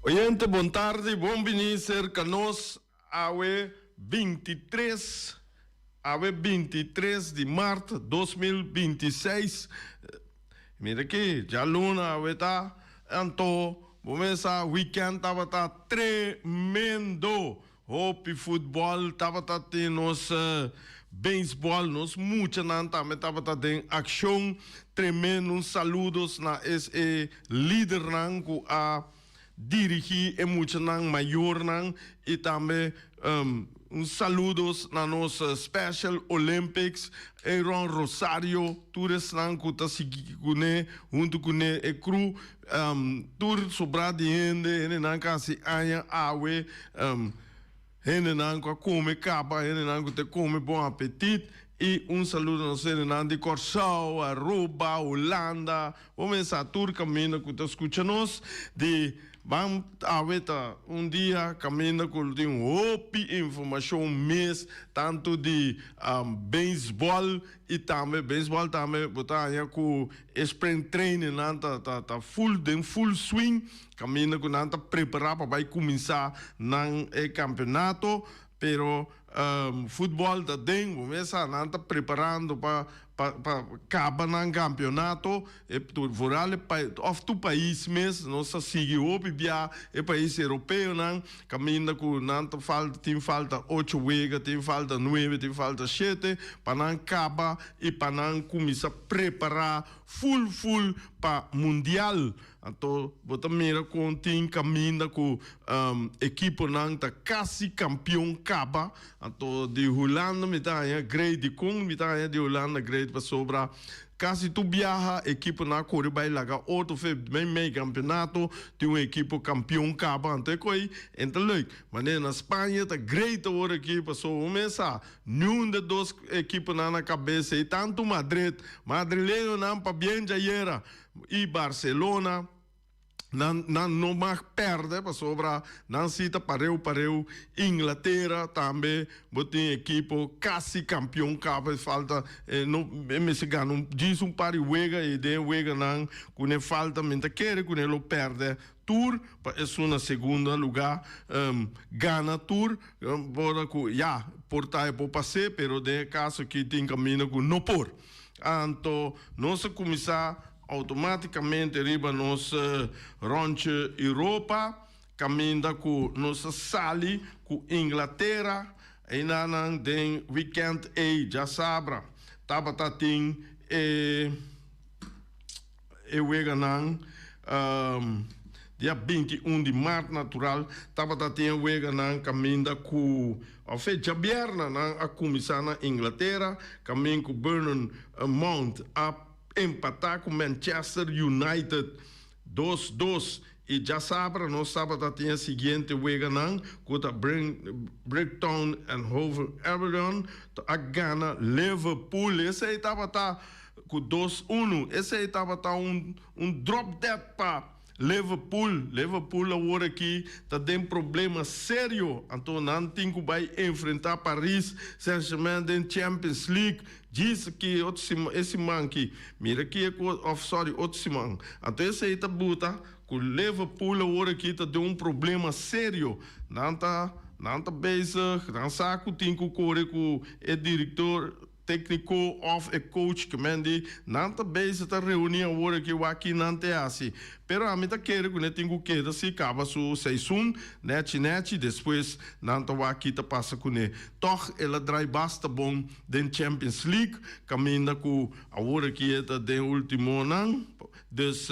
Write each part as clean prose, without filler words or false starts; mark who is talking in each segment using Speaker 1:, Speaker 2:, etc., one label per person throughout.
Speaker 1: Oyente bon tardi, bon bini serka nos awe 23, awe 23 di mart 2026. Mira aki, djaluna awe ta, anto bo mes sa weekend tabata tremendo. Hopi futbòl tabata tin nos beisbòl, nos muchanan tambe tabata den akshon. Tremendo un saludos na es e lidernan ku a dirigí e muchanan, mayornan i tambe un saludos na nos Special Olympics, Aaron Rosario, tur esnan ku ta sigui kuné huntu kuné e crew. Tur sobrá di hende, hendenan ku a hasi aña awe, hendenan ku a kome kaba, hendenan ku ta kome bon apetit. I un saludo na nos hendenan di Kòrsou, Aruba, Hulanda, bo mester sa tur kaminda ku ta skucha nos di. Ban awe ta un dia kaminda ku lo tin hopi informashon mes tantu di beisbòl i tambe beisbòl tambe bo ta haña ku e spring training nan ta ta ta full den full swing kaminda ku nan ta prepará pa bai kuminsá nan e kampeonato pero futbòl ta den bo mes sa nan ta preparando pa pa pa kaba nan kampeonato e vooral e òf tur pais mes nos ta sigui hopi bia e pais europeonan kaminda ku nan ta falta tin falta ocho wega tin falta nuebe tin falta shete pa nan kaba i pa nan kuminsá prepará ful ful pa mundial. Anto bo ta mira kon tin kaminda ku ekiponan ta kasi kampion kaba. Anto di Hulanda mi ta haña great. Dikon mi ta haña di Hulanda great? Pasobra kasi tur biaha ekiponan a kore bai laga otro fe mei mei kampionato tin un ekipo kampion kaba. Anto e koi en ta leuk. Manera na Spaña ta great awor aki pasobra bo mes sa niun de dos ekiponan na kabes ei tantu Madrid, madrileñonan pabien djayera. I Barcelona nan nan no mag perde pasobra nan si ta pareu pareu. Inglatera tambe bo tin ekipo kasi kampion kaba e falta e no e mester gana un djis un par di wega i den e weganan ku ne falta mi ta kere ku ne lo perde tur pa esun na segunda luga gana tur ora ku ya por ta e por pase pero den e kaso aki tin kaminda ku no por. Anto nos a kuminsá outomátikamente riba nos ròntje Europa, kaminda ku nos a sali ku Inglatera. Einanan den wikènt ei djasabra tabata tin e E weganan dia 21 di mart natural tabata tin e weganan kaminda ku òf e djabièrnè nan a kuminsá na Inglatera kamin ku Burnham Mount a empatá ku Manchester United dos dos i djasabra nos tabata tin e siguiente weganan ku ta Brighton and Hove Albion a gana Liverpool esei tabata Ku dos unu. Esei tabata un un drop dead pa Liverpool. Liverpool awor aki ta den problema serio. Anto nan tin ku bai enfrenta Paris Saint-Germain den Champions League djis aki otro siman e siman aki. Mira ki e kos of sorry otro siman. Anto esei ta buta ku Liverpool awor aki ta den un problema serio. Nan ta nan ta bezig nan sa ku tin ku kore ku e direktor. Tékniko òf e coach ke men di nan ta bezig ta reuní awor aki wak ki nan te hasi. Pero ami ta kere ku ne tin ku keda si kaba su seizoen nèchi nèchi despues nan ta wak ki ta pasa kuné. Tòg el a drai basta bon den Champions League kaminda ku awor aki e ta den ultimonan. Dus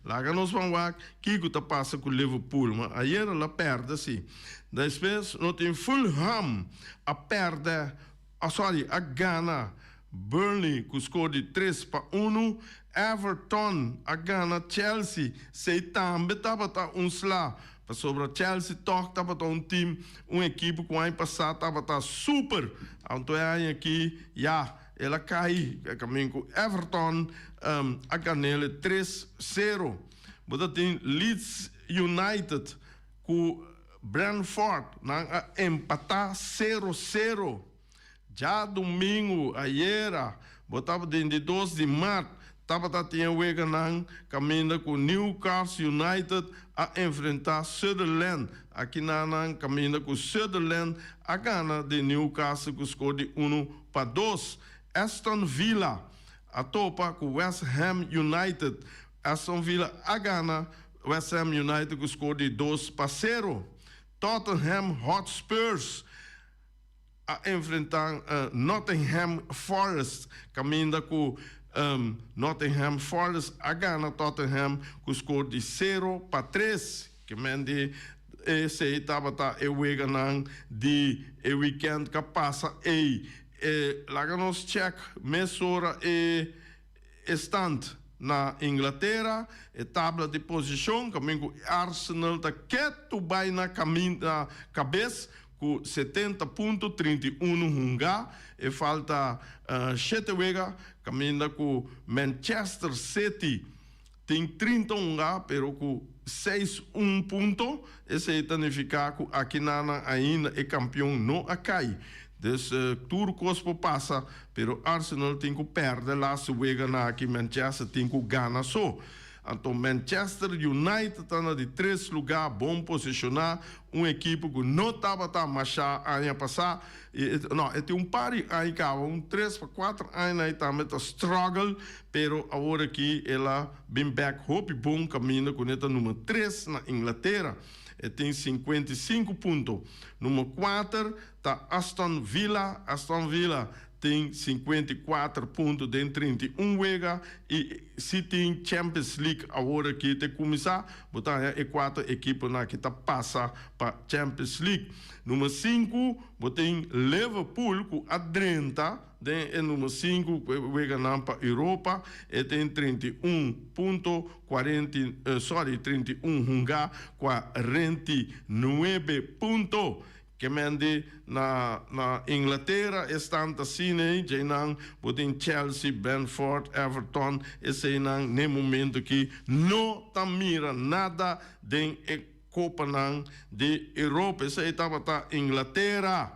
Speaker 1: laga nos ban wak kiko ta pasa ku Liverpool. Ma ayer el a pèrdè si. Despues no tin Fulham a pèrdè. Oh sorry, a gana Burnley ku skor di tres pa unu. Everton a gana Chelsea, sei tambe tabata un sla, pasobra Chelsea tòg tabata un tim, un ekipo ku aña pasá tabata super. Anto e aña aki ya el a kai kaminda ku Everton a gan'el tres sero. Bo ta tin Leeds United ku Brentford nan a empatá sero sero. Djadumingu ayera bo tabata den di dos di mart tabata tin e weganan kaminda ku Newcastle United a enfrentá Sunderland. Akinan nan kaminda ku Sunderland a gana di Newcastle ku skor di unu pa dos. Aston Villa a topa ku West Ham United. Aston Villa a gana West Ham United ku skor di 2-0. Tottenham Hotspurs a enfrentá Nottingham Forest kaminda ku Nottingham Forest a gana Tottenham ku skor di 0-3. Ke men di esei tabata e weganan di e wikènt ka pasa ei. Laga nos chèk mesora e. E stand na Inglatera, e tabla di posishon kamin ku Arsenal ta ketu bai na na kabes ku 70 punto, 31 hungá. E falta shete wega kaminda ku Manchester City. Tin 30 hunga pero ku 6 un punto. Esei ta nifiká ku akinan ainda e kampion no a kai. Dus tur kos por pasa, pero Arsenal tin ku pèrdè laatste wega na aki, Manchester tin ku gana so. Anto Manchester United ta na di tres lugá, bon posishoná, un ekipo ku no tabata mashá aña pasá, no, e tin un par di aña kaba, un 3 pa 4 aña ei tambe ta struggle, pero awor aki el a bin bèk hopi bon kaminda ku e ta number 3 na Inglatera. E tin 55 punto. Number 4 ta Aston Villa. Aston Villa tin 54 punto den 31 wega i si tin Champions League awor aki ta kuminsá, bo ta e kuater ekiponan ku ta pasa pa Champions League. Number 5, bo tin Liverpool ku a drenta den e number 5 wega pa Europa e tin 31 punto 40, sorry, 31 hunga 49 punto. Ke men di na Inglatera ta asina, nan bo tin Chelsea, Brentford, Everton, eseinan na momento ku no ta mira nada den e kopanan di Europa. Esei tabata Inglatera.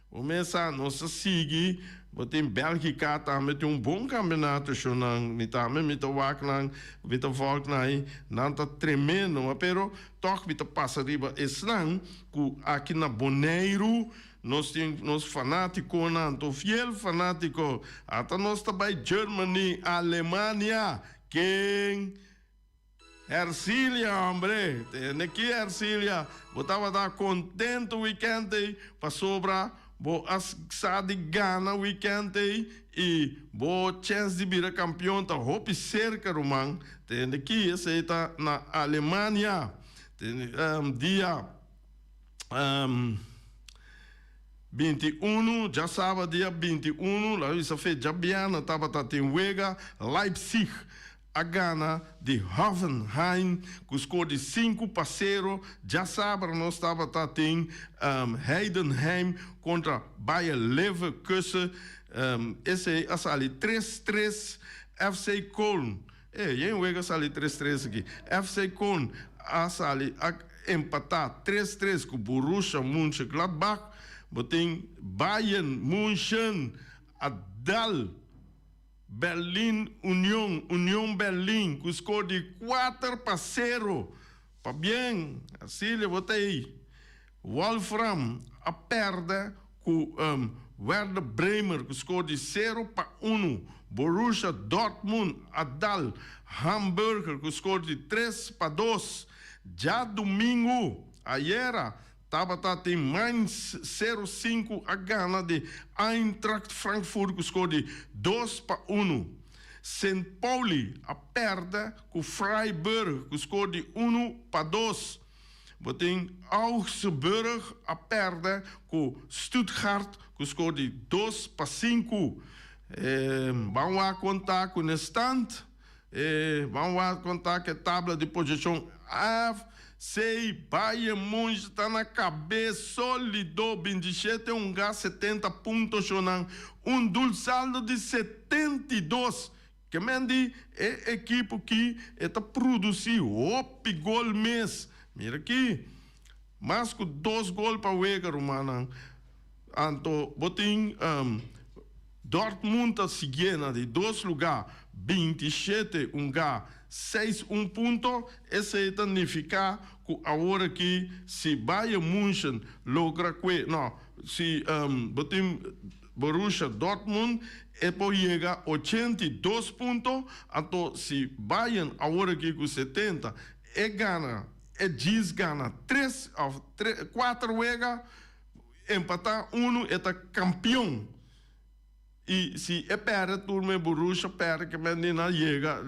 Speaker 1: Kuminsá, nos sigui, bo tin Bélgika tambe tin un bon kampeonato, nan, mi tambe mi ta wak nan, mi ta volg nan, nan ta tremendo, pero toch mi ta pasa riba esnan ku aki na Boneiru nos tin nos fanátikonan, to fiel fanátiko, ata nos ta bai Germany, Alemania, ken? Ercilia, hombre, tende aki, Ercilia, bo tabata kontentu weekend ei, pasobra bo a sa di gana weekend ei i bo chance di bira kampion ta hopi serka, ruman. Tende aki, esei ta na Alemania. Tende, dia 21, djasabra dia 21, la bisa fe djabièrnè tabata tin wega, Leipzig a gana di Hoffenheim ku score di 5-0. Djasabra nos tabata tin Heidenheim kontra Bayer Leverkusen. Esei a sali 3-3. FC Köln. Yen wega sali 3-3 aki. FC Köln a sali a empatá 3-3 ku Borussia Mönchengladbach. Bo tin Bayern München a dal Berlin Union, Union Berlin, ku score di 4-0. Pabien, asina bo ei. Wolfram a pèrdè ku Werder Bremen, ku score di 0-1. Borussia Dortmund a dal Hamburger ku score di 3-2. Djadumingu, ayera, tabata tin Mainz 05 a gana di Eintracht Frankfurt ku score di 2-1. St. Pauli a pèrdè ku Freiburg ku score di 1-2. Bo tin Augsburg a pèrdè ku Stuttgart ku score di 2-5. Ban konta ku stand. Ban konta ku tabla di posishon. FC Bayern München ta na kabes sólido, 27 hunga, 70 punto shonan, un doelsaldo di 72. Ke men di e ekipo ku ta produsí hopi gol mes. Mira aki, mas ku dos gol pa wega, rumannan. Anto bo tin Dortmund ta sigui na di dos lugá, 27 hunga, 6 1 punto. Esei ta nifiká ku awor aki si Bayern München logra ku, no, si bo tin Borussia Dortmund e por yega 82 punto, anto si Bayern awor aki ku 70 e gana, e djis gana 3 òf 4 wega, empatá 1, e ta kampion. I si e pèrdè tur me Borussia pèrdè, ke men nan yega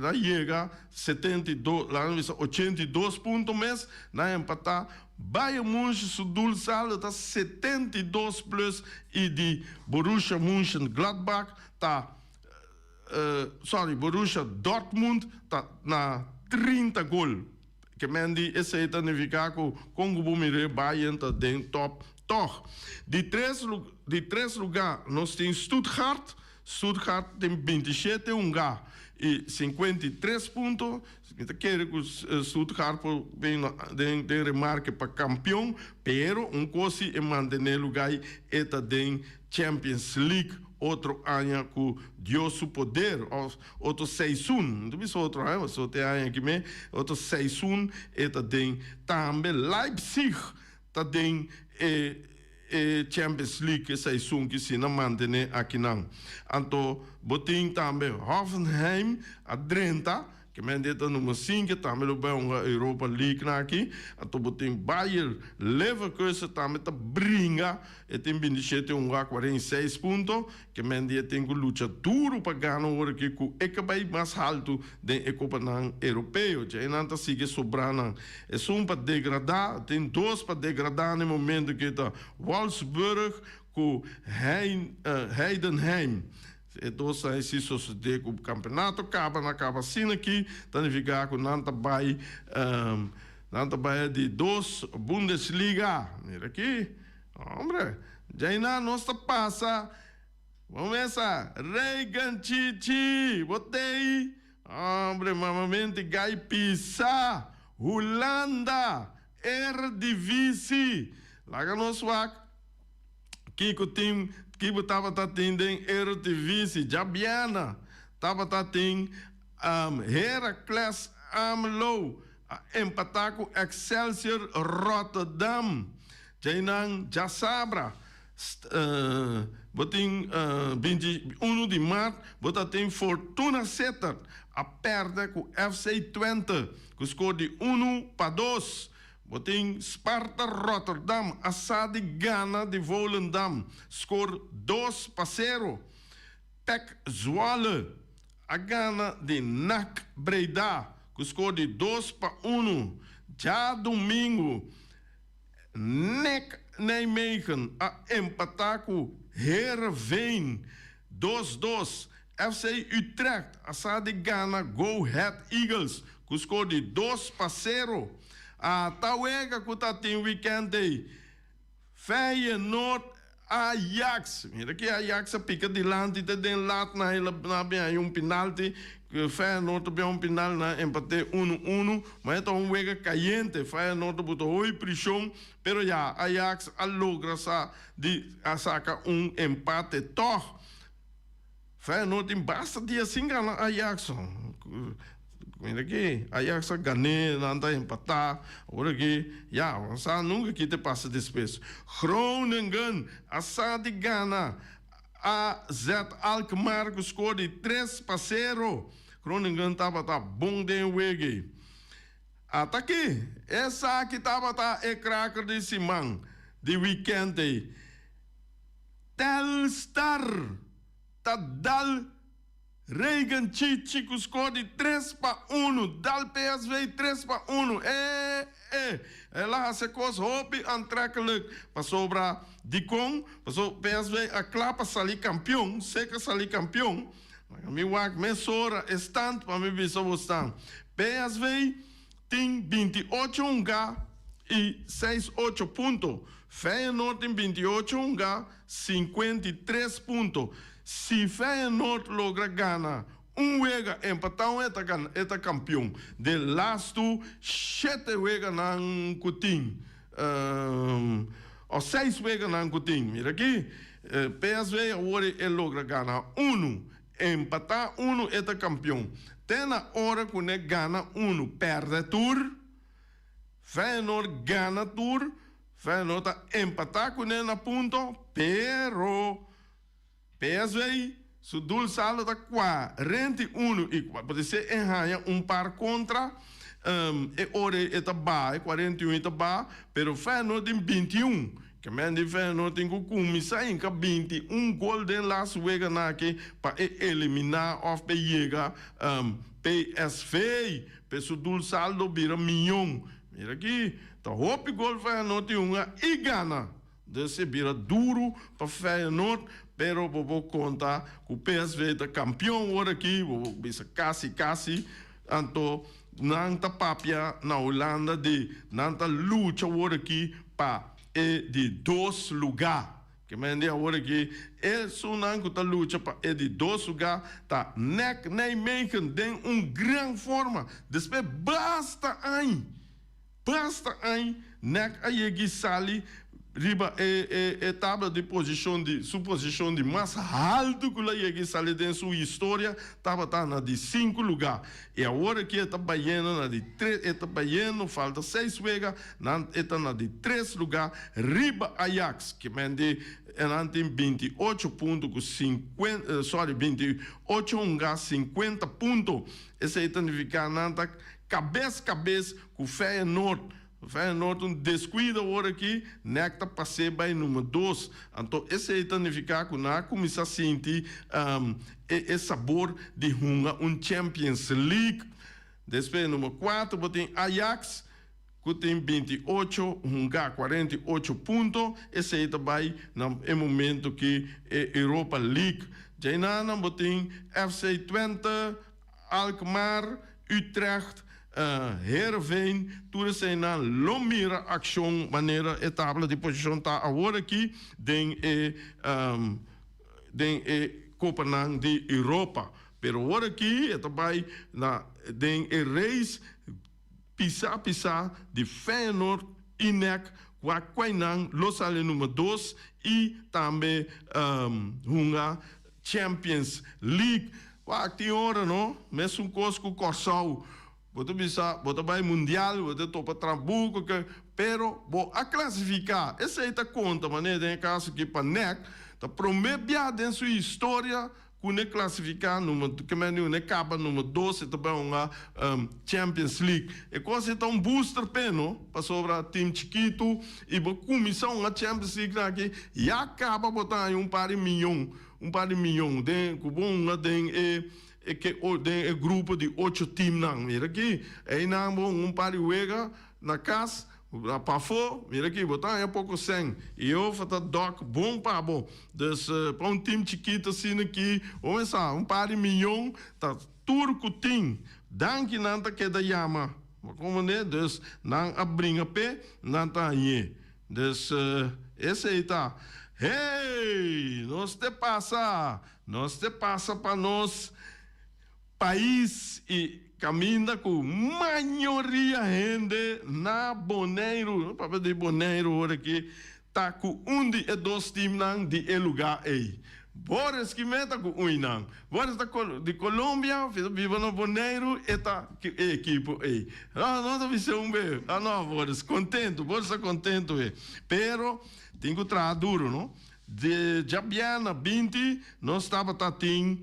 Speaker 1: 72, laga bisa 82 punto mes, nan empatá. Bayern München su doelsaldo ta 72 plus i di Borussia Mönchengladbach ta, sorry, Borussia Dortmund ta na 30 gol. Ke men di esei ta nifiká ku kon ku bo mira Bayern ta den top toch. Di tres lugá nos tin Stuttgart. Stuttgart tin 27 hunga. i 53 punto. Mi ta kere ku Stuttgart por bin den den remarke pa kampion, pero un kos si e mantené lugá e ta den Champions League otro aña ku Dios su poder òf otro seisun, mi ta bisa otro aña pasobra te aña aki me, otro seisun e ta den. Tambe Leipzig ta den e e Champions League e seisun ki si nan mantené akinan. Anto bo tin tambe Hoffenheim a drenta. Ke men di ta number sinku tambe lo bai hunga Europa League na aki. Anto bo tin Bayer Leverkusen tambe ta bringa. E tin 27 hunga 46 punto. Ke men di e tin ku lucha duru pa gana ora aki ku e ka bai mas haltu den e kopanan europeo. Dja einan ta sigui sobra nan. Esun pa degrada, tin dos pa degrada na e momento aki ta Wolfsburg ku Heidenheim. E dos aña si sosodé ku kampeonato kaba na kaba asina aki ta nifiká ku nan ta bai nan ta bai di dos Bundesliga. Mira aki, hombre, djainan nos ta pasa bo mesa Reagan Chichi, bo tei, hombre, mamamente gai pisa Hulanda, Eredivisie. Laga nos wak. Kiko tin ki bo tabata tin den Eredivisie? Djabièrnè tabata tin Heracles Almelo a empatá ku Excelsior Rotterdam. Djainan djasabra bo tin 21 di mart bo ta tin Fortuna Sittard a pèrdè ku FC Twente ku skor di 1-2. Bo tin Sparta Rotterdam a sa di gana di Volendam skor 2-0. PEC Zwolle a gana di NAC Breda ku skor di 2-1. Djadumingu NEC Nijmegen a empatá ku Heerenveen 2-2. FC Utrecht a sa di gana Go Ahead Eagles ku skor di 2-0. A ta wega ku ta tin weekend ei. Feyenoord Ajax. Mira ki Ajax a pika dilanti te den lat na el a bin haña un penalti. Feyenoord a bin un penal nan empate 1-1. Ma e ta un wega kayente. Feyenoord a buta hopi preshon pero ya Ajax a logra sa di a saka un empate tog. Feyenoord tin basta dia sin gana Ajax. Mira aki, Ajax a gané, nan ta empatá. Awor aki, ya, bo sa nunka ki ta pasa despues. Groningen a sa di gana AZ Alkmaar ku skor di 3-0. Groningen tabata bon den e wega ei. Ata aki, esaki tabata e kraker di siman di wikènt ei. Telstar ta dal Reagan Chichi ku skor di 3-1. Dal PSV 3-1. E e el a hasi e kos hopi aantrekkelijk pasobra dikon? Pasobra PSV a kla pa sali kampion, seka sali kampion. Mi wak mesora e stand pa mi bisa bo stan. PSV tin 28 hunga i seis ocho punto. Feyenoord tin 28 hunga, 53 punto. Si Feyenoord logra gana un wega, empatá un e ta gana, e ta kampion. De lastu shete weganan ku tin, òf seis weganan ku tin. Mira aki, PSV awor e logra gana unu, empatá unu e ta kampion. Te na ora ku ne gana unu, pèrdè tur. Feyenoord gana tur, Feyenoord ta empatá kuné na punto, pero PSV su doelsaldo ta 41 i podisé e haña un par kontra, e ora e ta baha, e 41 e ta baha, pero Feyenoord tin 21. Ke men di Feyenoord tin ku kuminsá hinka 21 gol den las weganan aki pa e eliminá òf pa e yega PSV. Pe su doelsaldo bira miyon. Mira aki, ta hopi gol Feyenoord tin hunga i gana. Dus e bira duru pa Feyenoord, pero bo por konta ku PSV ta kampion ora aki, bo por bisa kasi kasi. Anto nan ta papia na Hulanda di nan ta lucha ora aki pa e di dos lugá. Ke men di awor aki esunnan ku ta lucha pa e di dos lugá ta NEC Nijmegen den un gran forma. Despues basta añ, basta añ NEC a yegi sali riba e e e tabla di posishon di su posishon di mas haltu ku lo a yegi sali den su historia tabata na di sinku lugá. I awor aki e ta bayendo na di tres, e ta bayendo, falta seis wega, nan e ta na di tres lugá riba Ajax, ke men di nan tin 28 punto ku sinkuenta, sorry, 28 hungá 50 punto. Esei ta nifiká nan ta kabes kabes ku Feyenoord. Feyenoord un descuido awor aki, nek ta pas'é bai numero dos. Anto esei ta nifiká ku nan a kuminsá sinti e e sabor di hunga un Champions League. Despues numero kuater bo tin Ajax ku tin 28 hungá 48 punto. Esei ta bai na e momento ki e Europa League. Djainanan bo tin FC Twente. Alkmaar, Utrecht, Heerenveen, tur eseinan lo mira akshon manera e tabla di posishon ta awor aki den e den e kopanan di Europa. Pero awor aki e ta bai na den e race pisa pisa di Feyenoord i NEC kua kuainan lo sali number dos i tambe hunga Champions League. Wak tin ora no, mesun kos ku Kòrsou. Bo ta bisa bo ta bai mundial, bo ta topa Trabuco ke, pero bo a klasifiká. Esei ta konta manera den e kaso aki pa NEC ta promé bia den su historia ku ne klasifiká number, ke men di ne kaba number dos e ta bai hunga Champions League. E kos ei ta un booster p'e no, pasobra tim chikitu i bo kuminsá hunga Champions League nan aki ya kaba bo ta haña un par di miyon. Un par di miyon den ku bo hunga den e e ke den e grupo di ocho teamnan. Mira aki, einan bo hunga un par di wega na kas, na pafó, mira aki, bo ta haña poko sèn. I Yehova ta dòk bon pa bo. Dus, pa un team chikitu asina aki, bo mester sa, un par di miyon ta tur ku tin. Danki nan ta keda yama. Bo komprendé? Dus, nan a bringa p'e, nan ta hañ'é. Dus esey ta, Hey! Nos te pasa! Nos te pasa pa nos pais y caminda cu mayoria hende na Boneiru, no papia di Boneiru ora aki, ta cu un di e dos teamnan di e lugar ey. Boris ki meta ku uinan. Boris ta di Colombia, ta biba na Boneiru, e ta ku e ekipo ei. No, no ta bisa un be. Ah no, Boris, kontentu, Boris ta kontentu e. Pero tin ku traha duru, no? Di djabièrnè 20 nos tabata tin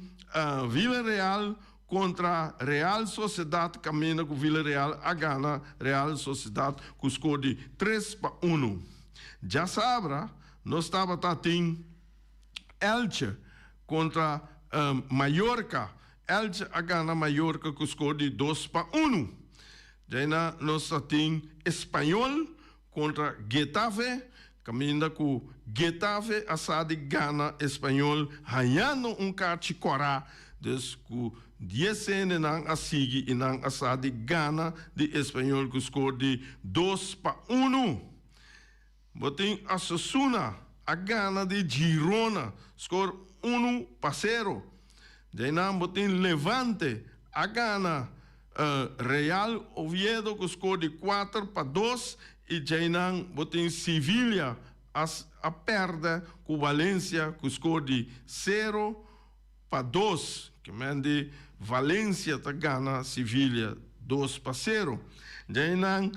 Speaker 1: Villarreal kontra Real Sociedad kaminda ku Villarreal a gana Real Sociedad ku skor di 3-1. Djasabra nos tabata tin Elche kontra Mallorca. Elche a gana Mallorca ku skor di 2-1. Djaina nos ta tin Espanyol kontra Getafe, kaminda ku Getafe a sa di gana Espanyol hañando un karchi kòrá. Dus ku dies hendenan a sigui i nan a sa di gana di Espanyol ku skor di 2-1. Bo tin Osasuna a gana di Girona skor 1-0. Deinan bo tin Levante a gana Real Oviedo ku skor di 4-2 i djeinan bo tin Sevilla a pèrdè ku Valencia ku skor di 0-2. Ke men di Valencia ta gana Sevilla 2-0. Djainan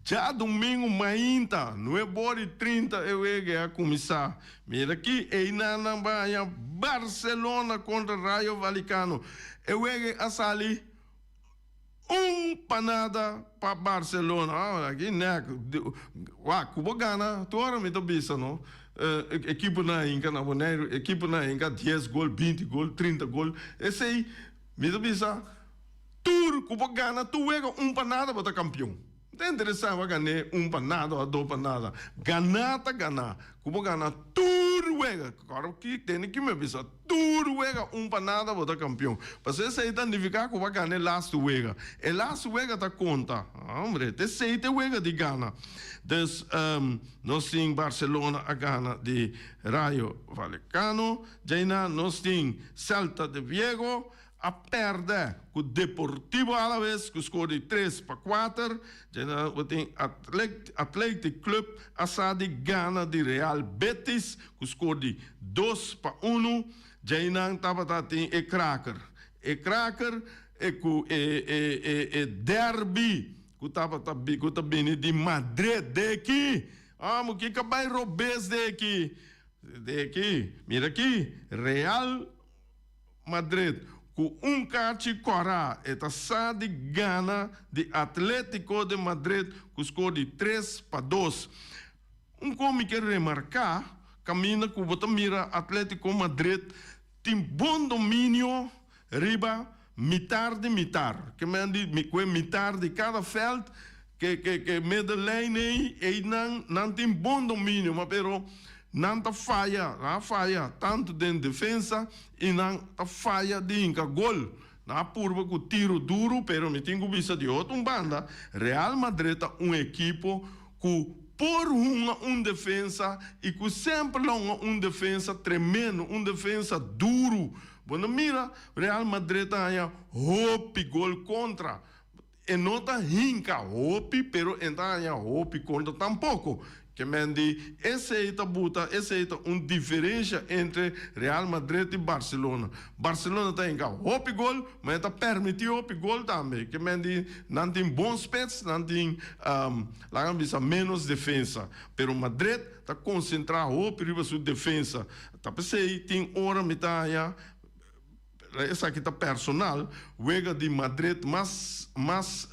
Speaker 1: djadumingu mainta nuebe ora i 30 e wega a kuminsá. Mira aki einan nan bai haña Barcelona kontra Rayo Vallecano. E wega a sali 1-0 pa Barcelona. Ah, aki nek. Wak, ku bo gana tur ora mi ta bisa no. Ekiponan hinka na Boneiru, ekiponan hinka 10 gol, 20 gol, 30 gol. Esei mi ta bisa tur ku bo gana tur wega 1-0 bo ta kampion. No ta interesá bo a gané un pa nada o dos pa nada. Ganá ta ganá. Ku bo gana tur wega, kòrda ki tende ki mi a bisa, tur wega un pa nada bo ta kampion. Pasobra esei ta nifiká ku bo a gana e lastu wega. E lastu wega ta konta. Hombre, ta esei ta e wega di gana. Dus, nos tin Barcelona a gana di Rayo Vallecano. Djaina nos tin Celta de Viego a pèrdè ku Deportivo Alaves ku skor di 3-4. Djaina bo tin Athletic Club a sa di gana di Real Betis ku skor di 2-1. Djainan tabata tin e kraker. E kraker e ku e derby ku tabata ku ta bini di Madrid deki. Amo kiko a bai robes deki. Deki, mira aki, Real Madrid ku un kachi kòrá e ta sa di gana di Atletico de Madrid ku skor di 3-2. Un kon mi ke remarká kaminda ku bo ta mira Atletico Madrid tin bon dominio riba mitar di mitar. Ke men di ku e mitar di kada vèlt ke ke ke middenlijn ei einan nan tin bon dominio ma pero nan ta faya nan a faya tantu den defensa i nan ta faya di hinka gol. Nan a purba ku tiro duru pero mi tin ku bisa di otro un banda Real Madrid ta un ekipo ku por hunga un defensa i ku semper lo hunga un defensa tremendo un defensa duru. Bo no mira Real Madrid ta haña hopi gol kontra. E no ta hinka hopi, pero e ta haña hopi kontra tampoko. Ke men di esei ta buta, esei ta un diferensha entre Real Madrid i Barcelona. Barcelona ta hinka hopi gol, ma e ta permití hopi gol tambe. Ke men di nan tin bon spits, nan tin, laga mi bisa, ménos defensa. Pero Madrid ta konsentrá hopi riba su defensa. Ta p'esei tin ora mi ta haña. Esaki ta personal, wega di Madrid mas mas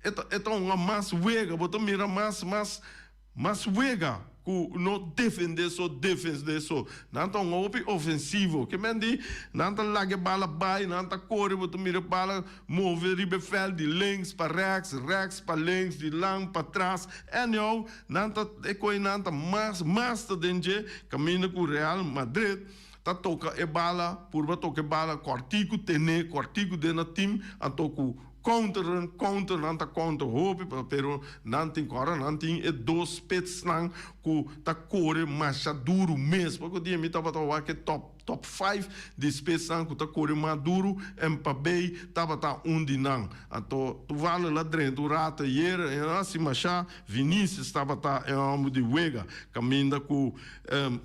Speaker 1: e ta e ta hunga mas wega, bo ta mira mas mas mas wega ku no defende so defende so. Nan ta hunga hopi ofensivo, ke men di nan ta laga e bala bai, nan ta kore, bo ta mira e bala move riba e vèlt di links pa rèks, rèks pa links, di lang pa tras, anyhow nan ta e koe nan ta mas mas ta den dje kaminda ku Real Madrid. Ta toka e bala, purba toka e bala kòrtiku ten'é kòrtiku den nan tim, anto ku counter counter nan ta counter hopi pero nan tin ku ora nan tin e dos spitsnan ku ta kore masha duru mes. Poko dia mi tabata wak e top top five di spitsnan ku ta kore mas duru, Mpabé tabata un di nan. Anto Tuvalu la drenta un rato ayer e no hasi masha, Vinicius tabata e hòmber di wega kaminda ku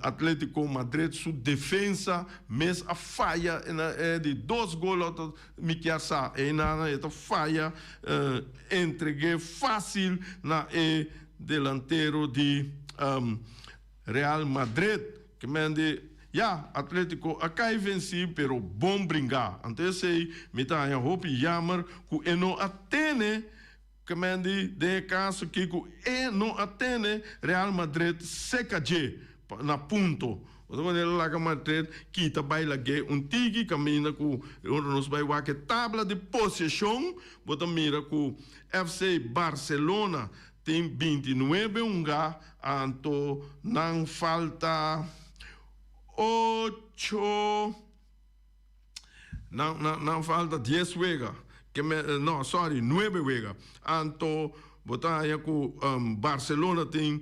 Speaker 1: Atletico Madrid su defensa mes a faya na e di dos gol ota mi kier sa eynan e ta faya entregue facil na e delantero di Real Madrid ke men di ya Atletico a cay venci pero bon bringa anto esey mi ta haya hopi jammer cu e no a tene. Kemendi den e kaso aki ku e no a tene Real Madrid seka dje na punto. Otro manera laga Madrid kita bai lag'é un tiki kaminda ku ora nos bai wak e tabla di poseshon bo ta mira ku FC Barcelona tin 29 hunga anto nan falta ocho. Nan, nan, nan falta 10 wega. Ke me, no, sorry, 9 wega. Anto, bo ta haña ku um, Barcelona tin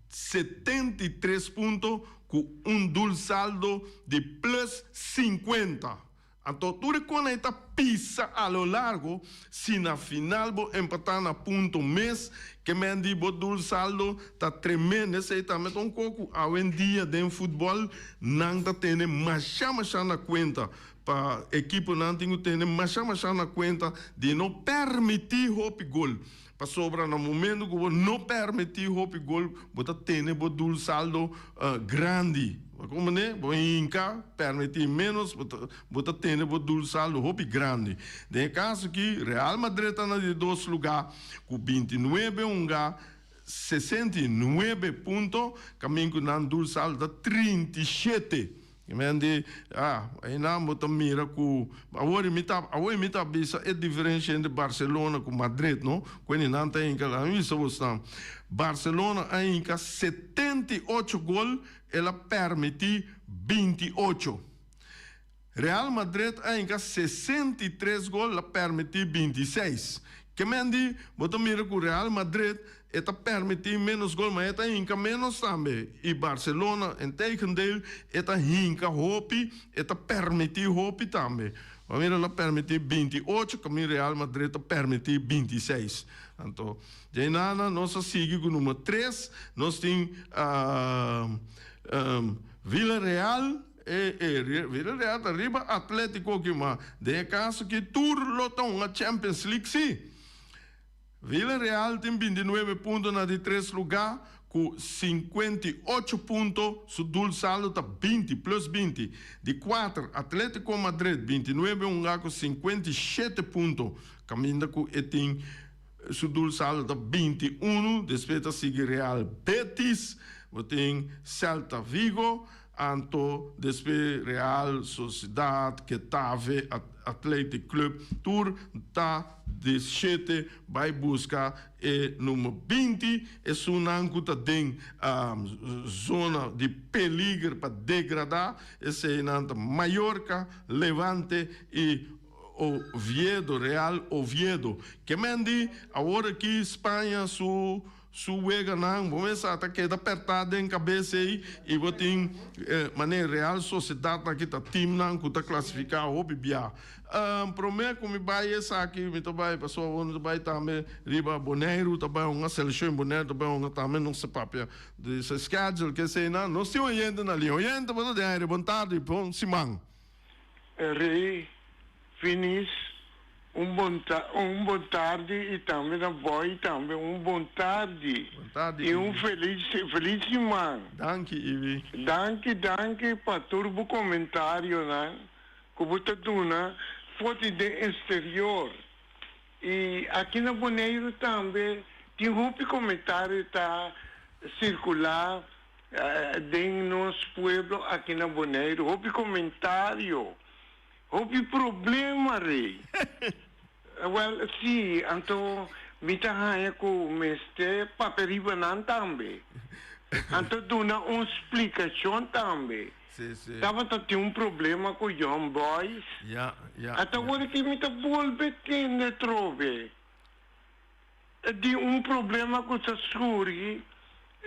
Speaker 1: 73 punto ku un dul saldo di plus 50. Anto, tur e kona ei ta pisa a lo largo, si na final bo empatá na punto mes, ke men di bo dul saldo ta tremendo. Esei tambe ta un kos ku awendia den futbòl nan ta tene masha masha na kuenta. Pa ekiponan tin ku tene masha masha na kuenta di no pèrmití hopi gol. Pasobra na momento ku bo no pèrmití hopi gol, bo ta tene bo dul saldo grandi. Bo komprendé? Bo hinka pèrmití ménos, bo ta bo ta tene bo dul saldo hopi grandi. Den e kaso aki, Real Madrid ta na di dos lugá ku 29 hunga, 69 punto, kamin ku nan dul saldo ta 37. Men di, ah, einan bo ta mira ku awor mi ta awor mi ta bisa e diferensha entre Barcelona ku Madrid no, ku nan ta hinka la mi bisa bosnan Barcelona a hinka 78 gol el a permití 28. Real Madrid a hinka 63 gol el a permití 26. Ke men di bo ta mira ku Real Madrid e ta permití ménos gol ma e ta hinka ménos tambe i Barcelona integendeel e ta hinka hopi e ta permití hopi tambe. Bo a mira el a permití 28 kaminda Real Madrid ta permití 26. Anto djainana nos a sigui ku number tres nos tin Villarreal e e Villarreal ta riba Atletico aki ma den e kaso aki tur lo ta hunga Champions League si. Villarreal tin 29 punto na di tres lugá ku 58 punto, su doelsaldo ta 20, plus 20. Di kuater, Atletico Madrid, 29 hungá ku 57 punto, kaminda ku e tin su doelsaldo ta 21. Despues ta sigui Real Betis, bo tin Celta Vigo, anto despues Real Sociedad, Getafe, Athletic Club, tur ta di shete bai buska e number 20, esunnan ku ta den zona di peliger pa degradá, eseinan ta Mallorca, Levante i Oviedo, Real Oviedo. Ke men di awor aki Spaña su Su weganan, bo mester ta keda pertá den kabes ei i bo tin manera Real Sociedad aki ta teamnan ku ta klasifiká hopi bia. Promé ku mi bai esaki mi ta bai pasobra bo ta bai tambe riba Boneiru ta bai hunga seleshon Boneiru ta bai hunga tambe nos ta papia di se schedule ke eseinan. Nos tin oyente na liña. Oyente bo ta den aire bon tardi bon siman.
Speaker 2: Rey Finis un bon un bon tardi y tambe na Boy tambe un bon tardi.
Speaker 1: Bon tardi
Speaker 2: Y un
Speaker 1: Ivi.
Speaker 2: feliz feliz siman.
Speaker 1: Danki Ivi.
Speaker 2: Danki danki pa tur bo comentarionan cu bo ta duna for di den exterior y aki na Boneiru tambe tin hopi comentario ta circula den nos pueblo aki na Boneiru hopi comentario. Hopi problema rey. Wel si, anto mi ta haña ku mester papia riba nan tambe. Anto duna un splikashon tambe.
Speaker 1: Si, si.
Speaker 2: Tabata tin un problema ku Young Boys.
Speaker 1: Ya, ya,
Speaker 2: Ata
Speaker 1: ya.
Speaker 2: awor ki mi ta bolbe tende atrobe di un problema ku ta surgi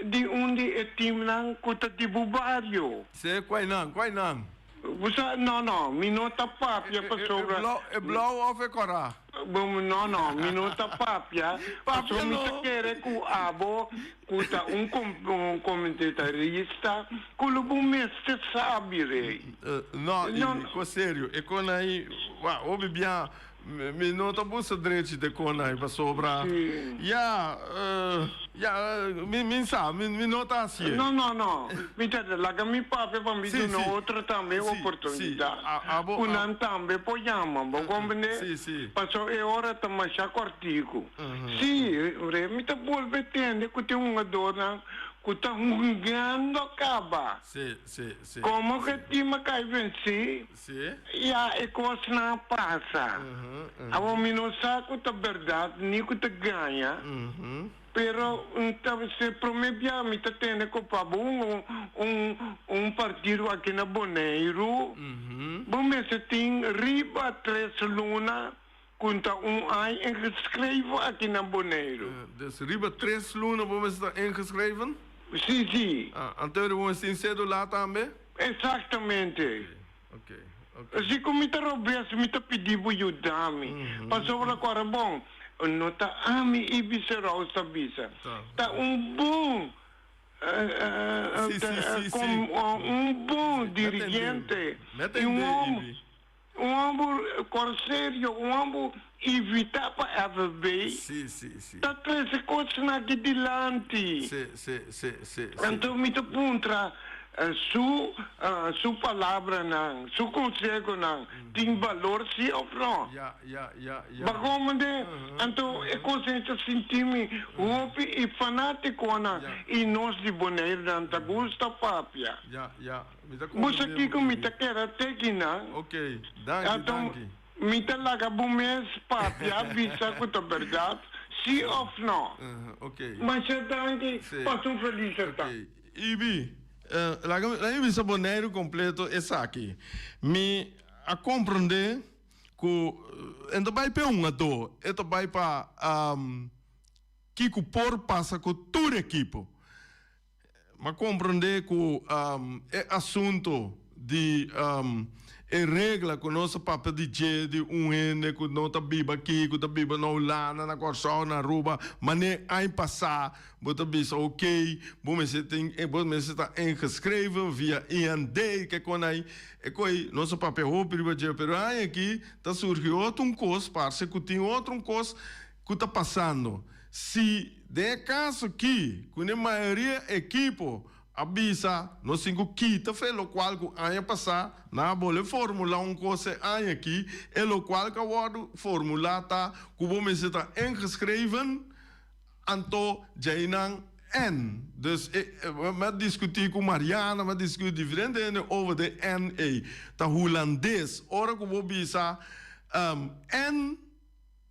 Speaker 2: di un di e teamnan ku ta di bo bario.
Speaker 1: Si, kuai nan, kuai nan?
Speaker 2: Bo sa, no, no, mi no ta papia pasobra.
Speaker 1: E blou, e blou of e kòrá?
Speaker 2: No, no, mi no ta papia,
Speaker 1: Papia
Speaker 2: pasobra mi ta
Speaker 1: no.
Speaker 2: kere ku abo ku ta un komentarista ku lo bo mester sabi, Rey.
Speaker 1: No, i ko serio, e kon ai, wak, hopi bia Mi no ta buska drechi de konai pasobra ya ya mi mi sa mi mi no ta hacié.
Speaker 2: No no no mi ta laga mi papia pa mi duna otro tambe oportunidad cu nan tambe por yama bo comprende pasobra e ora ta masha cortico si mi ta bolbe tende cu tin hungadornan cu ta hungando caba como cu e team a cay venci.
Speaker 1: Sí.
Speaker 2: Ya e kosnan a pasa. Awor mi no sa ku ta bèrdat ni ku ta gaña, pero ta se promé bia mi ta tende ku pa bo hunga un un partido aki na Boneiru, bo mester tin riba tres luna ku ta un aña ingeschreven aki na Boneiru.
Speaker 1: Dus riba tres luna bo mester ta ingeschreven?
Speaker 2: Sí, sí.
Speaker 1: Ah, anto bo mester tin cédula tambe?
Speaker 2: Exactamente.
Speaker 1: Ok, ok.
Speaker 2: Si cu mi ta robes mi ta pidi bo yuda mi. Pasobra cu ora bon, no ta ami Ibis Rouse ta bisa. Ta un bon, un bon dirigente y un homber. Un homber cor serio, un homber invita pa FFB.
Speaker 1: Sí, sí, sí.
Speaker 2: Ta trece cosnan aki dilanti.
Speaker 1: Sí, sí, sí, sí, sí.
Speaker 2: Anto mi ta puntra. Su su palabranan, su consehonan tin balor si of no?
Speaker 1: Ja, ja, ja, ja.
Speaker 2: Ba komende? Anto e cos ei ta sinti mi hopi y fanaticonan y nos di Boneirunan ta gusta papia.
Speaker 1: Ja, ja. Mi ta
Speaker 2: Bo
Speaker 1: comprende
Speaker 2: sa
Speaker 1: bo
Speaker 2: kico mi
Speaker 1: Ibi.
Speaker 2: ta kere teki nan?
Speaker 1: Ok, danki,
Speaker 2: Anto
Speaker 1: danki.
Speaker 2: mi ta laga bo mes papia bisa cu ta berdad si of no.
Speaker 1: Ok.
Speaker 2: Masha danki,
Speaker 1: Si.
Speaker 2: pasa un feliz
Speaker 1: Ok.
Speaker 2: ta.
Speaker 1: Ibi, laga mi bisa Boneiru kompleto esaki. Mi a komprondé ku e no ta bai pa e hungadó, e ta bai pa kiko por pasa ku tur ekipo. Mi a komprondé ku e asunto di e regla ku nos a papia di dje di un hende ku no ta biba aki, ku ta biba na Hulanda, na Kòrsou, na Aruba, manera aña pasá bo ta bisa ok, bo mester tin, bo mester ta ingeschreven via IND, ke kon ai, e koi nos a papia hopi riba dje, pero e aña aki ta surgi otro un kos, parse ku tin otro un kos ku ta pasando. Si den e kaso aki ku ne mayoria ekipo A bisa, Nos tin ku kita fe lokual ku aña pasá nan a bole formulá un kos e aña aki, e lokual ku a wòrdu formulá ta ku bo mester ta ingeschreven, anto djainan en. Dus e, mi a diskutí ku Mariana, mi a diskutí ku diferente hende over de en ei. Ta hulandes, ora ku bo bisa en.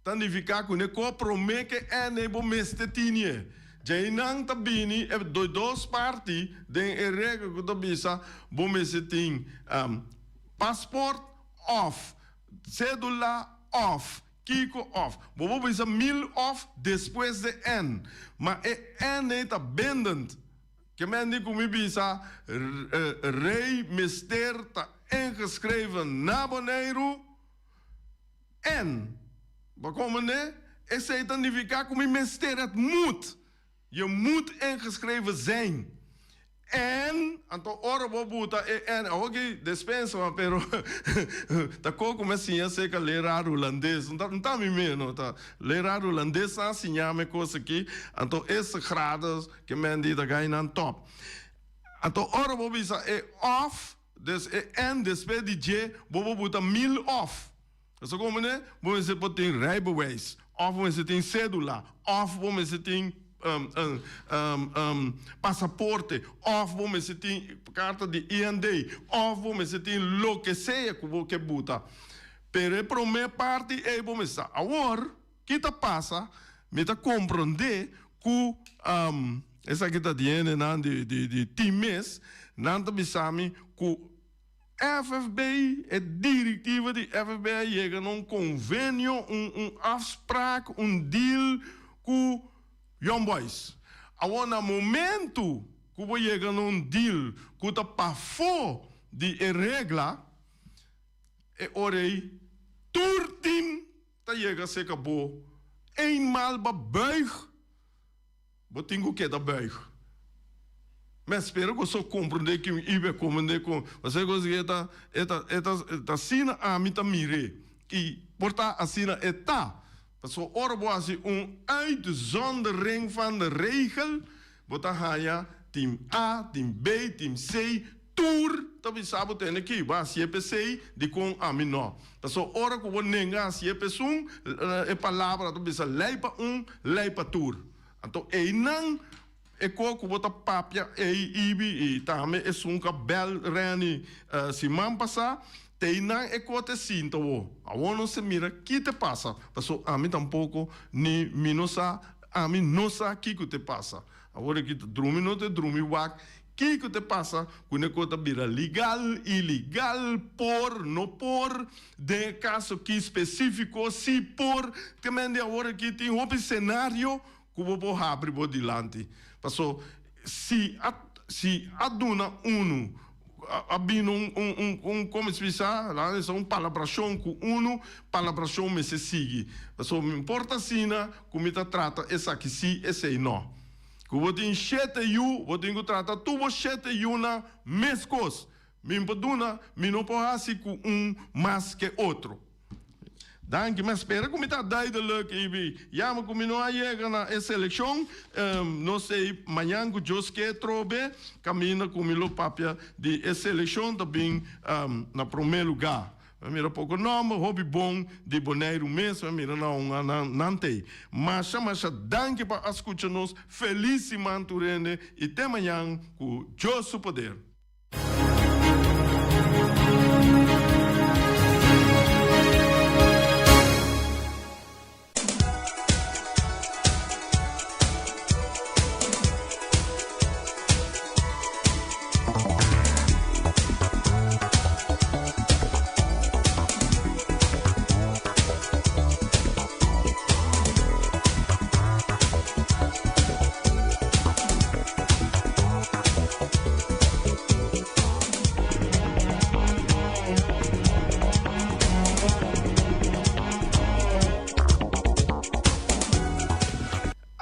Speaker 1: Ta nifiká ku ne ko promé ke ene bo mester tinie. Djeinan ta bini e dos parti den e regla ku ta bisa bo mester tin pasport òf sédula òf kiko òf. Bo por bisa mil òf despues de en, ma e ene ta bindend. Ke men di ku mi bisa rei mester ta ingeschreven na Boneiru. En, bo komprendé? Esei ta nifiká ku mi mester, het moet, je moet ingeschreven zijn. En, anto ora bo buta e en, awor ki despensa ma, pero ta koko mi a siña aserka leraar hulandes, no ta, no ta mi mes no, ta leraar hulandes nan a siña mi e kos aki, anto eerste grades ke men di ta gai nan top. Anto ora bo bisa e of, Dus e en despues di dje bo por buta mil of. Esaki como ne? Bo mester por tin rijbewijs, of bo mester tin cedula, of bo mester tin pasaporte, of bo mester tin carta di IND, of bo mester tin loke sea cu bo ke buta. Pero e prome parti ey bo mester sa. Awor, ki ta pasa? Mi ta comprende cu esaki ta di hendenan di team mes, nan ta bisa mi cu FFB, e directiva di FFB a yega na un convenio, un afspraak, un deal cu Young Boys. Awor na momento cu bo yega na un deal cu ta pafo di e regla, e ora ey tur team Ta yega serka bo eenmaal ba buig, bo tin ku keda buig. Mi a spera ku so komprendé ki mi iba komprendé ku pasobra kos e ta e ta e ta ta asina ami ta mir'é i por ta asina e ta. Pasobra ora bo hasi un uitzondering van de regel bo ta haña team A, team B, team C, Tur ta bisa bo tene ki bo hasié p'esei, dikon ami no? Pasobra ora ku bo nenga hasié p'esun, e palabra ta bisa lei pa un, lei pa tur. Anto einan e ko ku bo ta papia ei ibi i tambe esun ku a bèl Renny siman pasá, te einan e ko ta sinta wo. Awor nos ta mira ki ta pasa, pasobra ami tampoko ni mi no sa, ami no sa kiko ta pasa. Awor aki ta drumi no ta drumi wak Kiko ta pasa ku ne kos ta bira legal, ilegal, por, no por, den e kaso ki spesífiko si por, te men di awor aki tin hopi senario ku bo por habri bo dilanti. Paso si a si a duna unu a bini un un un un komo si bisa laga bisa un palabrashon ku unu palabrashon mester sigui. Paso mi por ta asina ku mi ta trata esaki si esei no. Ku bo tin shete yu, bo tin ku trata tur bo shete yunan meskos. Mi por duna, mi no por hasi ku un mas ke otro. Danki, mi a spera ku mi ta duidelijk, Ibi. Yama ku mi no a yega na e selekshon. No sei mañan ku Dios ke trobe kaminda ku mi lo papia di e selekshon ta bin na promé lugá. Mi a mira poko nòmber hopi bon di Boneiru mes, mi a mira na un a nan t'ei. Masha masha danki pa a skucha nos, felis siman tur hende i te mañan ku Dios su poder.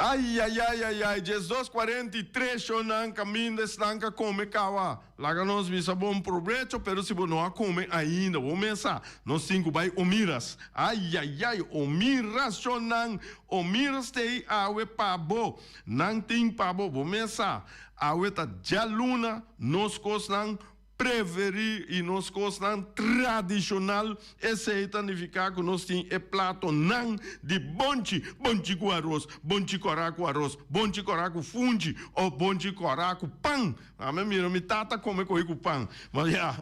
Speaker 1: Ai ai ai ai ai 12 43 shownan kaminda esnan ka kome kawa laga nos bisa bon probecho pero si bo no a kome ainda bo mesa nos tin ku bai Omiras ai ai ai Omiras shownan Omiras tei awe pa bo nan tin pa bo bo mesa awe ta djaluna nos kosnan Preferí i nos kosnan tradishonal, esei ta nifiká ku nos tin e platonan di bonchi, bonchi ku aros, bonchi kòrá ku aros, bonchi kòrá ku funchi òf bonchi kòrá ku pan. Ami a mira mi tata kome kohe ku pan, ma ya,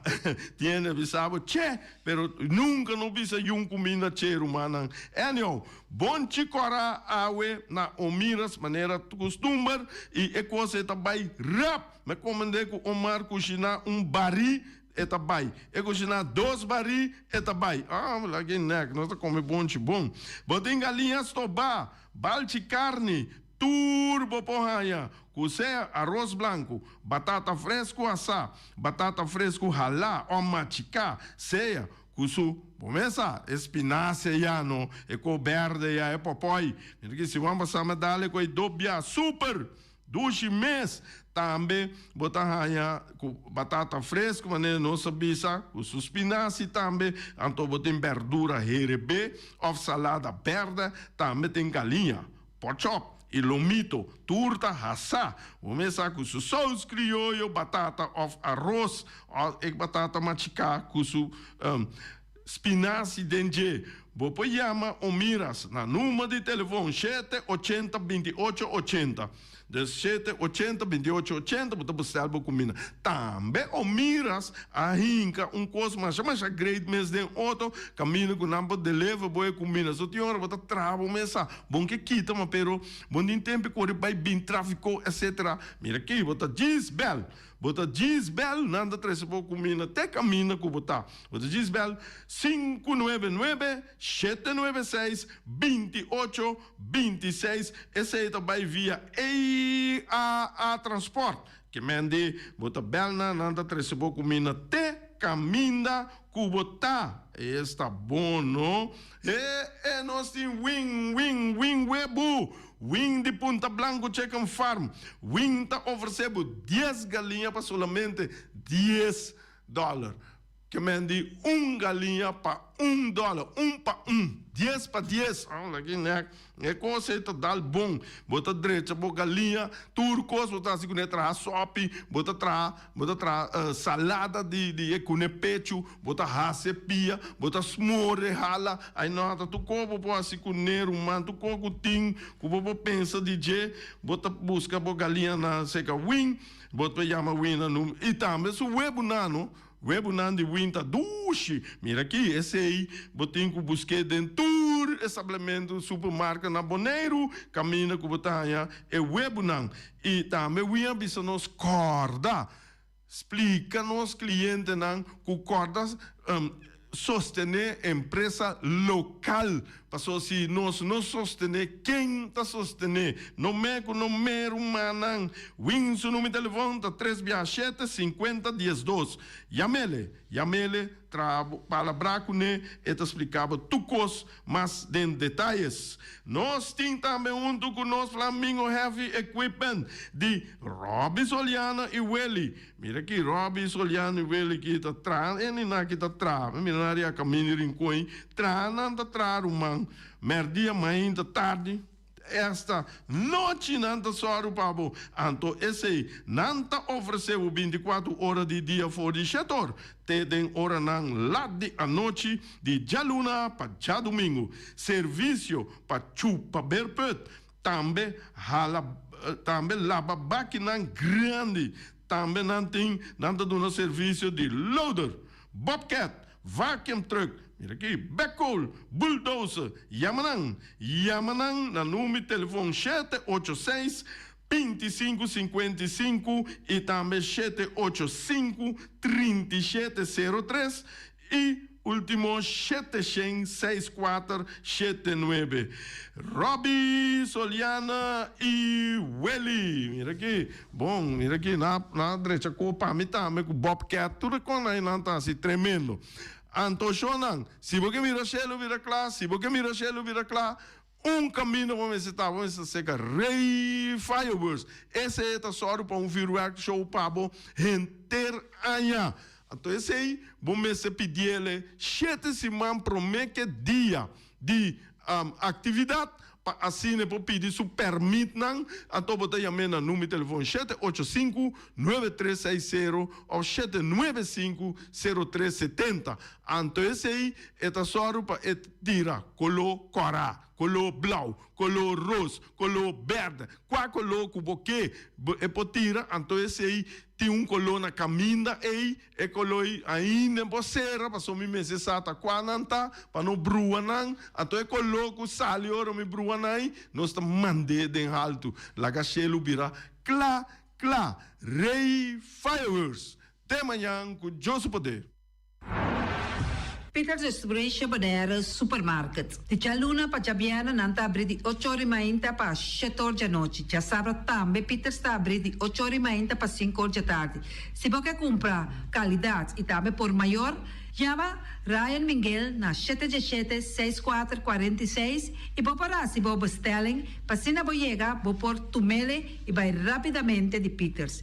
Speaker 1: tin hende a bisa bo, Che, pero nunka no bisa yun kuminda che, rumannan. Anyhow, bonchi kòrá awe na Omiras manera kustumber i e kos ei ta bai rap. Mi komend'é ku Omar kushiná un barí, e ta bai. E kushiná dos barí, e ta bai. Ah, mi laga e nèk, nos ta kome bonchi bon. Bo tin galiña stobá, balchi karni, tur bo por haña, ku sea aros blanku, batata fresku asá, batata fresku halá òf machiká, sea ku su, bo mes sa, e spinasia ya no, e ko bèrdè ya, e pòpòi. Mi ta kisi wan pasá mi a dal e ku e dobia super. Dushi mes. Tambe bo ta haña ku batata fresku manera nos a bisa, ku su spinasi tambe. Anto bo tin berdura herebé òf salada bèrdè, tambe tin galiña, pòchòp i lomito. Tur ta hasá. Bo mes sa ku su sous krioyo, batata òf aros òf e batata machiká ku su Spinasi den dje. Bo por yama Omiras na number di telefon shete ochenta binti ocho ochenta. Dus shete ochenta binti ocho ochenta bo ta bestel bo kuminda. Tambe Omiras a hinka un kos masha masha great mes den oto kaminda ku nan por deliver bo e kuminda. So tin ora bo ta traha bo mes sa bon ke kita ma pero bo tin tempo kore bai bin trafiko etcetera. Mira aki bo ta djis bel. Bo ta djis bel, nan ta trese bo kuminda te kaminda ku bo ta. Bo ta djis bel, sinku nuebe nuebe, shete nuebe seis, binti ocho, binti seis. Esei ta bai via EAA Transport. Ke men di bo ta bel nan, nan ta trese bo kuminda te kaminda ku bo ta. Esta bon no? He e nos tin win win win webu! Win di Punta Blanco Chicken Farm. Win ta ofresé bo dies galiña pa solamente dies dòler. Ke men di un galiña pa un dòler, un pa un, dies pa dies. Aki nèk e kos ei ta dal bon. Bo ta drecha bo galiña, tur kos bo ta hasi kuné, traha sòpi, bo ta traha, bo ta traha salada di di e kuné pechu, bo ta hasi e pia, bo ta smore hala. Ai no ta tur ko bo por hasi ku ne ruman, tur ko ku tin ku bo por pensa di dje, bo ta buska bo galiña na seka win, bo ta yama win na num i tambe su webunan no, webunan di win ta dushi, mira aki esei bo tin ku busk'é den tur establementu supermarket na Boneiru kaminda ku bo ta haña e webunan i tambe win a bisa nos kòrda. Splika nos klientenan ku kòrda sostené empresa lokal. Paso si nos no sostené, ken ta sostené? No me ku no me rumannan. Win su number di telefon ta tres bia shete sinkuenta diesdos. Yam'ele, yam'ele, traha bo palabrá kuné, e ta splika bo tur kos mas den detayes. Nos tin tambe huntu ku nos Flamingo Heavy Equipment di Robby Soliano i Willy. Mira ki Robby Soliano i Willy ki ta traha e nina ki ta traha. Mi mira nan ria kaminda di Rincon ei. Traha nan ta traha ruman. Mèrdia, mainta, tardi. Esta nochi nan ta sòru pa bo. Anto esei nan ta ofresé bo bintikuatro ora di dia for di shet or te den oranan lat di anochi di djaluna pa djadumingu. Servisio pa chupa berput, tambe hala tambe laba bakinan grandi. Tambe nan tin nan ta duna servisio di loader, bobcat, vacuum truck, mira aki, backhoe, bulldozer. Yama nan, yama nan na number di telefon shete ocho seis, 25 55 i tambe shete ocho sinku, 37 03 i ultimo 700 64 79. Robby, Soliana i Welly. Mira aki, bon, mira aki, nan a drecha ko pa mi tambe ku bobcat, tur e kon ei nan ta hasi tremendo. Anto shownan, si bo ke mira shelu bira kla, si bo ke mira shelu bira kla, un kaminda bo mester ta, bo mester seka Rey Fireworks. Esei ta sòru pa un vuurwerk show pa bo henter aña. Anto esei bo mester pidiele shete siman promé ke dia di aktividat pa asina e por pidi su pèrmitnan. Anto bo ta yam'é na number di telefòn shete ocho sinku, nuebe tres seis sero òf shete nuebe sinku, sero tres setenta. Anto esei e ta sòru pa e tira koló kòrá, koló blou, koló ros, koló bèrdè, kua koló ku bo ke e por tira. Anto esei tin un koló na kaminda ei, e koló ei ainda e por sera pasobra mi mester sa ta kua nan ta pa no brua nan. Anto e koló ku sali ora mi brua nan ei, nos ta mand'é den haltu. Laga shelu bira kla kla. Rey Fireworks! Te mañan ku Dios su poder.
Speaker 3: Peters Distribution Bonaire Supermarket. Di djaluna pa djabièrnè nan ta abrí di ocho or i mainta pa shete or djanochi. Djasabra tambe Peters ta abrí di ocho or i mainta pa sinku or djatardi. Si bo ke kumpra kalidat i tambe por mayor, yama Ryan Minguel na shete djeshete, seis kuater, 46 i bo por hasi bo bestelling pa asina bo yega bo por tumele i bai rápidamente di Peters.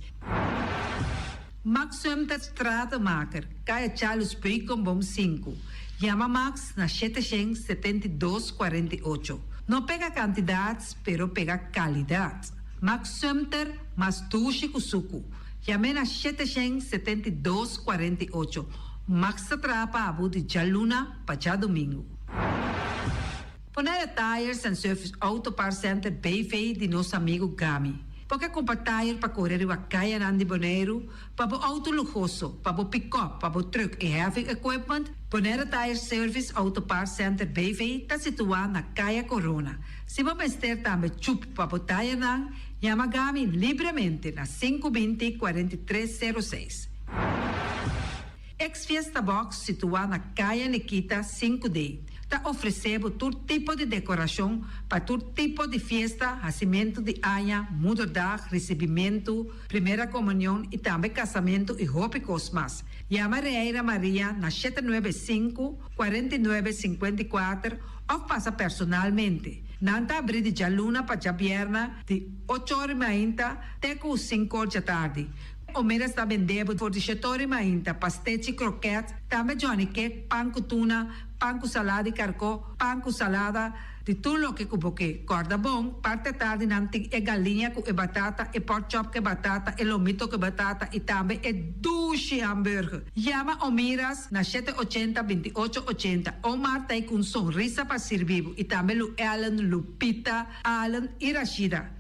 Speaker 3: Max Sumter Stratenmaker, Kaya Charles Beukenboom sinku. Yama Max na 772 48. No pega kantidat, pero pega kalidat. Max Sumter mas dushi ku suku. Yam'é na 772 48. Max ta traha pa bo di djaluna pa djadumingu. Bonaire Tires and Service Auto Parts Center BV di nos amigu Gami. Bo ke kumpra tire pa kore riba kayanan di Boneiru, pa bo outo luhoso, pa bo pikòp, pa bo trùk i heavy equipment? Bonaire Tire Service Auto Parts Center BV ta situá na Kaya Corona. Si bo mester tambe chup pa bo tirenan, yama Gami libremente na 520 43 06. Ex Fiesta Box situá na Kaya Nikita 5D ta ofresé bo tur tipo di dekorashon pa tur tipo di fiesta, hasimentu di aña, moederdag, risibimentu, primera komunion i tambe kasamentu i hopi kos mas. Yama Reira Maria na 795, 49, 54 òf pasa personalmente. Nan ta abrí di djaluna pa djabièrna di ocho or i mainta te ku sinku or djatardi. Omeras ta bende bo for di shetori mainta, pastechi, kroket, tambe johnny cake, pan ku tuna, pan ku salada di karkó, pan ku salada, di tur loke ku bo ke. Kòrda bon, parti atardi nan tin e galiña ku e batata, e pork chop ku e batata, e lomito ku e batata i tambe e dushi hamburger. Yama Omiras na shete ochenta, 28 ochenta. Omar ta ei ku un sonrisa pa sirbi bo i tambe Lu Ellen, Lupita, Allen i Rashida.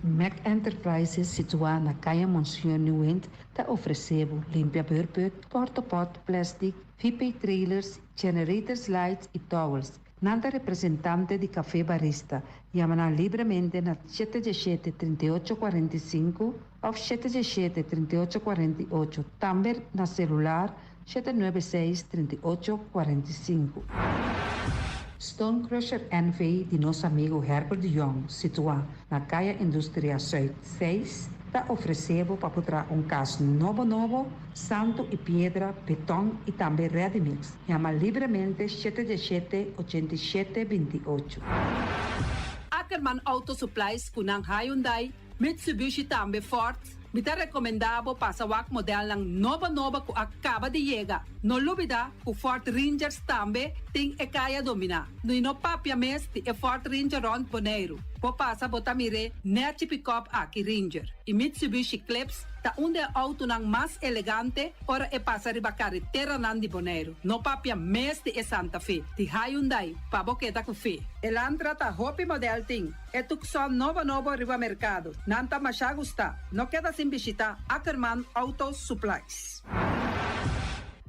Speaker 4: Mac Enterprises situá na Kaya Monseñor Nieuwind ta ofresé bo limpia beurput, portapot, plastic, VP trailers, generators lights i towels. Nan ta representante di Café Barista. Yama nan libremente na shete diesshete, 38 45 òf shete diesshete, 38 48, tambe na selular shete nuebe seis, 38 45. Stone Crusher NV di nos amigu Herbert de Jong, situá na Kaya Industria Zuid seis, ta ofresé bo pa por traha un kas nobo nobo, santu i piedra, beton i tambe ready mix. Yama libremente shete diesshete, 87, 28.
Speaker 3: Ackerman Auto Supplies ku nan Hyundai, Mitsubishi tambe Ford. Mi ta rekomendá bo pasa wak modelnan nobo nobo ku a kaba di yega. No lubidá ku Ford Rangers tambe tin e kaya dominá. I no papia mes di e Ford Ranger rònt Boneiru. Bo pasa bo ta mir'é nèchi pikòp aki Ranger. I Mitsubishi Eclipse ta un di e outonan mas elegante ora e pasa riba kareteranan di Boneiru. No papia mes di e Santa Fe di Hyundai pa bo keda ku fe. Elantra ta hopi modèl tin. E Tucson nobo nobo riba merkado. Nan ta masha gustá. No keda sin bishitá Ackerman Auto Supplies.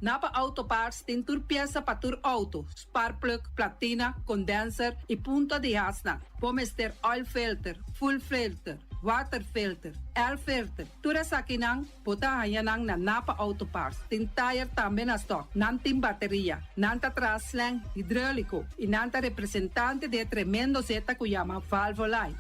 Speaker 3: Napa Auto Parts tin tur piesa pa tur outo, spark plug, platina, condenser y punta di hasnan. Bo mester oil filter, fuel filter, water filter, air filter. Tur esakinan bo ta haña nan na Napa Auto Parts. Tin tire tambe na stock. Nan tin bateria. Nan ta traha slang hidrolico y nan ta representante di e tremendo zeta cu yama Valvoline.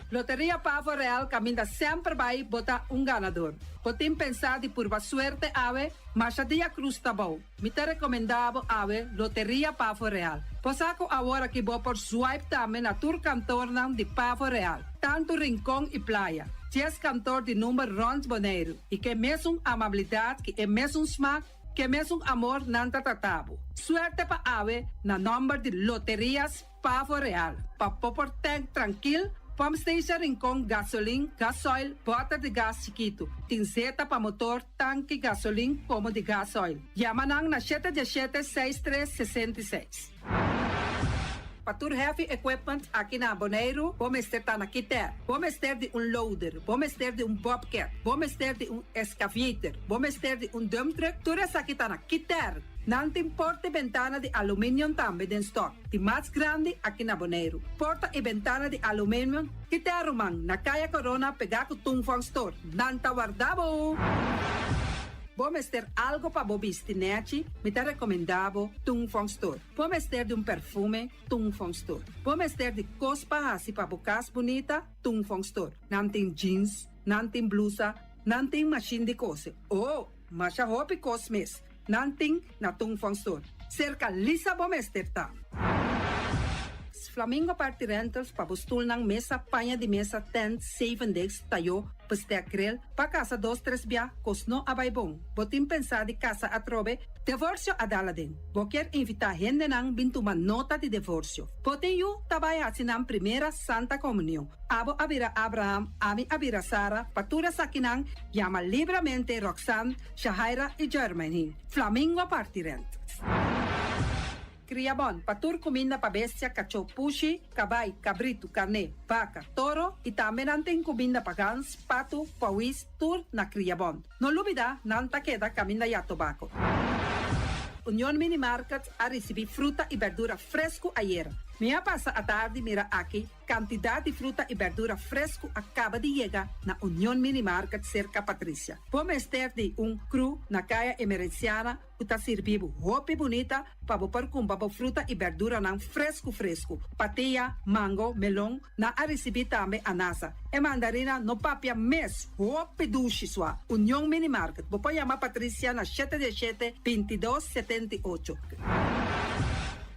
Speaker 3: Loteria Pavo Real caminda semper bay bo ta un ganador. Bo tin pensá di purba suerte awe? Masha dia cruz ta bou. Mi ta recomendá bo awe Loteria Pavo Real. Bo sa cu awor aki bo por swipe tambe na tur kantornan di Pavo Real, tantu Rincon y Playa. Dies kantor di number rond Boneiru y ke mesun amabilidad ki e mesun smaak, ke mesun amor nan ta trata bo. Suerte pa awe na nomber di Loterias Pavo Real, pa bo por tank trankil, pump station Rincon, gasolin, gasoil, bòter di gas chikitu. Tin zeta pa motor, tanki, gasolin komo di gasoil. Yama nan na shete diesshete, seis tres, 66. Pa tur heavy equipment aki na Boneiru, bo mester ta na Kiter. Bo mester di un loader, bo mester di un bobcat, bo mester di un excavator, bo mester di un dump truck, tur esaki ta na Kiter. Nan tin porta i bentana di aluminium tambe den stock. Di mas grandi aki na Boneiru. Porta i bentana di aluminium Kiter ruman, na Kaya Corona pegá ku Tung Fong Store. Nan ta warda bo! Bo mester algo pa bo bisti nèchi? Mi ta rekomendá bo Tung Fong Store. Bo mester di un perfume? Tung Fong Store. Bo mester di kos pa hasi pa bo kas bunita? Tung Fong Store. Nan tin jeans, nan tin blusa, nan tin mashin di kose. Oh! Masha hopi kos mes. Nan tin na Tung Fong Store. Serka Lisa bo mester ta. Flamingo Party Rentals pa bo stulnan, mesa, paña di mesa, tent, zeven desk, tayó, bestek, grill, pa kasa dos tres bia, kos no a bai bon. Bo tin pensá di kasa atrobe? Divorsio a dal aden. Bo kier invitá hendenan bin tuma nota di divorsio. Bo tin yu ta bai hasi nan primera Santa Komunion. Abo a bira Abraham, ami a bira Sara, pa tur esakinan yama libramente Roxanne, Shahaira i Jermaine. Flamingo Party Rentals. Kriabon, pa tur kuminda pa bestia, kachó, pushi, kabai, kabritu, karné, baka, toro i tambe nan tin kuminda pa gans, patu, pawis, tur na Kriabon. No lubidá, nan ta keda kaminda ya tobako. Union Mini Market a risibí fruta i bèrdura fresku ayera. Mi a pasa atardi mira aki Kantidat di fruta i bèrdura fresku a kaba di yega na Union Mini Market serka Patricia. Bo mester di un kru na Kaya Emerenciana ku ta sirbi bo hopi bunita pa bo por kumpra bo fruta i bèrduranan fresku fresku. Patia, mango, melon, nan a risibí tambe anasa. E mandarina no papia mes, hopi dushi sua. Union Mini Market, bo por yama Patricia na shete diesshete, 22, 78.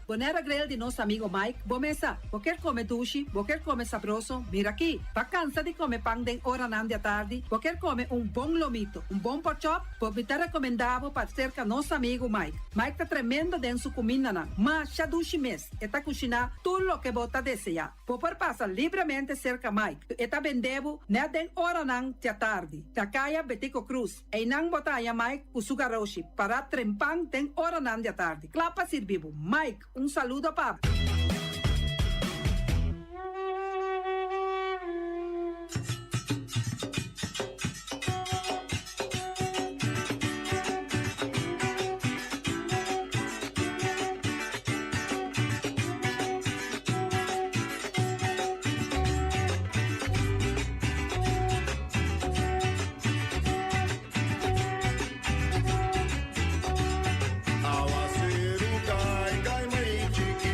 Speaker 3: Bonaire Grill di nos amigo Mike, bo mesa. Bo kier come dushi, bo kier come sabroso, mira aki. Bo a cansa di come pan den oranan di atardi, bo kier come un bon lomito, un bon porkchop, bo mi ta recomenda bo pa cerca nos amigo Mike. Mike ta tremendo den su cumindanan, masha dushi mes, e ta cushina tur loke bo ta desea. Bo por pasa libremente cerca Mike, e ta bende bo net den oranan di atardi, na caya Betico Croes. Einan bo ta haña Mike ku su garoshi pará trempan den oranan di atardi, kla pa sirbi bo. Mike, un saludo pa bo.
Speaker 1: Awaseru kai, kai mai chiki.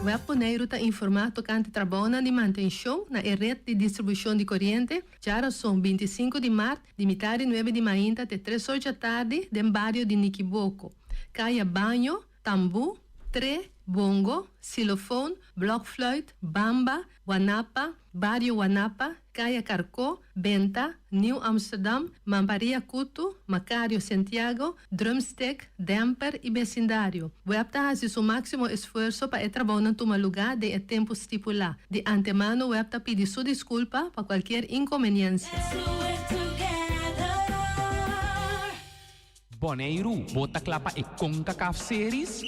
Speaker 5: Web Boneiru ta informá tokante trabounan di mantenshon na e ret di distribushon di koriente djarason 25 di mart di mitar di nuebe di mainta te tres or djatardi den bario di Nikiboko, Kaya Baño, Tambú, Tre, Bongo, Xylofoon, Blokfluit, Bamba, Wanapa, Bario Wanapa, Kaya Karkó, Benta, Nieuw Amsterdam, Mamparia Kutu, Macario Santiago, Drumstick, Demper i besindario. Web ta hasi su máksimo esfuerso pa e trabounan tuma lugá den e tempu stipulá. Di antemano web ta pidi su diskulpa pa kualkier inkonbeniensia.
Speaker 6: Boneiru, bo ta kla pa e Concacaf Series?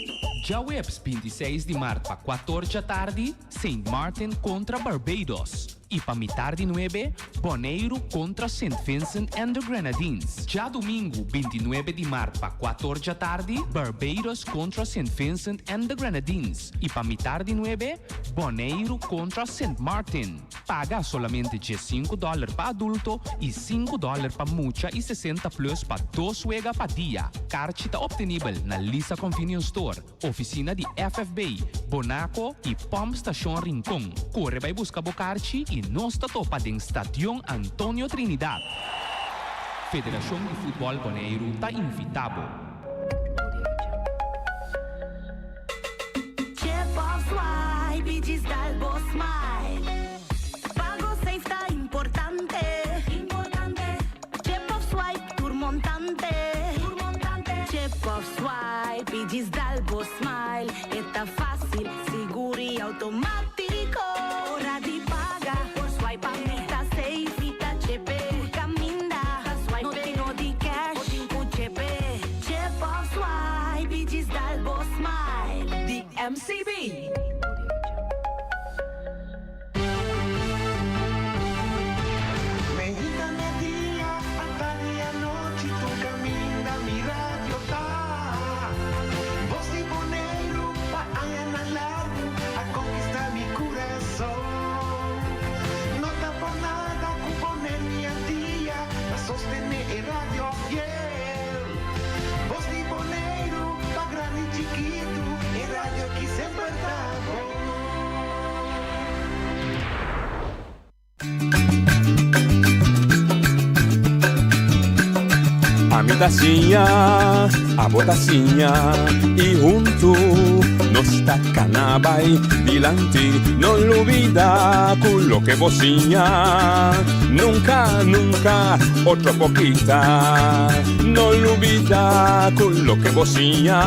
Speaker 6: Djaweps 26 di mart pa kuator djatardi, Saint Martin kontra Barbados i pa mitar di nuebe, Boneiru kontra Saint Vincent and the Grenadines. Djadumingu 29 di mart pa kuator djatardi, Barbados kontra Saint Vincent and the Grenadines i pa mitar di nuebe, Boneiru kontra Saint Martin. Paga solamente 15 dòler pa adulto i 5 dòler pa mucha i 60 plus pa dos wega pa dia. Karchi ta optenibel na Lisa Convenience Store, ofisina di FFB, Bonaco i Pump Station Rincon. Kore bai buska bo karchi i nos ta topa den Stadion Antonio Trinidad. Federashon di Futbòl Boneiru ta invitá bo.
Speaker 7: Chip of swipe i djis dal bo smile. Pago safe ta importante. Chip of swipe tur montante. Chip of swipe i djis dal bo smile. E ta fácil, sigur i automático. Ora di paga por swipe pa mi ta safe. Mi ta chepe tur caminda. No tin no di cash, bo tin cu chepe. Chip of swipe i djis dal bo smile.
Speaker 8: Di MCB.
Speaker 9: Meinta media, atardi anochi tur caminda mi radio ta. Bos di Boneiru pa añanan largu a conquista mi curason. No ta por nada cu Boneiru y Antia ta sostene e radio fiel. Bos di Boneiru pa grandi y chikitu e radio aki semper ta bon.
Speaker 10: Ami ta siña, abo ta siña i huntu nos ta kana bai dilanti. No lubida ku loke bo siña nunka, nunka otro por kita. No lubida ku loke bo siña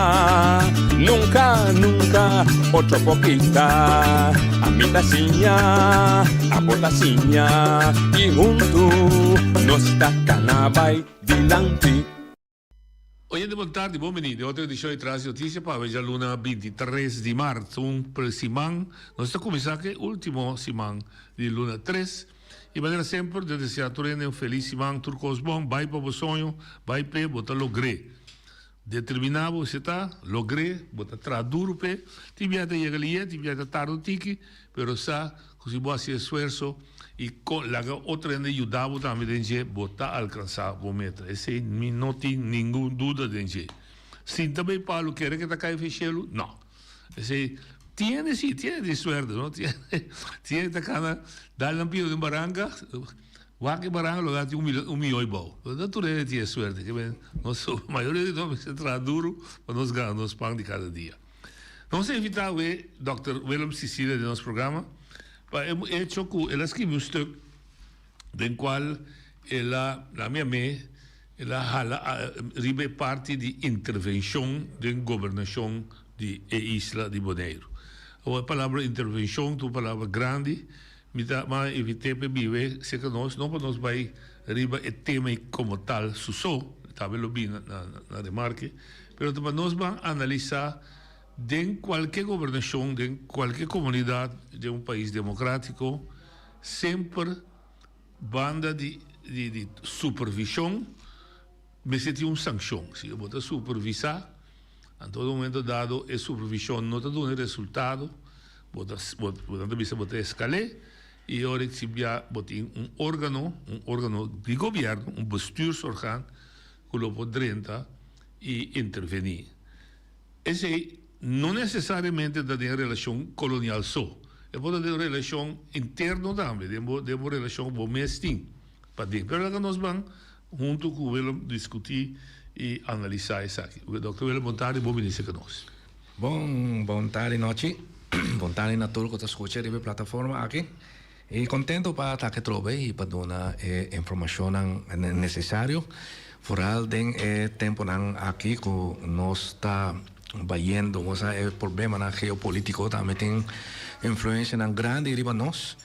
Speaker 10: nunka, nunka otro por kita. Ami ta siña, abo ta siña i huntu nos ta kana bai dilanti.
Speaker 11: Oyente bon tardi, bon bini den otro edicion di Tras di Noticia pa awe djaluna 23 di mart, un siman, nos ta cuminsa cu e ultimo siman di luna tres y manera semper ta desea tur hende un feliz siman, tur cos bon, bay pa bo soño, bay p'e, bo ta logr'e. Determiná bo si ta logr'é, bo ta traha duru p'e. Tin biaha ta yega lié, tin biaha ta tarda un tiki, pero sa ku si bo hasi esfuerso i laga otro hende yuda bo tambe den dje, bo ta alkansá bo meta. Esei mi no tin ningun duda den dje. Sinta bay palu kere ke ta kai fe shelu? No. Esei tin hende si, tin hende tin suerte, no? Tin hende, tin hende ta kana dal nan pia den baranka. Wak e baranka lo gati un miyon i bou. No tur hende tin e suerte. Ke men nos mayoria di nos mester traha duru pa nos gana nos pan di kada dia. Nos a invita awe Dòkter Willem Cicilia den nos programa pa e hecho ku el a skibi un stuk den kual el a na mi amé el a hala riba e parti di intervenshon den gobernashon di e isla di Boneiru. Awor e palabra intervenshon ta un palabra grandi. Mi ta manda invit'é p'e bibe serka nos, no pa nos bai riba e tema ei komo tal su so, tambe lo bin na remarke, pero ta pa nos ban analisá den kualke gobernashon, den kualke komunidat den un pais demokratiko, semper banda di supervishon mester tin un sankshon. Si bo ta supervisá, Anto den un momento dado e supervision no ta duna e resultado, bo ta bo nan ta bisa bo ta escal'é y ora si bia bo tin un organo, un organo di gobierno, un bestuursorgaan cu lo por drenta y interveni. Esey. no nesesariamente ta den relashon kolonial so. E por ta den relashon interno tambe, den bo den bo relashon ku bo mes tin paden. Pero laga nos ban huntu ku Willem diskutí i analisá esaki. Dòkter Willem, bon tardi, bon bini serka nos.
Speaker 8: Bon bon tardi nochi. Bon tardi na tur ku ta skucha riba e plataforma aki. I kontentu pa ta aki atrobe i pa duna e informashonnan nesesario, foral den e tempunan aki ku nos ta bayendo, bo sa e problemanan geopolitiko tambe tin influensianan grandi riba nos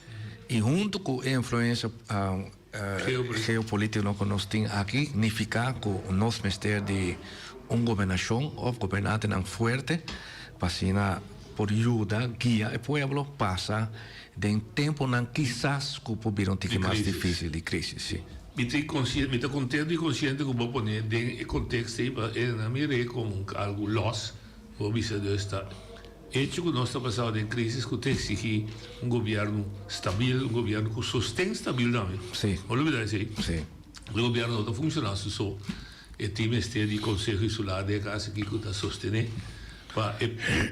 Speaker 8: i huntu ku e influensia geopolitiko ku nos tin aki nifiká ku nos mester di un gobernashon òf gobernantenan fuerte pa asina por yuda guia e pueblo pasa den tempunan kisas ku por bira un tiki mas difísil di krísis, sí.
Speaker 11: Mi ta konsiente, mi ta kontentu i konsiente ku bo pone den e konteksto ei pa e nan mir'é komo un algu lòs, bo bisa dus ta echo ku nos ta pasado den krísis ku ta eksigí un gobièrnu stabil, un gobièrnu ku sosten stabil tambe.
Speaker 8: Sí.
Speaker 11: No lubidá esei.
Speaker 8: Sí.
Speaker 11: Un gobièrnu no ta funshoná su so. E tin mester di Konseho Insular den e kas aki ku ta sostené pa e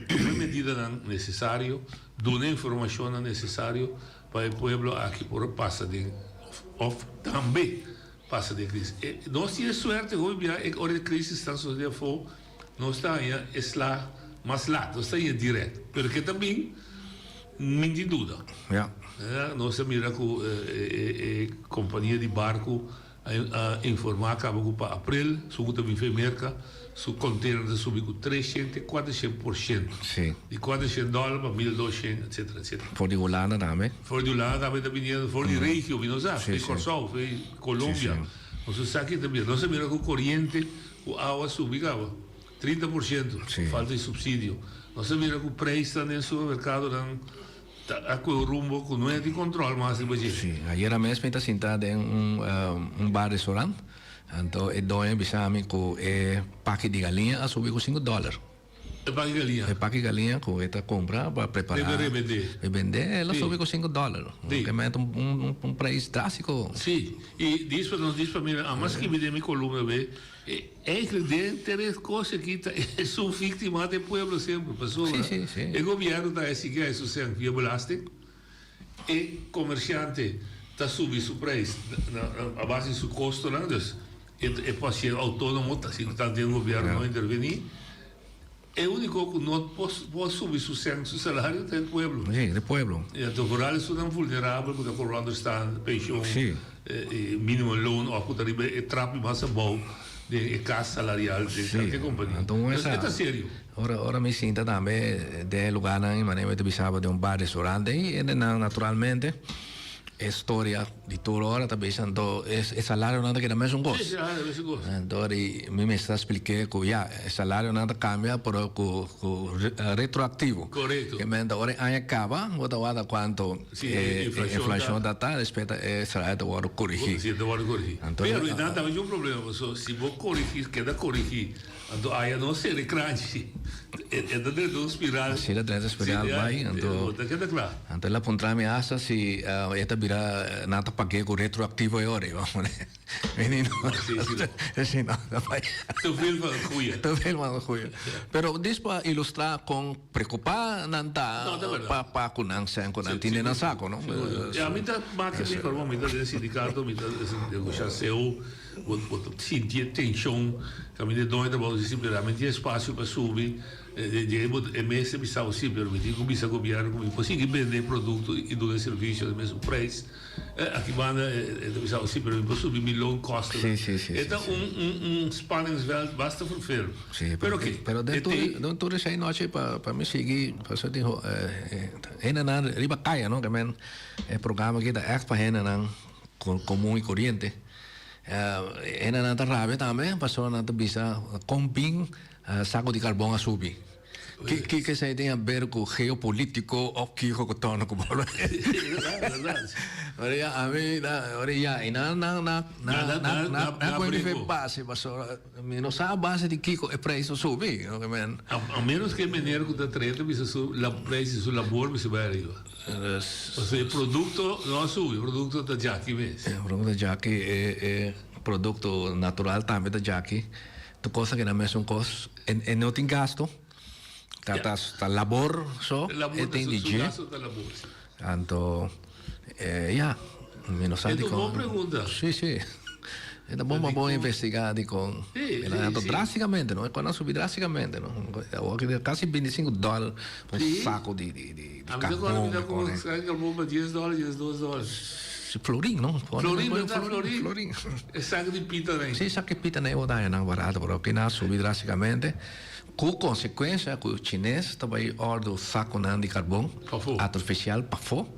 Speaker 11: tuma e medidanan nesesario, duna e informashonnan nesesario pa e pueblo aki por a pasa den òf tambe pasa den krísis. Nos tin e suerte hopi bia e ora e krísis ta sosodé afó nos ta haña e sla mas lat, nos ta haña dirèkt, pero ke ta bin mi tin duda. Nos a mira ku e kompania di barku A informá kaba ku pa aprel su ku ta bin fe Merka su kontener ta subi ku treshent te kuatershent por shento.
Speaker 8: Sí.
Speaker 11: Di kuatershent dòler pa mil doshent etsetera etsetera.
Speaker 8: For di Hulanda tambe.
Speaker 11: For di Hulanda tambe ta biniendo, for di regio mi no sa,
Speaker 8: Sí,
Speaker 11: di
Speaker 8: sí.
Speaker 11: Kòrsou, for di Colombia.
Speaker 8: Sí, sí.
Speaker 11: Nos no sa ki ta bira. Nos a mira ku koriente ku awa subi kaba 30 por shento,
Speaker 8: Sí.
Speaker 11: falta di supsidio. Nos a mira ku preisnan den supermerkadonan. Ta a koe un rumbo ku no e tin kontrol mas riba dje.
Speaker 8: Sí, ayera mes mi ta sinta den un un bar restaurant, anto e doño a bisa mi ku e paki di galiña a subi ku sinku dòler.
Speaker 11: E paki galiña?
Speaker 8: E paki galiña ku e ta kumpra pa prepará.
Speaker 11: Debe rebendé.
Speaker 8: Rebendé, el a
Speaker 11: Sí.
Speaker 8: subi ku sinku dòler.
Speaker 11: Sí.
Speaker 8: Ke mete un un un preis drástiko.
Speaker 11: Sí, i dispa nos dispa mira, a mas skibi den mi kolumna be, E Eigenlijk den tres kos aki ta esun víktima ta e pueblo semper pasobra
Speaker 8: Sí, sí, sí.
Speaker 11: e gobièrnu ta esigí a esun sèn via belasting, e komersiante ta subi su preis na a base di su kostonan, dus e e por hasié outónomo ta si tantu e gobièrnu no intervení. E úniko ku no por por subi su sèn su salario ta e pueblo.
Speaker 8: Sí, e pueblo.
Speaker 11: I anto vooral esunnan vulnerabel ku ta kobra onderstand, penshon,
Speaker 8: Sí.
Speaker 11: e minimum loon òf ku ta riba e trapi mas abou den e kas salarial den
Speaker 8: Sí.
Speaker 11: kalke kompania.
Speaker 8: Anto un
Speaker 11: Dus
Speaker 8: esa
Speaker 11: e ta serio.
Speaker 8: Ora ora mi sinta tambe den e lugarnan i manera mi ta bisa bo den un bar restaurante i hendenan naturalmente E storia di tur ora ta bisa anto e salarionan ta keda mesun kos.
Speaker 11: Sí, e mesun kos.
Speaker 8: Anto di mi mester a splik'é ku ya, e salarionan ta kambia pero ku ku retroaktivo.
Speaker 11: Korekto.
Speaker 8: Ke menta ora e aña kaba bo ta wak kuantu e inflashon ta ta despues ta e salario ta wòrdu korigí.
Speaker 11: Sí, ta wòrdu korigí. Pero e nan tambe tin un problema pasobra si bo korigí keda korigí Anto aya no sere kranchi. E ta drenta un spiral.
Speaker 8: Si, e ta drenta un spiral bai. Anto,
Speaker 11: ta keda kla.
Speaker 8: Anto el a puntra mi hasta si e ta bira nan ta pag'é ku retroaktivo e ora. Mi di no.
Speaker 11: Si, si no.
Speaker 8: Si no, ta bai.
Speaker 11: Te veel van het goeie.
Speaker 8: Te veel van het goeie. Pero dis pa ilustrá kon preokupá nan ta
Speaker 11: No, ta berdad.
Speaker 8: pa pa ku nan sèn ku nan tin den nan sako, no?
Speaker 11: Ya, mi ta maki mi forma, mi ta den sindikato, mi ta negoshá CO. Bo bo ta sinti e tenshon kaminda e doño ta bou di simplemente mi tin espasio pa subi dje bo e mes ta bisa bo si pero mi tin ku bisa gobièrnu ku mi por sigui bende e produkto i duna e servisio na mesun preis aki banda e ta bisa bo si pero mi por subi mi loon kostennan e ta un un un spanningsveld basta vervelend pero oke
Speaker 8: Pero den tur den tur esei nochi pa pa mi sigui pasobra tin hendenan riba kaya no ke men e programa aki ta ègt pa hendenan komun i koriente. Hendenan ta rabia tambe pasobra nan ta bisa kon bin sako di karbon a subi. Kiko esei tin haber ku geopolitiko òf kiko ku torna ku bolo? Ora ya ami ora ya i nan nan nan nan nan pone fe base pasobra mi no sa a base di kiko e preis a subi.
Speaker 11: A menos ku e meneer ku ta trae ta bisa su preis di su labor mester bai ariba. Pasobra e produkto no a subi, e produkto ta djaki mes.
Speaker 8: E produkto ta djaki, e e produkto natural tambe ta djaki. Tur kos ta keda mesun kos. E no tin gasto. Ta ta ta labor so e tin di dje. Anto ya mi no sa dikon.
Speaker 11: E ta un bon pregunta.
Speaker 8: Si si. E ta bon pa bo investiga dikon. Anto drasticamente no e kon a subi drasticamente no. Awor aki ta kasi binti sinku dòler pa un sako di di di karbon.
Speaker 11: Mi ta kòrda mi ta kòrda karbon pa dies dòler diesdos dòler.
Speaker 8: Florin no.
Speaker 11: Florin berdad florin.
Speaker 8: Florin.
Speaker 11: E sako di pita nei.
Speaker 8: Si sako di pita nei bo ta haña nan barato pero aki nan a subi drasticamente. Ku konsekuensia ku chines ta bai òrdu sakunan di karbon artifisial pafó,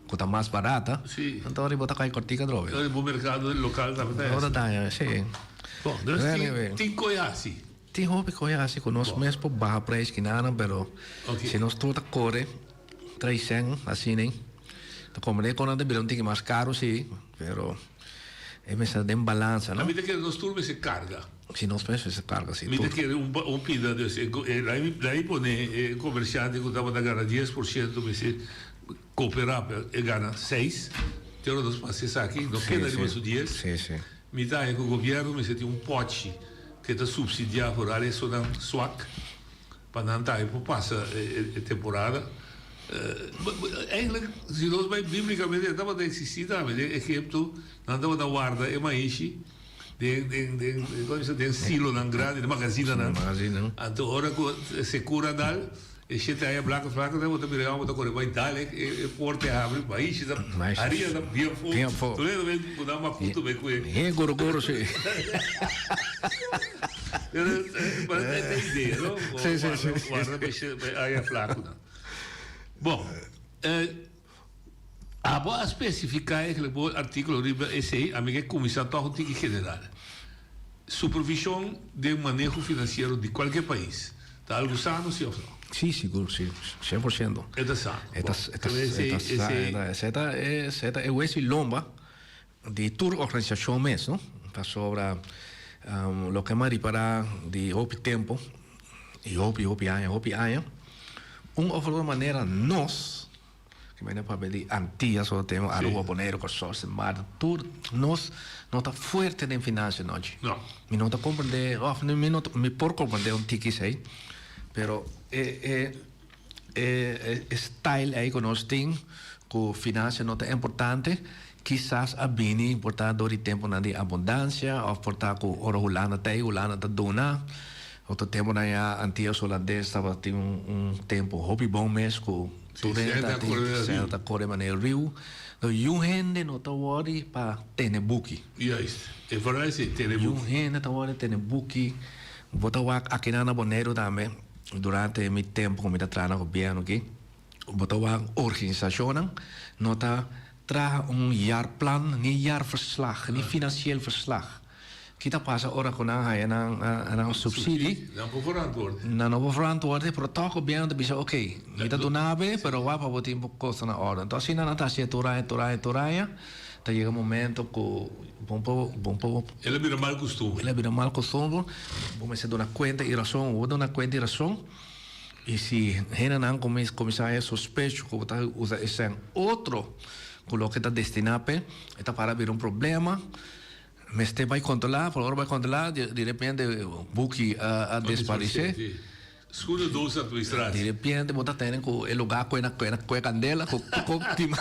Speaker 8: ku ta mas barata, anto ora bo ta kai kòrtika drobe.
Speaker 11: Ora bo merkado lokal tambe ta
Speaker 8: hasi. Ora daña, si.
Speaker 11: Bon, dus tin koi hasi.
Speaker 8: Tin hopi koi hasi ku nos mes por baha preis kinanan, pero si nos tur ta kore trai sèn asina, ta komprende ku nan ta bira un tiki mas karu si, pero e mester ta den balansa, no?
Speaker 11: Ami ta kere nos tur mester karga.
Speaker 8: Si nos mes mester karga si
Speaker 11: Mi
Speaker 8: tur.
Speaker 11: ta kere un un pida dus e la'i pone e komersiante ku tabata gana 10% mester koperá pa e gana seis te ora nos pasa esaki no keda riba su dies. Mi ta haña ku gobièrnu mester tin un pòchi ke ta supsidiá foral esonan swak pa nan tambe por pasa e temporada. Eigenlijk si nos bai biblikamente e tabata eksistí tambe den Egipto nan tabata warda e maishi. Den den den kon bisa den silonan grandi den magazinanan.
Speaker 8: Magazinan.
Speaker 11: Anto ora ku sekura dal e shete aña blaka flaka nan bo ta mira e hòmber ta kore bai dal e e porte a habri maishi ta haria ta bien afó.
Speaker 8: Bien afó.
Speaker 11: Tur hende ta bai ku nan makutu bai ku e.
Speaker 8: Hé goro goro si.
Speaker 11: Pero ta e idea no.
Speaker 8: Si si si.
Speaker 11: Warda pa e aña flakunan. Bon Abo a specifica eigenlijk bo articulo riba esey, ami ke cuminsa toch un tiki general. Supervision den maneho financiero di cualkier pais ta algo sano si of no?
Speaker 8: Si, sigur, si, 100%.
Speaker 11: E ta sano.
Speaker 8: E ta, e ta, e ta sano. Esey ta, esey ta e hueso y lomba di tur organisacion mes, no? Pasobra loke mi a ripara di hopi tempo y hopi, hopi aña, hopi aña, un of otro manera nos Ki mene papia di Antillas ora temo Aruba, Boneiru, Kòrsou, Sint Maarten, tur nos no ta fuerte den financia nochi.
Speaker 11: No.
Speaker 8: Mi no ta comprende, of mi no ta, mi por comprende un tiki esei, pero e e e e style ei ku nos tin ku financia no ta importante, kisas a bini por ta dor di temponan di abundancia of por ta ku ora Hulanda ta ei, Hulanda ta duna. Otro temponan ya Antillas Hulandes tabatin un tempo hopi bon mes ku
Speaker 11: Tur hende ta kore
Speaker 8: riu. Ta kore manera riu. No, yu hende no ta wòrdi pa tene buki.
Speaker 11: Juist. E vooral esei, tene buki.
Speaker 8: Yu hende ta wòrdi tene buki. Bo ta wak akinan na Boneiru tambe, durante mi tempu ku mi ta traha na gobièrnu aki, bo ta wak organisashonnan no ta traha un jaarplan, ni jaarverslag, ni financieel verslag. Ki ta pasa ora ku nan haña nan nan subsidi?
Speaker 11: Nan por verantwoord'e.
Speaker 8: Nan no por verantwoord'e, pero tòg gobièrnu ta bisa oke, mi ta duna bo, pero wak pa bo tin bo kos na òrdu. Entonces asina nan ta hasié tur aña, tur aña, tur aña, ta yega momento ku bo por, bo por.
Speaker 11: El a bira mal kustumber.
Speaker 8: El a bira mal kustumber, bo mester duna kuenta i rason, bo duna kuenta i rason, i si hendenan kuminsá haña sospecho ku bo ta usa e sèn otro ku loke ta destiná p'e, e ta para bira un problema. Mester bai controla, pero ora bai controla di repente buki a desparece.
Speaker 11: Scudo dos administratie.
Speaker 8: Di repente bo ta tene cu e lugar cu e cu e candela cu cu kima.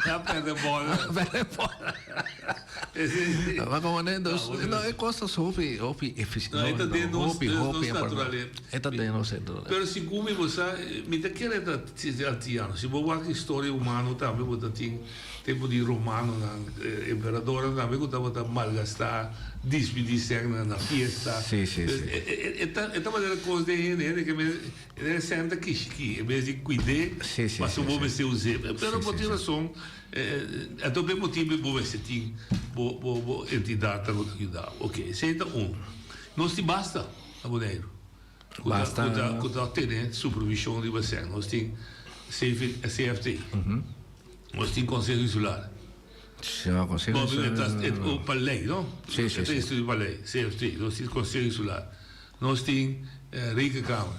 Speaker 11: A perde bola.
Speaker 8: A perde bola. Ma como ne dus no e cos ta hopi hopi eficiente.
Speaker 11: No e ta den nos naturalesa.
Speaker 8: E ta den nos naturalesa.
Speaker 11: Pero segun mi bo sa mi ta kere ta antiano si bo wak historia humano tambe bo ta tin. Tempu di romanonan, emperadornan tambe ku tabata malgastá, dispidí sènnan na fiesta.
Speaker 8: Sí, sí, sí.
Speaker 11: E ta e ta manera kos den hende, hende ke mes e sèn ta kishikí, en bes di kuid'é,
Speaker 8: Sí, sí,
Speaker 11: pasobra
Speaker 8: sí,
Speaker 11: bo
Speaker 8: sí.
Speaker 11: mester us'é. Pero
Speaker 8: Sí,
Speaker 11: bo
Speaker 8: sí,
Speaker 11: tin
Speaker 8: sí.
Speaker 11: rason, anto p'e motibu bo mester tin bo bo bo entidatnan ku ta yuda bo. Oke, esei ta un. Nos tin basta na Boneiru ku ta
Speaker 8: Basta.
Speaker 11: ku ta ku ta tene supervishon riba sèn. Nos tin CFT. Nos tin Conseho Insular.
Speaker 8: Sí, no, Conseho Insular.
Speaker 11: Bo, pa ley, no?
Speaker 8: Sí, sí, sí.
Speaker 11: E ta pa ley, CFT. Nos tin Conseho Insular. Nos tin Rekenkamer.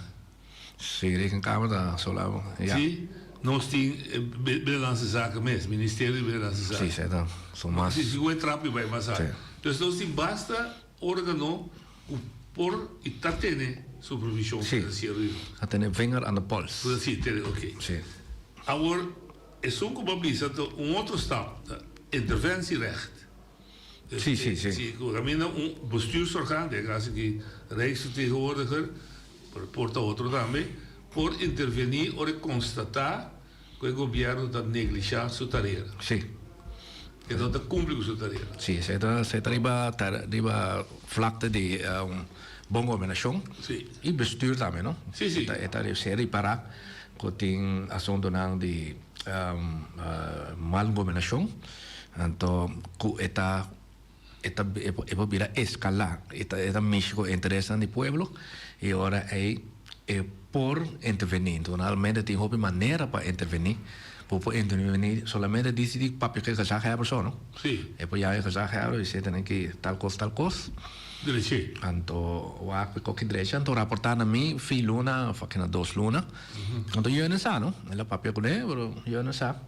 Speaker 8: Sí, Rekenkamer ta sola, ya.
Speaker 11: Sí, nos tin Binnenlandse Zaken mes, Ministerio di Binnenlandse Zaken.
Speaker 8: Sí, sí, ta. Son mas.
Speaker 11: Sí, si ku e trapi bai mas alto.
Speaker 8: Sí.
Speaker 11: Dus nos tin basta organo ku por i ta tene. supervision financiero di nos.
Speaker 8: A tene vinger aan de pols.
Speaker 11: Si, tene, oké.
Speaker 8: Si.
Speaker 11: Awor, esun ku bo a bisa ta un otro stap, ta interventierecht. Dus
Speaker 8: Si, si, si.
Speaker 11: Si ku kaminda un bestuursorgaan, den e kaso aki Rijksvertegenwoordiger, pero por ta otro tambe, por intervení ora e konstatá ku e gobièrnu ta neglishá su tarea.
Speaker 8: Si.
Speaker 11: E no ta kumpli ku su tarea.
Speaker 8: Si, esei ta esei ta riba riba vlakte di bon gobernashon.
Speaker 11: Si.
Speaker 8: I bestuur tambe, no?
Speaker 11: Si, si.
Speaker 8: E ta e ta ser ripará ku tin asuntunan di mal gobernashon, anto ku e ta e ta e por bira eskalá, e ta e ta mishi ku interesnan di pueblo i ora ei e por intervení. Naturalmente tin hopi manera pa intervení, bo por intervení solamente disi di papia ku e gezaghebber so no.
Speaker 11: Sí.
Speaker 8: E por yama e gezaghebber i bis'é tene ki tal kos tal kos.
Speaker 11: Drechi.
Speaker 8: Anto wak ku e koki drechi anto raportá na mi fin luna òf aki na dos luna. Anto yo no sa no, el a papia kuné pero yo no sa.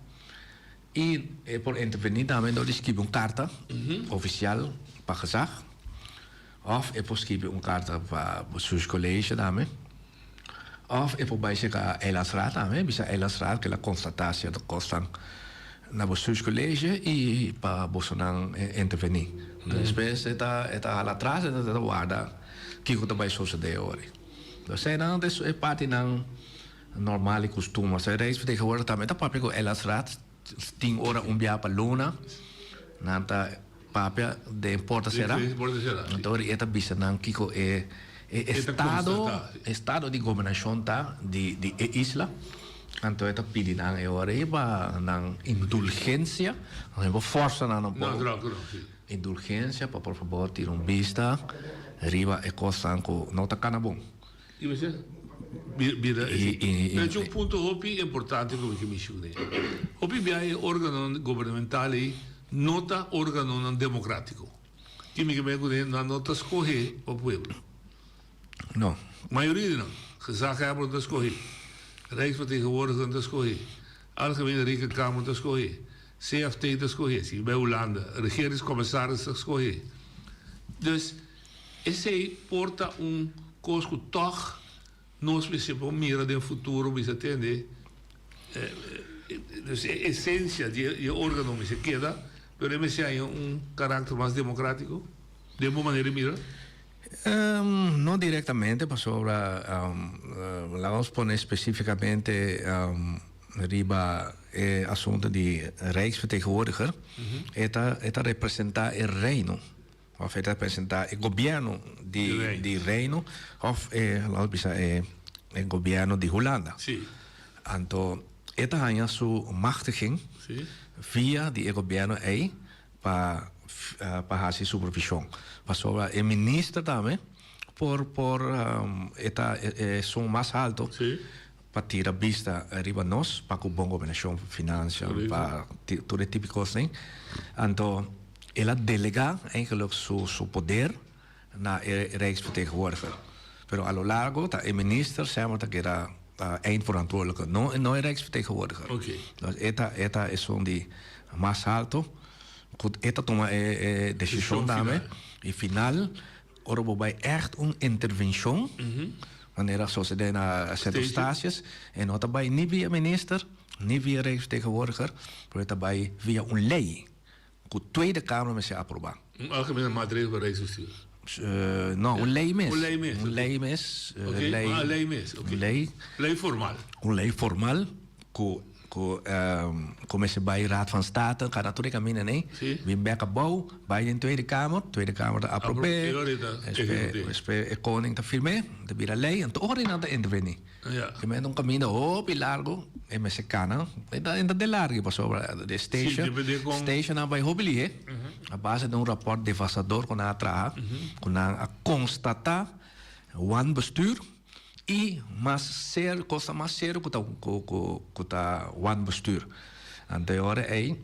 Speaker 8: I e por intervení tambe dor di skibi un karta ofisial pa gezag òf e por skibi un karta pa bestuurscollege tambe òf e por bai serka Eilandsraad tambe, bisa Eilandsraad ku el a konstatá sierto kosnan na bestuurscollege i pa bosonan intervení. Despues e ta e ta hala atras e ta warda kiko ta bai sosodé ora. Eseinan ta e partinan. Normal y costumber. Sa Rijksvertegenwoordiger tambe ta papia cu Eilandsraad tin ora un bia pa luna. Nan ta papia den porta cera. Anto e ta bisa nan kico e estado estado di gobernacion ta di di e isla. Anto e ta pidi nan e ora ey pa nan indulgencia. Nan por forsa nan un poco. Indulgencia pa por fabor tira un bista riba e cosnan cu no ta cana bon.
Speaker 11: I mester bira esei. Pero tin un punto hopi importante ku mi ke menshoné. Hopi bia e organonan gubernamental ei no ta organonan demokratiko. Ki mi ke mester kuné nan no ta skohé pa pueblo.
Speaker 8: No.
Speaker 11: Mayoria di nan, gezaghebber no ta skohé, rijksvertegenwoordiger no ta skohé, algemene rekenkamer no ta skohé, CFT ta skohé, si bai Hulanda, regeringscommissaris ta skohé. Dus. Esei por ta un kos ku tòg nos mester por mira den futuro bisa tende dus e esensia di e organo mester keda pero e mester haña un karakter mas demokratiko den bo manera di mira?
Speaker 8: No direktamente pasobra laga nos pone spesifikamente riba e asunto di Rijksvertegenwoordiger e ta e ta representa e reino. Of e ta representa e gobierno di di reino of e laat bisa e e gobierno di Hulanda.
Speaker 11: Sí.
Speaker 8: Anto e ta haña su machtiging
Speaker 11: Sí.
Speaker 8: via di e gobierno ei pa pa hasi supervision. Pasobra e minister tambe por por e ta esun mas alto
Speaker 11: Sí.
Speaker 8: pa tira bista riba nos pa ku bon gobernashon, financia, pa tur e tipo di kosnan. Anto el a delegá eigenlijk su su poder na e Rijksvertegenwoordiger. Pero a lo largo ta e minister semper ta keda eindverantwoordelijke, no no e Rijksvertegenwoordiger. Dus e ta e ta esun di mas alto ku e ta tuma e e desishon tambe i final. Ora bo bai ègt un intervenshon, manera a sosodé na Sint Eustatius, e no ta bai ni via minister, ni via Rijksvertegenwoordiger, pero e ta bai via un lei ku Tweede Kamer mester aprobá.
Speaker 11: Un algemene maatregel pa Rijksbestuur?
Speaker 8: No, un lei mes.
Speaker 11: Un lei mes.
Speaker 8: Un lei mes.
Speaker 11: Oké, ah, lei mes, oké.
Speaker 8: Un lei.
Speaker 11: Lei formal.
Speaker 8: Un lei formal ku Ku ku mester bai Raad van State, kada tur e kaminda nei, bin bek abou, bai den Tweede Kamer, Tweede Kamer ta aprob'é, despues e koning ta firm'é, ta bira lei, anto ora nan ta intervení. E mester un kaminda hopi largu, e mester kana, e ta e ta den largu pasobra de station, station a bai hopi lihé, a base di un rapòrt devastador ku nan a traha, ku nan a konstatá wanbestuur. I mas serio, kosnan mas serio ku ta ku ta wanbestuur. Anto e ora ei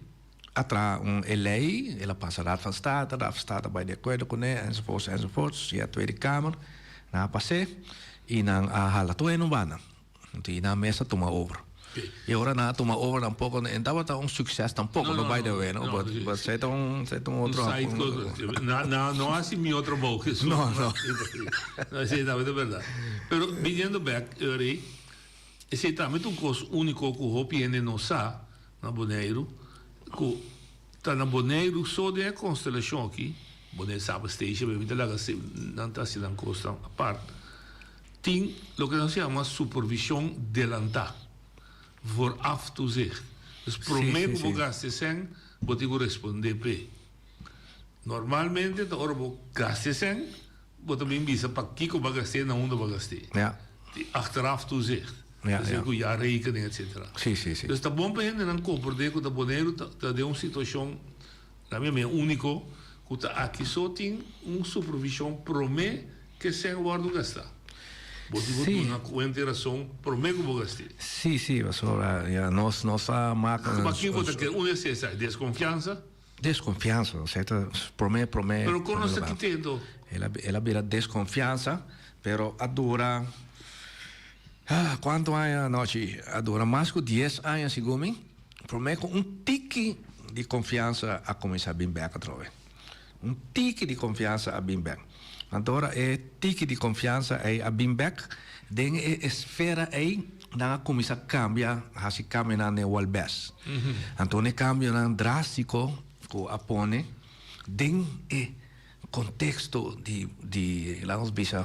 Speaker 8: a traha un e lei, el a pasa Raad van State, Raad van State a bai di akuerdo kuné enzovoorts enzovoorts, ya Tweede Kamer, nan a pas'é i nan a hala tur hende un banda. Anto i nan mes a tuma over. I ora nan a tuma over tampoco no tabata un succes tampoco no by the way no but but esei ta un esei ta un otro
Speaker 11: Nan nan no hasi mihó trabou ke su
Speaker 8: No no.
Speaker 11: No esei tambe ta berdad. Pero biniendo bek Eury esei tambe ta un kos úniko ku hopi hende no sa na Boneiru ku ta na Boneiru so den e konstelashon aki Boneiru Saba Station mi ta laga nan ta hasi nan kosnan apart. Tin loke nos yama supervision delantá, vooraf toezicht. Dus promé ku bo gasta e sèn, bo tin ku respondé p'e. Normalmente ta ora bo gasta e sèn, bo ta bin bisa pakiko bo a gast'é, na unda bo a gast'é. Di achteraf toezicht. Esei ku jaarrekening etcetera. Dus ta bon pa hendenan komprendé ku ta Boneiru ta den un situashon, na mi opinia, úniko, ku ta aki so tin un supervision promé Ke sèn wòrdu gastá? Bo tin ku duna kuenta i rason promé ku bo gast'é.
Speaker 8: Sí, sí, pasobra ya nos nos a maka.
Speaker 11: Kuma kin bo ta kere? Unda esei sa? Deskonfiansa?
Speaker 8: Deskonfiansa, esei ta promé, promé.
Speaker 11: Pero kon nos ta kit'é anto?
Speaker 8: El a el a bira deskonfiansa, pero a dura kuantu aña anochi? A dura mas ku dies aña segun mi, promé ku un tiki di konfiansa a kuminsá bin bèk atrobe. Un tiki di konfiansa a bin bèk. Anto ora e tiki di konfiansa ei a bin bèk, den e esfera ei nan a kuminsá kambia, hasi kambionan den wòlbès. Anto un e kambionan drástiko ku a pone den e konteksto di, di laga nos bisa,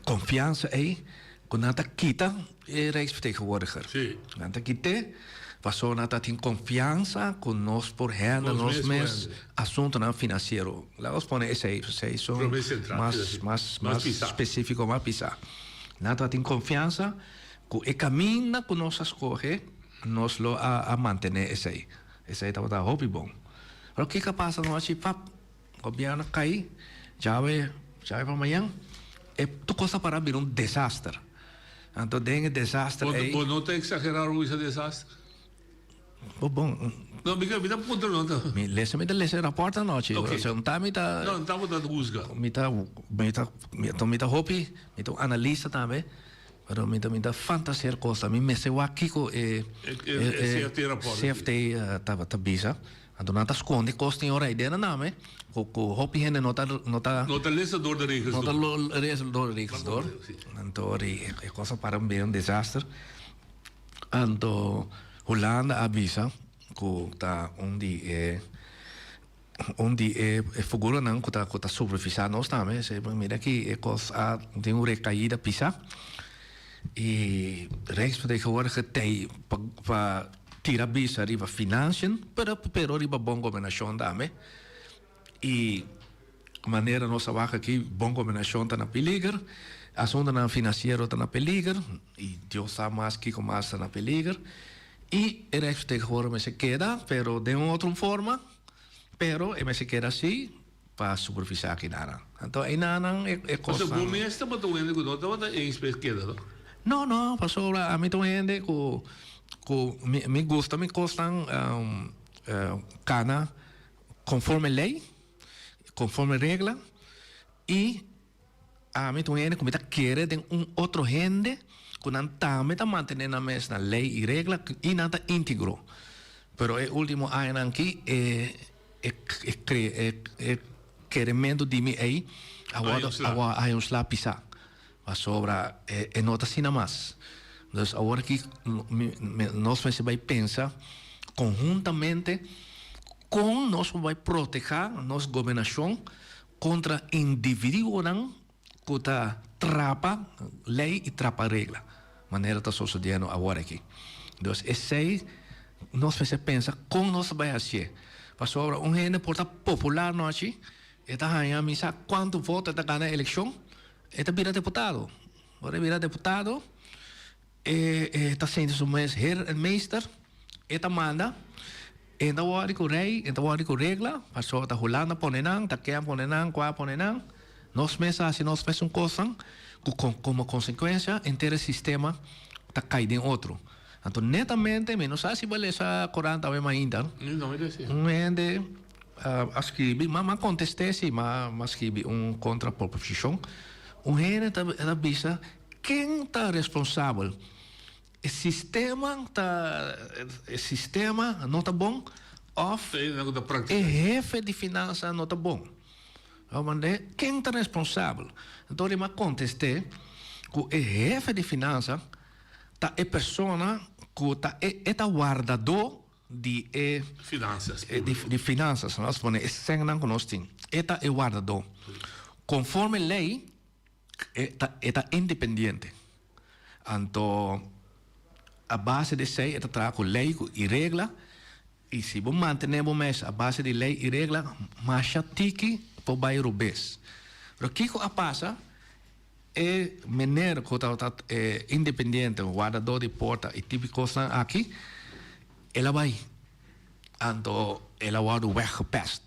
Speaker 8: konfiansa ei, ku nan ta kita e Rijksvertegenwoordiger. Nan ta kit'é pasobra nan ta tin konfiansa ku nos por hèndel nos mes asuntunan finansiero. Laga nos pone esei, esei son mas, mas, mas spesífiko, mas pisá. Nan ta tin konfiansa ku e kaminda ku nos a skohe, nos lo a mantené esei. Esei tabata hopi bon. Pero kiko a pasa nochi? Pap! Gobierno kai djawe djawe pa mañan e tur kos a para bira un desaster. Anto den e desaster ei.
Speaker 11: Bo no ta exagera ora bo bisa desaster?
Speaker 8: Bo bon.
Speaker 11: No mi ta puntra no ta.
Speaker 8: Mi lesa mi ta lesa e raport anochi.
Speaker 11: Ok.
Speaker 8: Osea un ta mi ta.
Speaker 11: No un ta bo ta huzga.
Speaker 8: Mi ta mi ta mi ta hopi mi ta un analista tambe pero mi ta mi ta fantaseer kos mi mester wak kiko e
Speaker 11: e CFT raport.
Speaker 8: CFT ta bisa. Anto nan ta skonde kos tin ora ei den nan name ku ku hopi hende no ta no ta.
Speaker 11: No ta lesa door de regels
Speaker 8: door. No ta lesa door de regels door. Anto ora ei e kos a para bira un desaster. Anto Hulanda a bisa ku ta un di e un di e figuranan ku ta ku ta supervisá nos tambe. Esei mira aki e kos a tin un rekaida pisá i Rijksvertegenwoordiger tei pa pa. Tira bisa riba financiën, pero pero riba bon gobernacion tambe. Y manera nos a wak aki, bon gobernacion ta na peliger, asuntonan financiero ta na peliger, y Dios sa mas kico mas ta na peliger. Y e Rijksvertegenwoordiger mester keda, pero den un otro forma, pero e mester keda si pa supervisa aki nanan. Anto einanan e e
Speaker 11: Pasobra
Speaker 8: cosnan.
Speaker 11: bo mes tabata un hende cu no tabata eens pa e keda, no?
Speaker 8: No, no, pasobra ami ta un hende cu cu mi mi gusta mi cosnan cana conforme ley, conforme regla y Ami ta un hende ku mi ta kere den un otro hende ku nan tambe ta mantené nan mes na lei i regla i nan ta íntegro. Pero e último añanan aki e e e e kerementu di mi ei a wòrdu a haña un sla pisá pasobra e no ta asina mas. Dus awor aki nos mester bai pensa konhuntamente kon nos por bai protehá nos gobernashon Kontra individuonan ku ta trapa lei i trapa regla, manera ta sosodiendo awor aki. Dus esei nos mester pensa kon nos ta bai hasié. Pasobra un hende por ta popular nochi, e ta haña mi sa kuantu voto e ta gana elekshon, e ta bira deputado. Ora e bira deputado, E ta sinti su mes heer en meester, e ta manda, e ta wòrdu ku rei, e ta wòrdu ku regla, pasobra ta Hulanda pone nan, ta ken pone nan, kua pone nan. Nos mes a hasi nos mesun kosnan ku komo konsekuensia henter e sistema ta kai den otro. Anto netamente mi no sa si bo a lesa korant awe mainta, un hende a skibi, ma a kontest'é si, ma a skibi un kontraproposishon, un hende ta bisa Ken ta responsabel? E sistema ta e sistema no ta bon of e hefe di finansa no ta bon. Mande ken ta responsabel? Anto mi a kontest'é ku e hefe di finansa ta e persona ku ta e ta wardadó di e di finansas, nos pone e sènnan ku nos tin. E ta e wardadó. Konforme lei E ta e ta independiente. Anto a base di esei e ta traha ku lei ku i regla i si bo mantené bo mes a base di lei i regla masha tiki por bai robes. Pero kiko a pasa? E mener ku tabata independiente, wardadó di porta i tipo kosnan aki, el a bai. Anto el a wòrdu weggepest.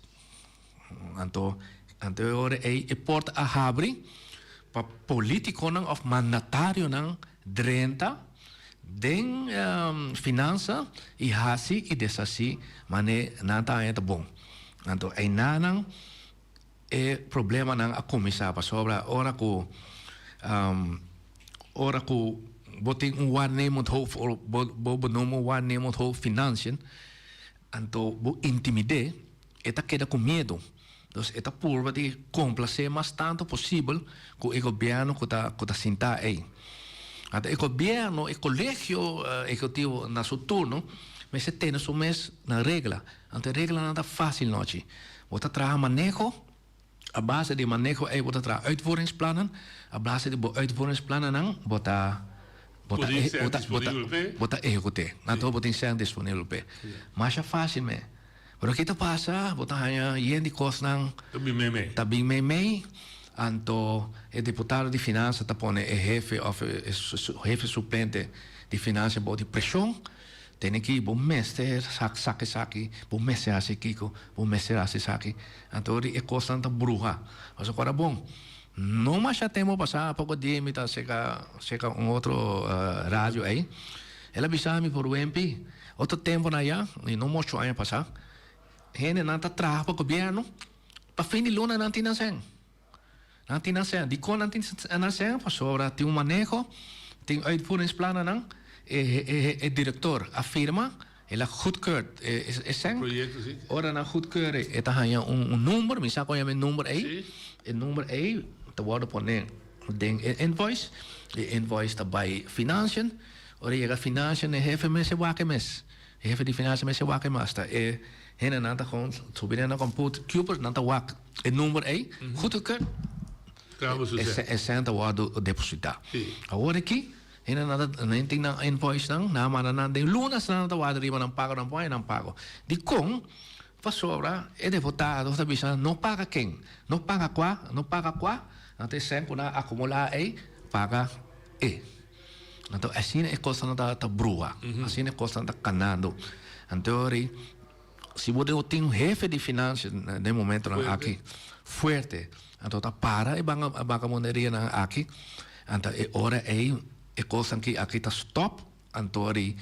Speaker 8: Anto, anto e ora ei e porta a habri pa politiconan of mandatarionan drenta den finansa y haci y deshaci mane nan ta haña ta bon. Anto einanan e problemanan a cuminsa pasobra ora cu ora cu bo tin un waarnemend hoofd of bo benoem un waarnemend hoofd financiën anto bo intimid'é. E ta keda ku miedu. Dus e ta purba di komplasé mas tantu posibel ku e gobièrnu ku ta ku ta sintá ei. Anto e gobièrnu, e kolegio ehekutivo na su turno mester tene su mes na regla. Anto e reglanan ta fásil nochi. Bo ta traha maneho, a base di e maneho ei bo ta traha uitvoeringsplannen, a base di bo uitvoeringsplannenan bo ta bo ta bo ta bo ta ehekut'é. Anto bo tin sèn disponibel p'e. Masha fásil me. Pero ki ta pasa? Bo ta haña yen di kosnan
Speaker 11: Ta bin meimei.
Speaker 8: Ta bin meimei. Anto e diputado di finansa ta pone e hefe òf e hefe suplente di finansia bou di preshon. Tene ki bo mester saka esaki, bo mester hasi kiko, bo mester hasi esaki. Anto di e kosnan ta bruha. Pasobra ku ora bon, no masha tempu pasá poko dia mi ta seka seka un otro radio ei. El a bisa mi por wempi. Otro temponan ya, y no mucho aña pasa, hendenan ta traha pa gobierno, pa fin di luna nan tin nan cen. Nan tin nan cen. Dicon nan tin nan cen? Pasobra tin un maneho, tin uitvoeringsplannennan, e e director a firma, el a goedkeurd e cen. Ora nan goedkeur e ta haña un number, mi sa con yama e number ey, e number ey ta wordo pone den e invoice, e invoice ta bay financiën. Ora yega financiën e hefe mester wak e mes. E hefe di financiën mester wak e mas. Ta e hendenan ta gewoon subi den nan computer, cuper, nan ta wak e number ey, goedgekeurd, e cent ta wordo deposita. Awor aki, hendenan ta, nan tin nan invoice nan, nan a manda nan den lunas nan ta warda riba nan pago, nan por haña nan pago. Dikon? Pasobra e deputado ta bisa no paga ken, no paga kua, no paga kua, nan ta e cent ku nan a akumulá ey, paga e. Anto asina e kosnan ta ta brua, asina e kosnan ta kanando. Anto ori si bo den tin un hefe di finansia den momentonan aki fuerte, anto ta para e bagamonerianan aki, anto e ora ei e kosnan ki aki ta stop, anto ori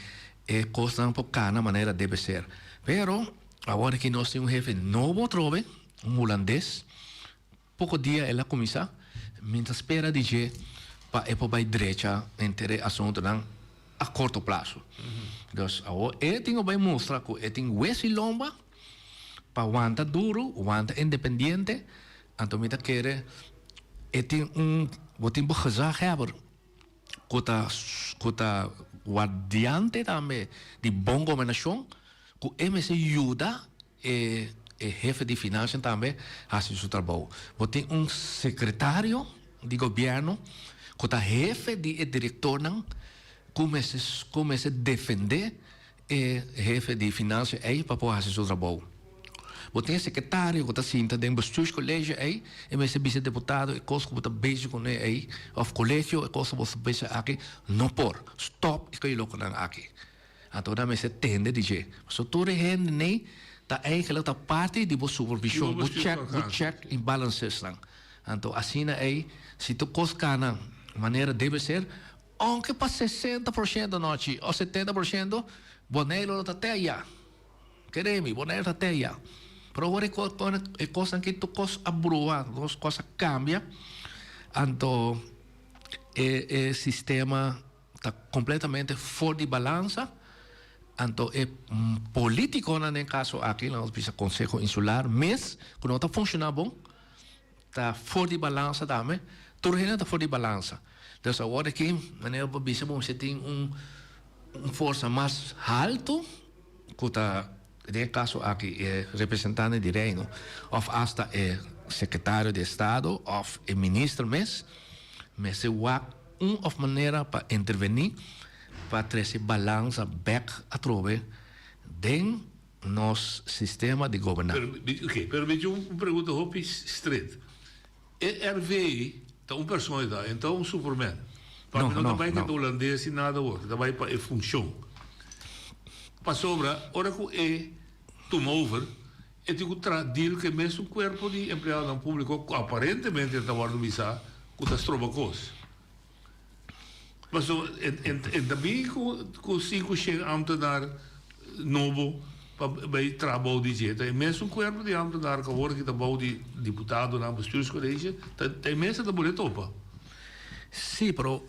Speaker 8: e kosnan por kana manera debe ser. Pero awor aki nos tin un hefe nobo atrobe, un hulandes. Poko dia el a kuminsá, mi ta spera di dje pa e por bai drecha henter e asuntunan a korto plaso. Dus awor e tin ku bai mustra ku e tin wes i lomba pa wanta duru, wanta independiente, anto mi ta kere e tin un, bo tin bo gezaghebber ku ta ku ta wardiante tambe di bon gobernashon ku e mester yuda E e hefe di financiën tambe hasi su trabou. Bo tin un secretario di gobierno cu ta hefe di e directornan cu mester cu mester defende e hefe di financiën ey pa por hasi su trabou. Bo tin e secretario cu ta sinta den bestuurscollege ey e mester bisa e deputado e cos cu bo ta bezig cune ey of colegio e cos cu bo ta bezig aki no por. Stop e coy loconan aki. Anto nan mester tende di dje. Pasobra tur e hende nei ta eigenlijk ta parti di bo supervision, bo check, bo check and balancesnan. Anto asina ei, si tur kos kana manera debe ser, ounke pa sesenta por shento nochi òf setenta por shento, Boneiru lo ta te aya. Kere mi, Boneiru ta te aya. Pero ora e kosnan aki tur kos a brua, tur kos a kambia, anto e sistema. ta completamente for di balansa, anto e politiconan den caso aki, laga nos bisa Conseho Insular mes, cu no ta funciona bon, ta for di balansa tambe, tur hende ta for di balansa. Dus awor aki, manera bo bisa bo mester tin un un forsa mas halto cu ta den e caso aki e representante di Reino of hasta e secretario di estado of e minister mes, mester wak un of manera pa interveni pa trece balansa bek atrobe den nos sistema di goberná.
Speaker 11: Pero, ok, pero mi tin un pregunta hopi stret. E RV ta un persona ta, e no ta un superman.
Speaker 8: No,
Speaker 11: Papi no ta
Speaker 8: no,
Speaker 11: bai ku
Speaker 8: no.
Speaker 11: ta hulandes ni nada wor, e ta bai pa e funcion. Pasobra ora ku e tuma over, e tin ku traha deal ku e mesun kuerpo di empleadonan públiko ku aparentemente ta wòrdu bisa ku ta stroba kos. Pasobra e ta bin ku 500 ambtenaar nobo pa bai traha bou di dje. Ta e mesun kuerpo di ambtenaar ku awor aki ta bou di diputadonan, bestuurscollege, ta e mes ta bole topa.
Speaker 8: Sí, pero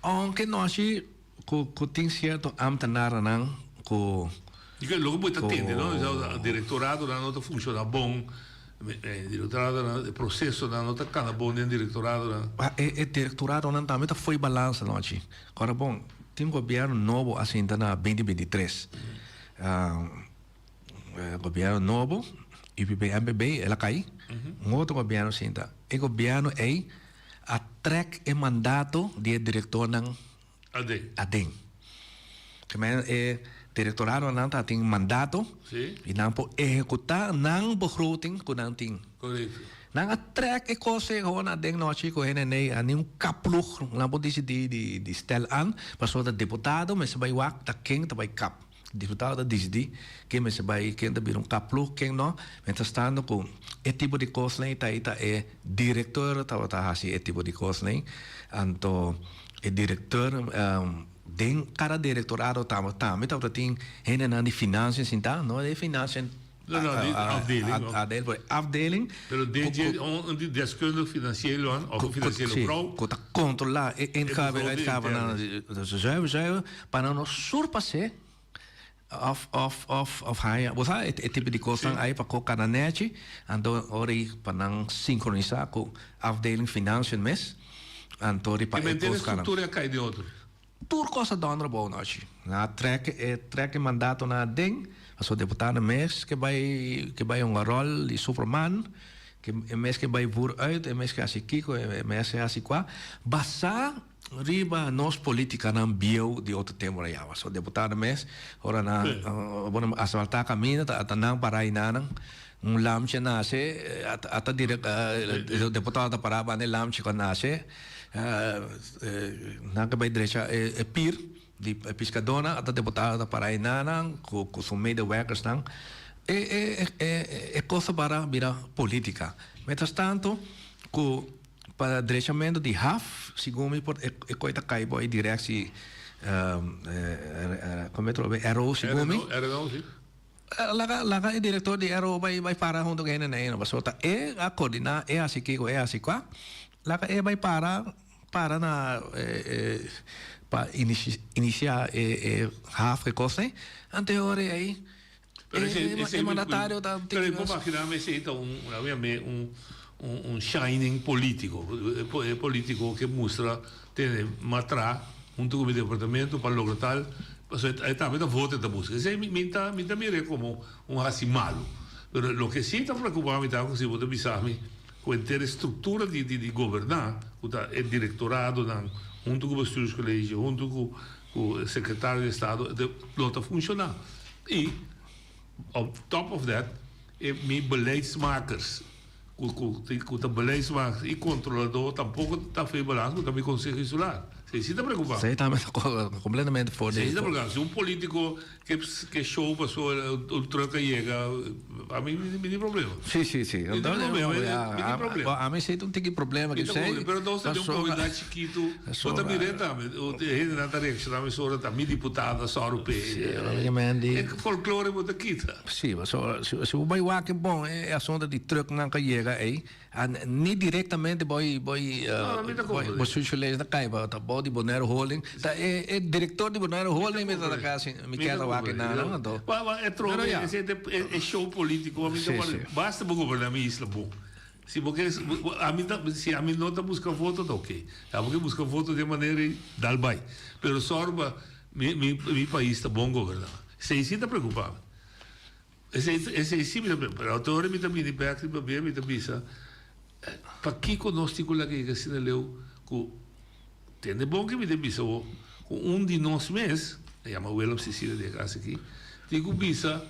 Speaker 8: aunke no ashi ku tin sierto ambtenaarnan ku.
Speaker 11: Loke bo ta tende no, direktoradonan no ta funshoná bon. E direktoradonan, e prosesonan no ta kana bon den direktoradonan.
Speaker 8: E direktoradonan tambe ta fo'i balansa nochi. Ora bon, tin gobièrnu nobo a sinta na binti 23. Gobièrnu nobo, UPB, MPB, el a kai. Un otro gobièrnu sinta. E gobièrnu ei a trèk e mandato di e direktornan
Speaker 11: Aden.
Speaker 8: Aden. Ke men e direktoradonan ta tin mandato i nan por ehekutá nan begroting ku nan tin.
Speaker 11: Korekto.
Speaker 8: Nan a trèk e kos ei gewoon aden nochi ku hende nei a ni un kaplug nan por disidí di di stel an pasobra ta diputado mester bai wak ta ken ta bai kap. Diputado ta disidí ken mester bai ken ta bira un kaplug ken no. Mientrastando ku e tipo di kosnan ei ta ei ta e direktor tabata hasi e tipo di kosnan ei anto E directeur den cada directorado tambe tabata tin hendenan di financiën sintá, no e financiën
Speaker 11: No, no, di afdeling.
Speaker 8: Afdeling, pero afdeling.
Speaker 11: Pero den dje un di deskundig financieel of un financieel vrouw.
Speaker 8: Ku ta kontrolá e ingaven en uitgavennan zuiver zuiver pa nan no surpas'é of of of of haña bo sa e tipo di kosnan ei pa ko kana nèchi anto ora ei pa nan sinkronisá ku afdeling financiën mes anto ri pa
Speaker 11: E
Speaker 8: e kos kana.
Speaker 11: struktura a kai den otro.
Speaker 8: Tur kos a dònder abou nochi. Nan a trèk e trèk e mandatonan aden pasobra deputado mes ke bai ke bai hunga ròl di superman ke e mes ke bai voer uit e mes ke hasi kiko e mes ke hasi kua basá Riba nos politikanan bieu di otro tempo na yawa. So deputado mes ora nan bueno asfalta kaminda ta ata nan para enanan un lamchi a nase ata direk deputado ta para banda e lamchi ku a nase nan ke bai drecha e pir di piskadónan ata deputado ta para enanan ku su medewerkersnan e e kos ta para bira politika. Mientras tanto ku Pa drechamentu di haf, segun mi por e koe ta kai bo e directie como e trobe RO segun mi.
Speaker 11: RO si.
Speaker 8: Laga laga e director di RO bai bai para hunto ku hende nan pasobra ta e a coordina e hasi kiko e hasi kua laga e bai para para na pa inicia e e haf ku e kos ei anto e ora ei
Speaker 11: Pero ese, ese,
Speaker 8: e mandatario ta
Speaker 11: Pero e por imagina me ese ta un, un, un, un shining politico. E politico ke mustra tene matra hunto ku mi departamento pa logra tal. Pasobra e tambe ta voto e ta busca. Esei mi, mi ta, mi ta mir'é como un hasi malo. Pero loke si ta preocupa mi ta ku si bo ta bisa mi ku henter e struktura di, di, di goberná, ku ta e direktoradonan hunto ku bestuurscollege, hunto ku, ku sekretario di estado, lo ta funshoná. I on top of that e mi beleidsmakers ku ku ku ta beleidsmakers i kontroladó tampoko ta fe balans ku ta mi konseho insular. Esei si ta preokupa.
Speaker 8: Esei tambe ta kompletamente for di.
Speaker 11: Esei si ta preokupa. Si un politiko ke ke show pasobra un truck a yega ami mi tin problema.
Speaker 8: Si si si.
Speaker 11: Mi tin problema mi tin problema.
Speaker 8: Ami si tin un tiki problema ku esei.
Speaker 11: Pero nos ta den un komunidat chikitu. Bo ta mir'é tambe, e hendenan ta reakshoná mesora ta mi diputado a sòru p'e.
Speaker 8: Sí, lógicamente.
Speaker 11: E folklore bo ta kita.
Speaker 8: Sí, pasobra si bo bai wak bon e asunto di trucknan ku a yega ei, ni direktamente bo bo
Speaker 11: No, mi ta komprendé.
Speaker 8: bo socialista ta kai, ta bo. trabou di Bonaire Holding. Ta e e director di Bonaire Holding mi ta kasi mi kier ta wak nan anto.
Speaker 11: Wa wa e trobe esei ta e show politico ami ta wak basta bo goberna mi isla bon. Si bo ke ami ta si ami no ta buska voto ta ok. Abo ke buska voto den manera ei dal bai. Pero sòru pa mi mi mi pais ta bon goberná. Esei si ta preocupa mi. Esei esei si mi ta preocupa. Pero otro ora mi ta bini bek riba bia mi ta bisa pakiko nos tin ku laga yega asina leu ku tende bon ke mi ta bisa bo ku un di nos mes a yama Willem Cecilia den e kas aki tin ku bisa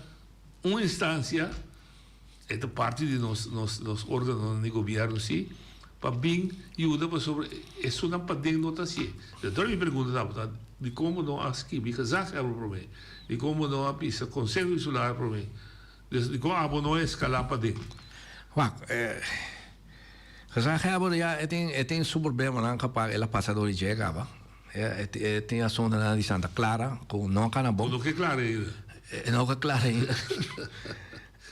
Speaker 11: un instancia E ta parti di nos nos nos organonan di gobierno si pa bin yuda pasobra esunnan paden no ta hacié. Enton mi pregunta tabata dikon bo no a skibi gezaghebber prome? Dikon bo no a bisa Conseho Insular prome? Dus dikon abo no a escala paden?
Speaker 8: Wak, gezaghebber ya e tin e tin su problemanan capaz el a pasa dor di dje caba. E tin asuntonan di Santa Clara cu no cana bon.
Speaker 11: Cu no ke clara ainda.
Speaker 8: E no ke clara ainda.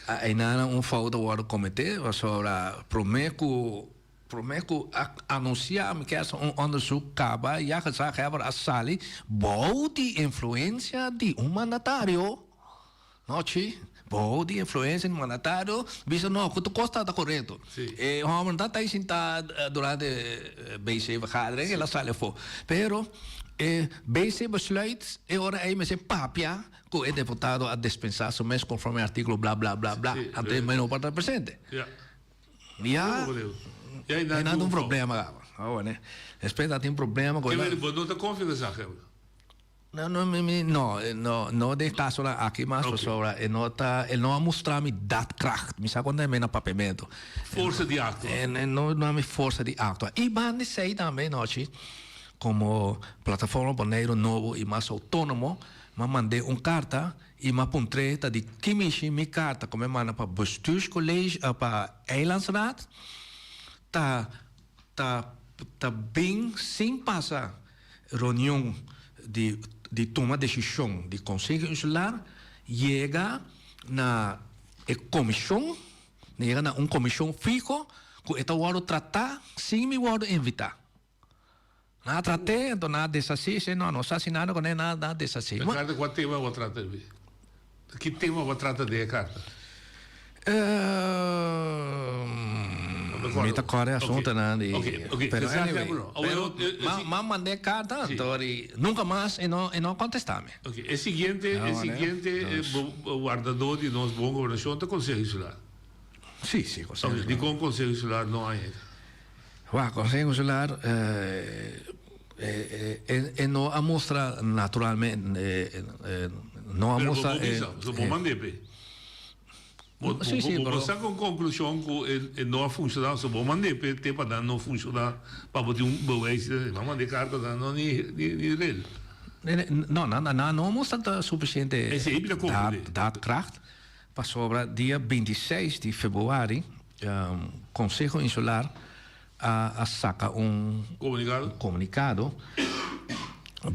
Speaker 8: Einan un fout a wòrdu kometé pasobra promé ku promé ku a anunsiá mi ke hasi un onderzoek kaba ya gezaghebber a sali bou di influensia di un mandatario no chi bou di influensia di un mandatario bisa no ku tur kos ta korekto e hòmber no ta sintá durante BC vergadering el a sali afó pero e BC besluit e ora ei mester papia Ku e deputado a despensá su mes konforme artíkulo bla bla bla bla, anto e no por ta presente. Ya e nan tin un problema kaba. Awor despues nan tin problema ku
Speaker 11: el. Bo no ta konfia ku esaki awor?
Speaker 8: No, no, mi, mi, no, no, no den e kasonan aki mas pasobra e no ta, e no a mustra mi daadkracht. Mi sa kon ta e mena papiamentu.
Speaker 11: Forsa di aktua.
Speaker 8: E no duna mi forsa di aktua. I banda esei tambe nochi, komo Plataforma Boneiru Nobo i mas outónomo, M'a mand'é un karta i m'a puntr'é ta di ki mishi mi karta ku mi a manda pa Bestuurscollege, pa Eilandsraad ta ta ta bin sin pasa reunion di di tuma desishon di Konseho Insular yega na e komishon, yega na un komishon fiho ku e ta wòrdu tratá sin mi wòrdu invitá. Nan a trat'é, anto nan a deshasí, esei no, no sa hasi nada kuné, nan a deshasí.
Speaker 11: E karta kua tema bo a trata di? Ki tema bo a trata den e karta?
Speaker 8: Mi ta kòrda e asuntunan di, pero anyway, pero m'a manda e karta, anto di nunka mas e no e no a kontestá mi.
Speaker 11: Oke, e siguiente, e siguiente wardadó di nos bon gobernashon ta Konseho Insular.
Speaker 8: Sí, sí, Konseho Insular.
Speaker 11: Dikon Konseho Insular no a yega?
Speaker 8: Wak, Consejo Insular e no a mustra naturalmente, no a mustra.
Speaker 11: Pero bo bisa, so bo mand'é p'e. Bo bo sa con conclusion cu e no a funciona, so bo mand'é p'e te pa nan no funciona, pa bo tin un bewijs, bo mand'é carta nan no ni ni rel.
Speaker 8: No, nan nan no a mustra suficiente daadkracht, pasobra dia 26 di februari Conseho Insular a saca un comunicado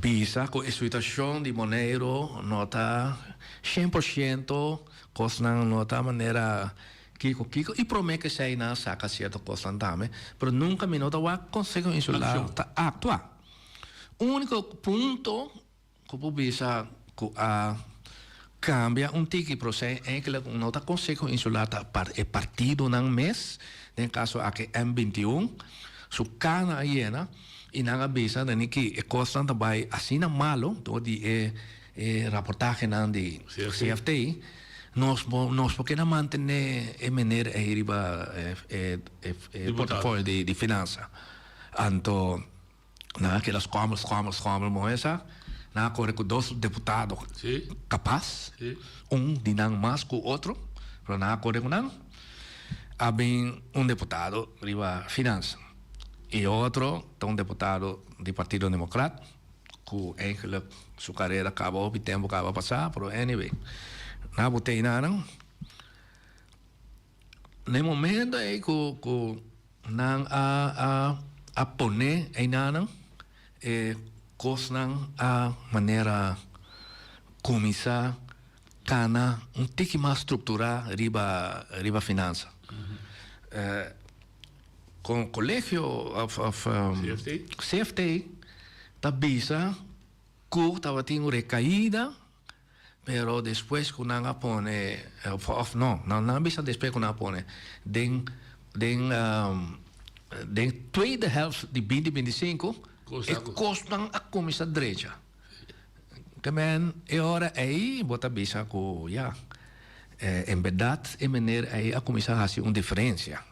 Speaker 8: bisa cu e situacion di Boneiru no ta cien por ciento, cosnan no ta manera kico kico y prome cu esey nan a saca cierto cosnan tambe, pero nunca mi no ta wak Conseho Insular ta actua. Unico punto Ku por bisa ku a kambia un tiki prosei enkele ku no ta Konseho Insular ta e partidonan mes, den kaso aki M 21, su kana a yena i nan a bisa deni ki e kosnan ta bai asina malo dor di e e raportahenan di CFT, nos nos por keda mantene e mener ei riba e e portafolio di finansa. Anto. Nan a keda schommel, schommel, schommel moe sa. Nan a kore ku dos deputado kapas, un di nan mas ku otro, pero nan a kore ku nan. A bin un deputado riba finansa i otro ta un deputado di Partido Democrat ku eigenlijk su karera kaba hopi tempu kaba pasá, pero anyway, nan a bot'é einan. Na e momento ei ku ku nan a a a pone einanan e kosnan a manera kuminsá kana un tiki mas strukturá riba riba finansa. Kon kolegio òf òf CFT. Ta bisa ku tabatin un rekaida, pero despues ku nan a pone, òf no, nan a bisa despues ku nan a pone den den den tweede helft di binti 25 e kosnan a kuminsá drecha. Ke men e ora ei bo ta bisa ku ya, en bèrdat e meneer ei a kuminsá hasi un diferensia.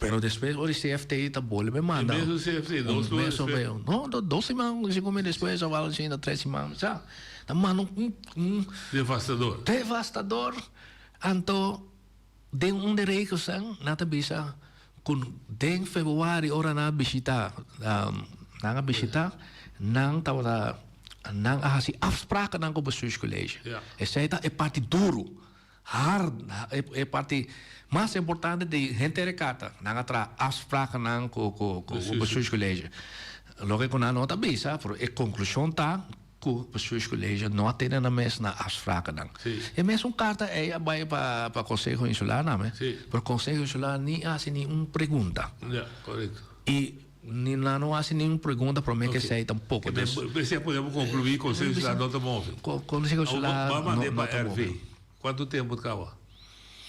Speaker 8: Pero despues ora e CFT ta bolbe manda.
Speaker 11: E mesun CFT, dos luna despues.
Speaker 8: No, dos siman, segun mi despues of algo asina, tres siman, sa. Ta manda un, un.
Speaker 11: Devastador.
Speaker 8: Devastador. Anto, den un de regelsnan, nan ta bisa ku den februari ora nan a bishita, nan a bishita, nan tabata, nan a hasi afsprakennan ku bestuurscollege. Esei ta e parti duru. Hard, e parti mas importante di henter e karta. Nan a traha afsprakennan ku ku ku bestuurscollege. Loke ku nan no ta bisa, pero e konklushon ta ku bestuurscollege no a tene nan mes na afsprakennan. E mesun karta ei a bai pa pa Konseho Insular name, pero Konseho Insular ni a hasi ni un pregunta. I ni nan no a hasi ni un pregunta prome ke esei tampoko.
Speaker 11: Dus, P'esei podemos konkluí Konseho Insular no ta move.
Speaker 8: Konseho Insular
Speaker 11: no
Speaker 8: no
Speaker 11: ta
Speaker 8: move.
Speaker 11: RV. Kuantu tempu ta kaba?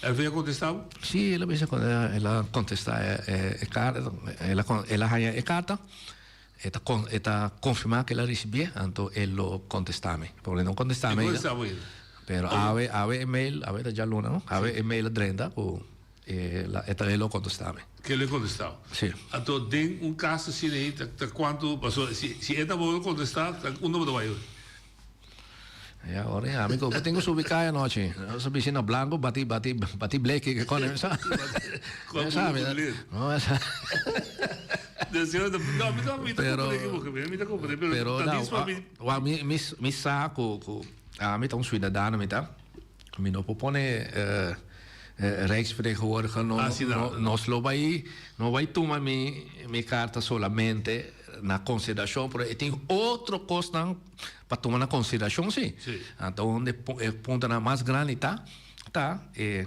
Speaker 11: RV a kontestá bo?
Speaker 8: Sí, el a bisa el a kontestá e karta, el a haña e karta, e ta e ta konfirmá ku el a risibié, anto e lo kontestá mi. Por e no kontestá mi
Speaker 11: ainda. E kontestá bo ainda.
Speaker 8: Pero awe awe e mail, awe ta djaluna no, awe e mail a drenta ku E la e ta e lo contesta mi.
Speaker 11: Ke lo e contesta bo?
Speaker 8: Si.
Speaker 11: Anto den un caso asina ei ta ta cuanto pasobra si si e ta bo contesta ta unda bo ta bay hoy?
Speaker 8: Ya ora ya mi bo tin cu subi caya anochi. Nos a bishi na blanco bati bati bati bleki ke con sa.
Speaker 11: Con
Speaker 8: sa mi no sa.
Speaker 11: No mi ta mi ta comprende mi ta comprende pero ta dis pa mi.
Speaker 8: Wa mi mi mi sa cu cu ami ta un ciudadano mi ta. Mi no por pone Rijksvertegenwoordiger no nos lo bai no bai tuma mi mi karta solamente na konsiderashon pero e tin otro kosnan pa tuma na konsiderashon si. Anto unda e puntonan mas grandi ta ta e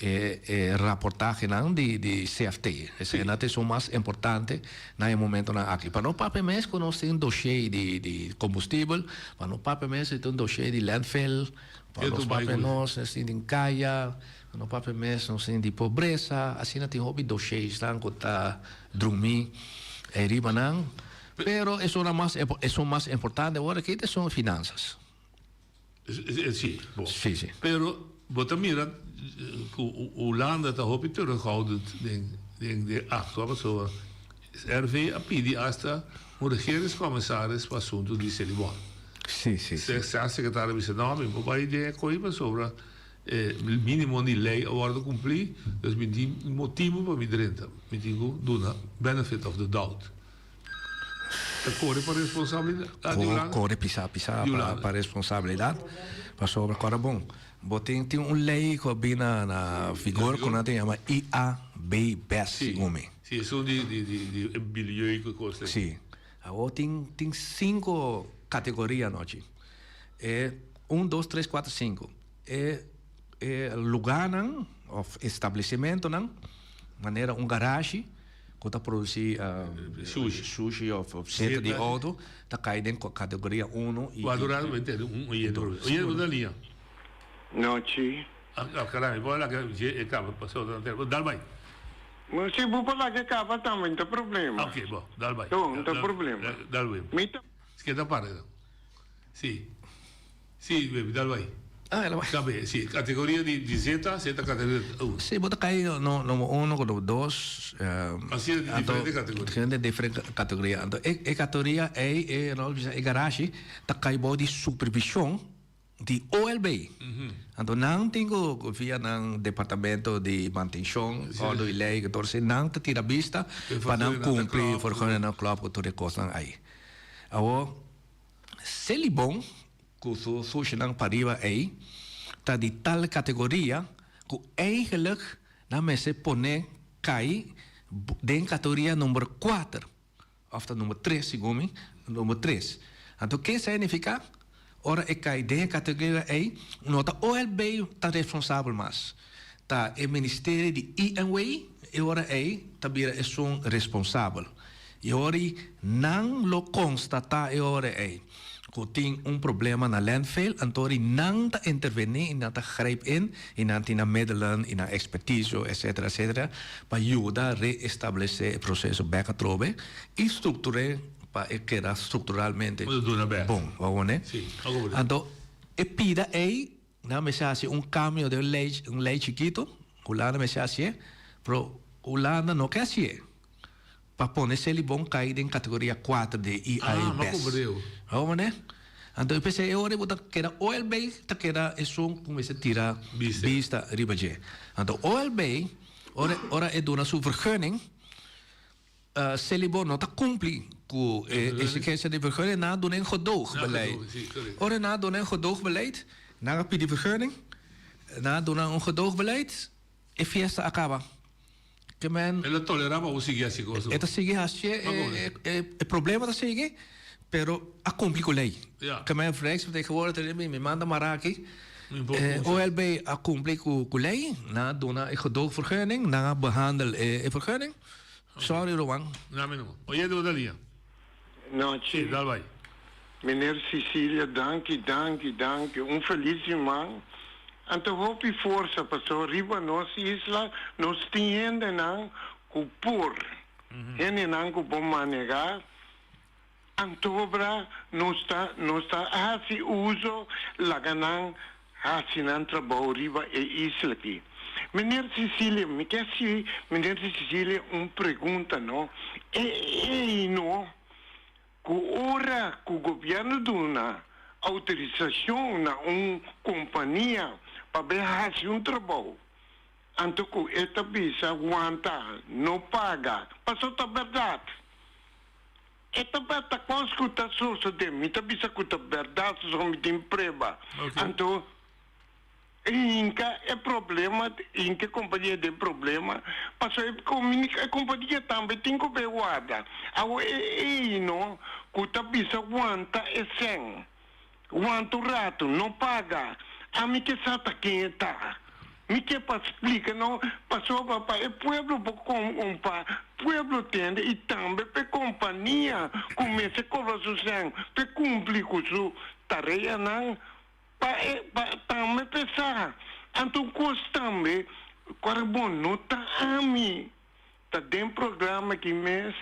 Speaker 8: e raportahenan di di CFT. Eseinan ta esun mas importante na e momentonan aki. Pa no papia mes ku nos tin dossier di di kombustibel, pa no papia mes ku tin dossier di landfill. Pa nos papia nos nos tin den kaya, pa nos papia mes nos tin di pobresa, asina tin hopi doshesnan ku ta drumi ei riba nan. Pero esunnan mas esun mas importante awor aki ta esun finansas.
Speaker 11: Si, bo.
Speaker 8: Si, si.
Speaker 11: Pero bo ta mira ku Hulanda ta hopi terughoudend den den den aktua pasobra RV a pidi asta un regeringscommissaris pa asuntu di Selibon.
Speaker 8: Sí, sí, sí.
Speaker 11: Staatssecretario a bisa, no, mi por bai den e koe pasobra e minimo di ley a wordo cumpli, dus mi tin motibo pa mi drenta. Mi tin cu duna benefit of the doubt. Ta core pa responsabilidad di Hulanda?
Speaker 8: Core pisa pisa pa responsabilidad, pasobra cora bon, bo tin tin un ley cu a bin na na vigor cu nan ta yama IAB-BES, segun mi.
Speaker 11: Sí, esun di di di milieu cu cos.
Speaker 8: Sí. Awor tin tin cinco categoria anochi. E un, dos, tres, cuatro, cinco. E e lugarnan of establecimentonan manera un garashi cu ta produci
Speaker 11: Sushi.
Speaker 8: sushi of zeta di auto ta cay den categoria uno y
Speaker 11: Wak durante bo entende un oyente por vez. Oyente bo ta liña.
Speaker 2: Nochi.
Speaker 11: Ah caray, bo a laga dje e caba pasobra ta na telefon. Dal bay.
Speaker 2: No, si bo por laga e caba tambe no ta problema.
Speaker 11: Ok, bo, dal bay.
Speaker 2: No, no ta problema.
Speaker 11: Dal bay.
Speaker 2: Mi ta.
Speaker 11: Ske ta para dan. Si. Si, baby, dal bay.
Speaker 8: Ah, el a bay.
Speaker 11: Cabe, si. Categoria di, di zeta, zeta categoria uno.
Speaker 8: Si, bo ta cay no, number uno cu number dos.
Speaker 11: Asina di diferente categoria.
Speaker 8: Diferente, diferente categoria. Anto e, e categoria ey, e, no, bisa e garashi ta cay bou di supervision Di OLB. Anto nan tin ku via nan departamento di mantenshon, ordo i lei, entonces nan ta tira bista pa nan kumpli vergunning klòp ku tur e kosnan ei. Awor, Selibon ku su sushinan pariba ei ta di tal kategoria ku eigenlijk nan mester pone kai den kategoria number kuater. Of ta number tres segun mi, number tres. Anto ke esei nifiká? Ora e kai den e kategoria ei, no ta OLB ta responsabel mas. Ta e ministerio di INW e ora ei ta bira esun responsabel. I ora nan lo konstatá e ora ei ku tin un problema na landfill, anto ora nan ta intervení i nan ta grijp in i nan tin nan middelen i nan ekspertisio etsetera etsetera pa yuda reestablesé e proseso bèk atrobe i struktur'é pa e keda strukturalmente bon. Wou Anto e pida ei Nan mester hasi un kambio den lei, un lei chikitu, Hulanda mester hasié, pero Hulanda no ke hasié pa pone Selibon kai den kategoria kuater di e
Speaker 11: Ah,
Speaker 8: IAE
Speaker 11: m'a
Speaker 8: bes.
Speaker 11: komprendé.
Speaker 8: Hoor manera? Anto e p'esei e ora bo ta keda OLB ta keda esun ku mester tira
Speaker 11: Bista.
Speaker 8: bista riba dje. Anto OLB ora ora e duna su vergunning, Selibon no ta cumpli cu e exigencia di vergunning, nan a duna een gedoogbeleid. Ora nan a duna een gedoogbeleid, nan a pidi vergunning, nan a duna un gedoogbeleid, e fiesta a caba. Ke men.
Speaker 11: El a tolera pa bo sigui haci cos.
Speaker 8: E ta sigui haci, e problema ta sigui, pero a cumpli cu ley. Ke men Rijksvertegenwoordiger mi manda mara aki, OLB a cumpli cu ley, nan a duna e gedoogvergunning, nan a behandel e vergunning. Sorry Rowan.
Speaker 11: Na mi no. Oye di otra liña.
Speaker 2: Nochi.
Speaker 11: Si, dal bai.
Speaker 2: Meneer Cicilia danki danki danki un feliz siman anto hopi forsa paso riba nos isla nos tin hendenan ku por hendenan ku por manega antobra nos ta nos ta hasi uso laga nan Haci nan trabou riba e isla aki. Meneer Cecilia, mi ke haci meneer Cecilia un pregunta no. E ei no cu ora cu gobierno duna autorisacion na un compania pa bay haci un trabou, anto cu e ta bisa wanta, no paga, paso ta berdad. E ta bata kos ku ta sosodé. Mi ta bisa ku ta bèrdat soso mi tin prueba. Anto e hinka e problema, hinka e kompania den problema, pasobra e kompania tambe tin ku bay warda. Awor e eino ku ta bisa wanta e sèn. Wanta un ratu, no paga. Ami ke sa ta ken e ta. Mi ke pa splika no, pasobra pa e pueblo por kom pa pueblo tende i tambe pa e kompania ku mester kobra su sèn pa e kumpli ku su tareanan, pa e pa tambe pa e sa. Anto un kos tambe, kòrda bon, no ta ami. Ta den programa aki mes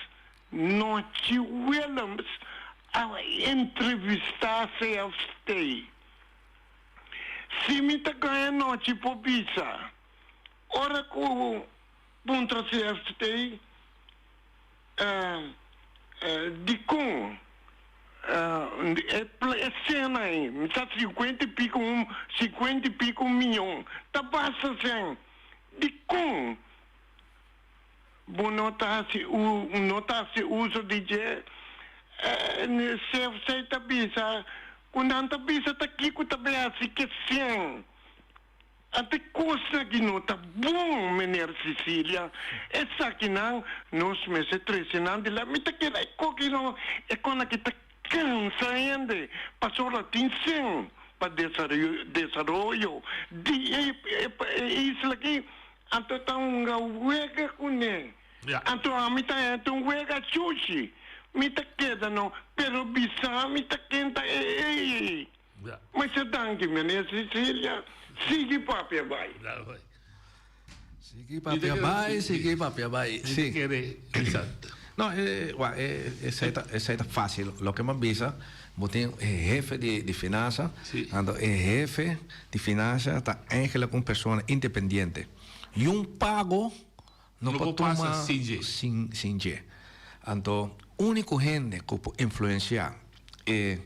Speaker 2: Nochi Willems a entrevista CFT. Si mi ta gaña Nochi por bisa. Ora cu puntra CFT dicon e cena ey, mi sa cincuenta y pico cincuenta y pico miyon ta basta cen, dicon Bo no ta hasi no ta hasi uso di dje. CFC ta bisa ku nan ta bisa ta kiko ta bay hasi ke sien. Ante kosnan aki no ta bon, meneer Cecilia. Esakinan nos mester trese nan dilanti. Mi ta kere e koki no, e kon aki ta kansa hende pasobra tin sien pa desaroyo di e isla aki. Anto ta hunga wega kuné. Anto ami ta hèt un wega chushi. Mi ta keda no, pero bisa mi ta ken ta e ei. Masha danki meneer Cecilia, sigui papia bai.
Speaker 8: Sigui papia bai, sigui papia bai.
Speaker 11: Mi ta kere bisa.
Speaker 8: No, wak, esei ta, esei ta fácil. Loke mi a bisa, bo tin e hefe di di finansa, anto e hefe di finansa ta eigenlijk un persona independiente. I un pago no por tuma sin sin dje. Anto úniko hende ku por influensiá E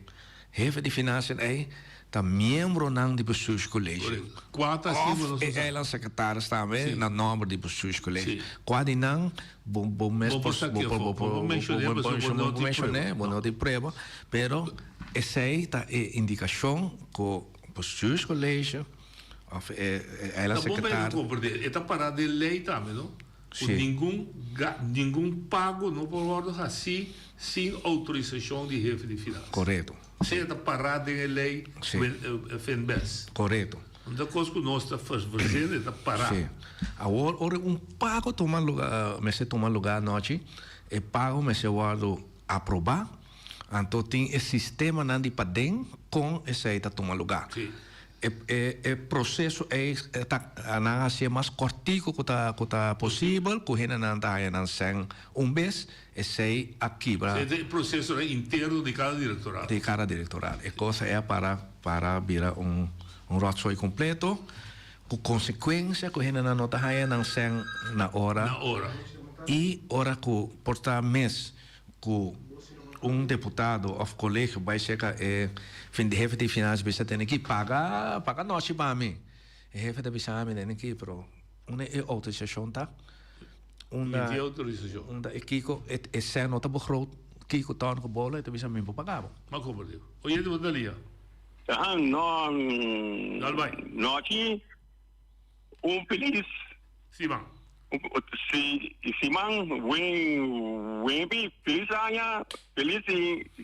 Speaker 8: hefe di financiën ei ta miembronan di bestuurscollege. Of e eilandsecretaris tambe na nomber di bestuurscollege. Kua di nan bo bo mes por bo por menshoné, bo no tin prueba, pero esei ta e indikashon ku bestuurscollege of e eilandsecretaris.
Speaker 11: Ta bon pa e ta pará den lei tambe no? Ku ningun ningun pago no por wòrdu hasí sin outorisashon di hefe di finansa.
Speaker 8: Korekto.
Speaker 11: Sea ta pará den e lei FNBes.
Speaker 8: Korekto.
Speaker 11: Un ta kos ku nos ta versende ta pará.
Speaker 8: Sí. Awor ora un pago tuma lugá, mester tuma lugá anochi, E pago mester wòrdu aprobá, anto tin e sistemanan di paden kon esei ta tuma lugá. E e proseso ei ta nan hasié mas kòrtiku ku ta ku ta posibel ku hendenan ta haña nan sèn un bes, esei a kibra.
Speaker 11: Esei ta e prosesonan interno di kada direktorato.
Speaker 8: Di kada direktorato. E kos ei a para para bira un un ròtzooi kompleto ku konsekuensia ku hendenan no ta haña nan sèn na ora.
Speaker 11: Na ora.
Speaker 8: I ora ku por ta mes ku un deputado of kolegio bai seka e hefe di finansia bisa tene ki paga paga nochi pa mi. E hefe ta bisa mi tene ki pero unda e outorisashon ta? Unda unda e kiko e sèn no ta begroot kiko tòn ku bolo e ta bisa mi por paga bo.
Speaker 11: Ma komo dico? Oyente bo ta lia.
Speaker 12: Ahan no nochi un felis.
Speaker 11: Siman.
Speaker 12: Si siman wen wenpi felis aña felis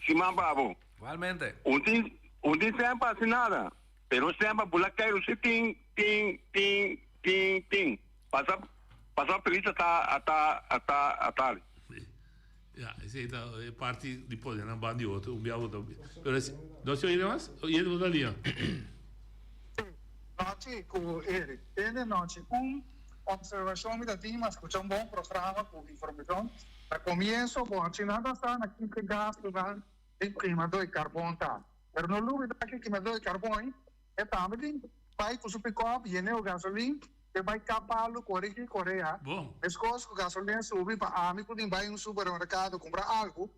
Speaker 12: siman pa bo.
Speaker 8: Igualmente.
Speaker 12: Un tin un tin semper hasi nada pero semper bula keiru si tin tin tin tin tin pasa pasa felis ata ata ata atari.
Speaker 11: Ya, esei ta e parti di pone nan ban di otro, un bia bo ta. Pero es, no se oye mas? Oye bo ta lia.
Speaker 13: Nochi ku Eric. Tende nochi un observashon mi ta tin, mi a skucha un bon programa ku informashon. Na komienso bo a china ta sa na kiko gastunan di kimadó di karbon ta. Pero no lubida ki kimadó di karbon e tambe tin bai ku su pikòp yen'é ku gasolin E bai kap palu kore ki korea. Meskos ku gasolina subi pa ami ku tin bai un supermerkado kumpra algu,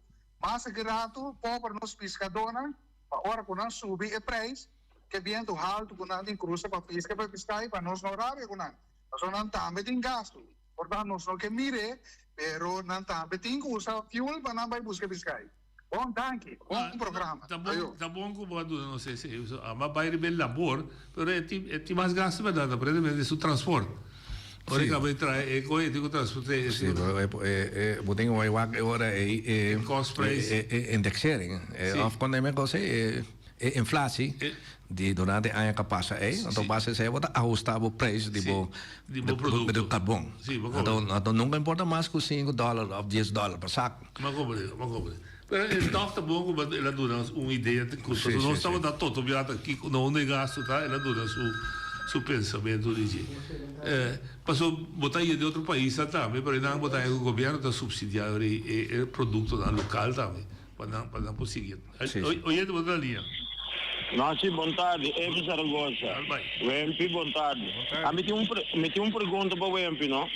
Speaker 13: mas aki ratu pober nos piskadónan pa ora ku nan subi e preis ke bientu haltu ku nan tin krusa pa piska pa e piská i pa nos no rabia ku nan pasobra nan tambe tin gastu. Por ta nos no ke mir'é pero nan tambe tin ku usa fuel pa nan bai buska e piská. Bon danki, bon programa.
Speaker 11: Ta bon, ta bon ku bo a duna nos ese. Amba bai riba e labor, pero e tin, e tin mas gasto berdad, aparentemente su transport. Ora e kaba di traha e koe e tin ku transport'é e.
Speaker 8: Si, pero e, e, e, bo tin ku bai wak e ora ei e.
Speaker 11: E cost price.
Speaker 8: E, e indexering, e of kon e kos ei, e, e inflatie di durante aña ku a pasa ei, anto base esei bo ta ahusta bo prijs di bo,
Speaker 11: di bo produkto.
Speaker 8: Di bo karbon.
Speaker 11: Si, bo kobra.
Speaker 8: Anto, anto nunka importa mas ku sinku dòler òf dies dòler pa sak.
Speaker 11: M'a comprende, m'a comprende. Pero e toch ta bon cu el a duna nos un idea te cu
Speaker 8: Sí,
Speaker 11: nos
Speaker 8: sí, sí.
Speaker 11: tabata toto biata kico na unda e gasto ta, el a duna su su pensamento di dje. Eh, paso bo ta yendo otro paisnan tambe, pero einan bo ta haña cu gobierno ta subsidia e e productonan local tambe pa nan pa nan por sigui.
Speaker 8: Sí, sí.
Speaker 11: Oyente bo ta na liña.
Speaker 14: Nochi, bon tardi. Evi Zaragoza. Wempi, bon tardi. A mi tin un mi tin un pregunta pa Wempi, no.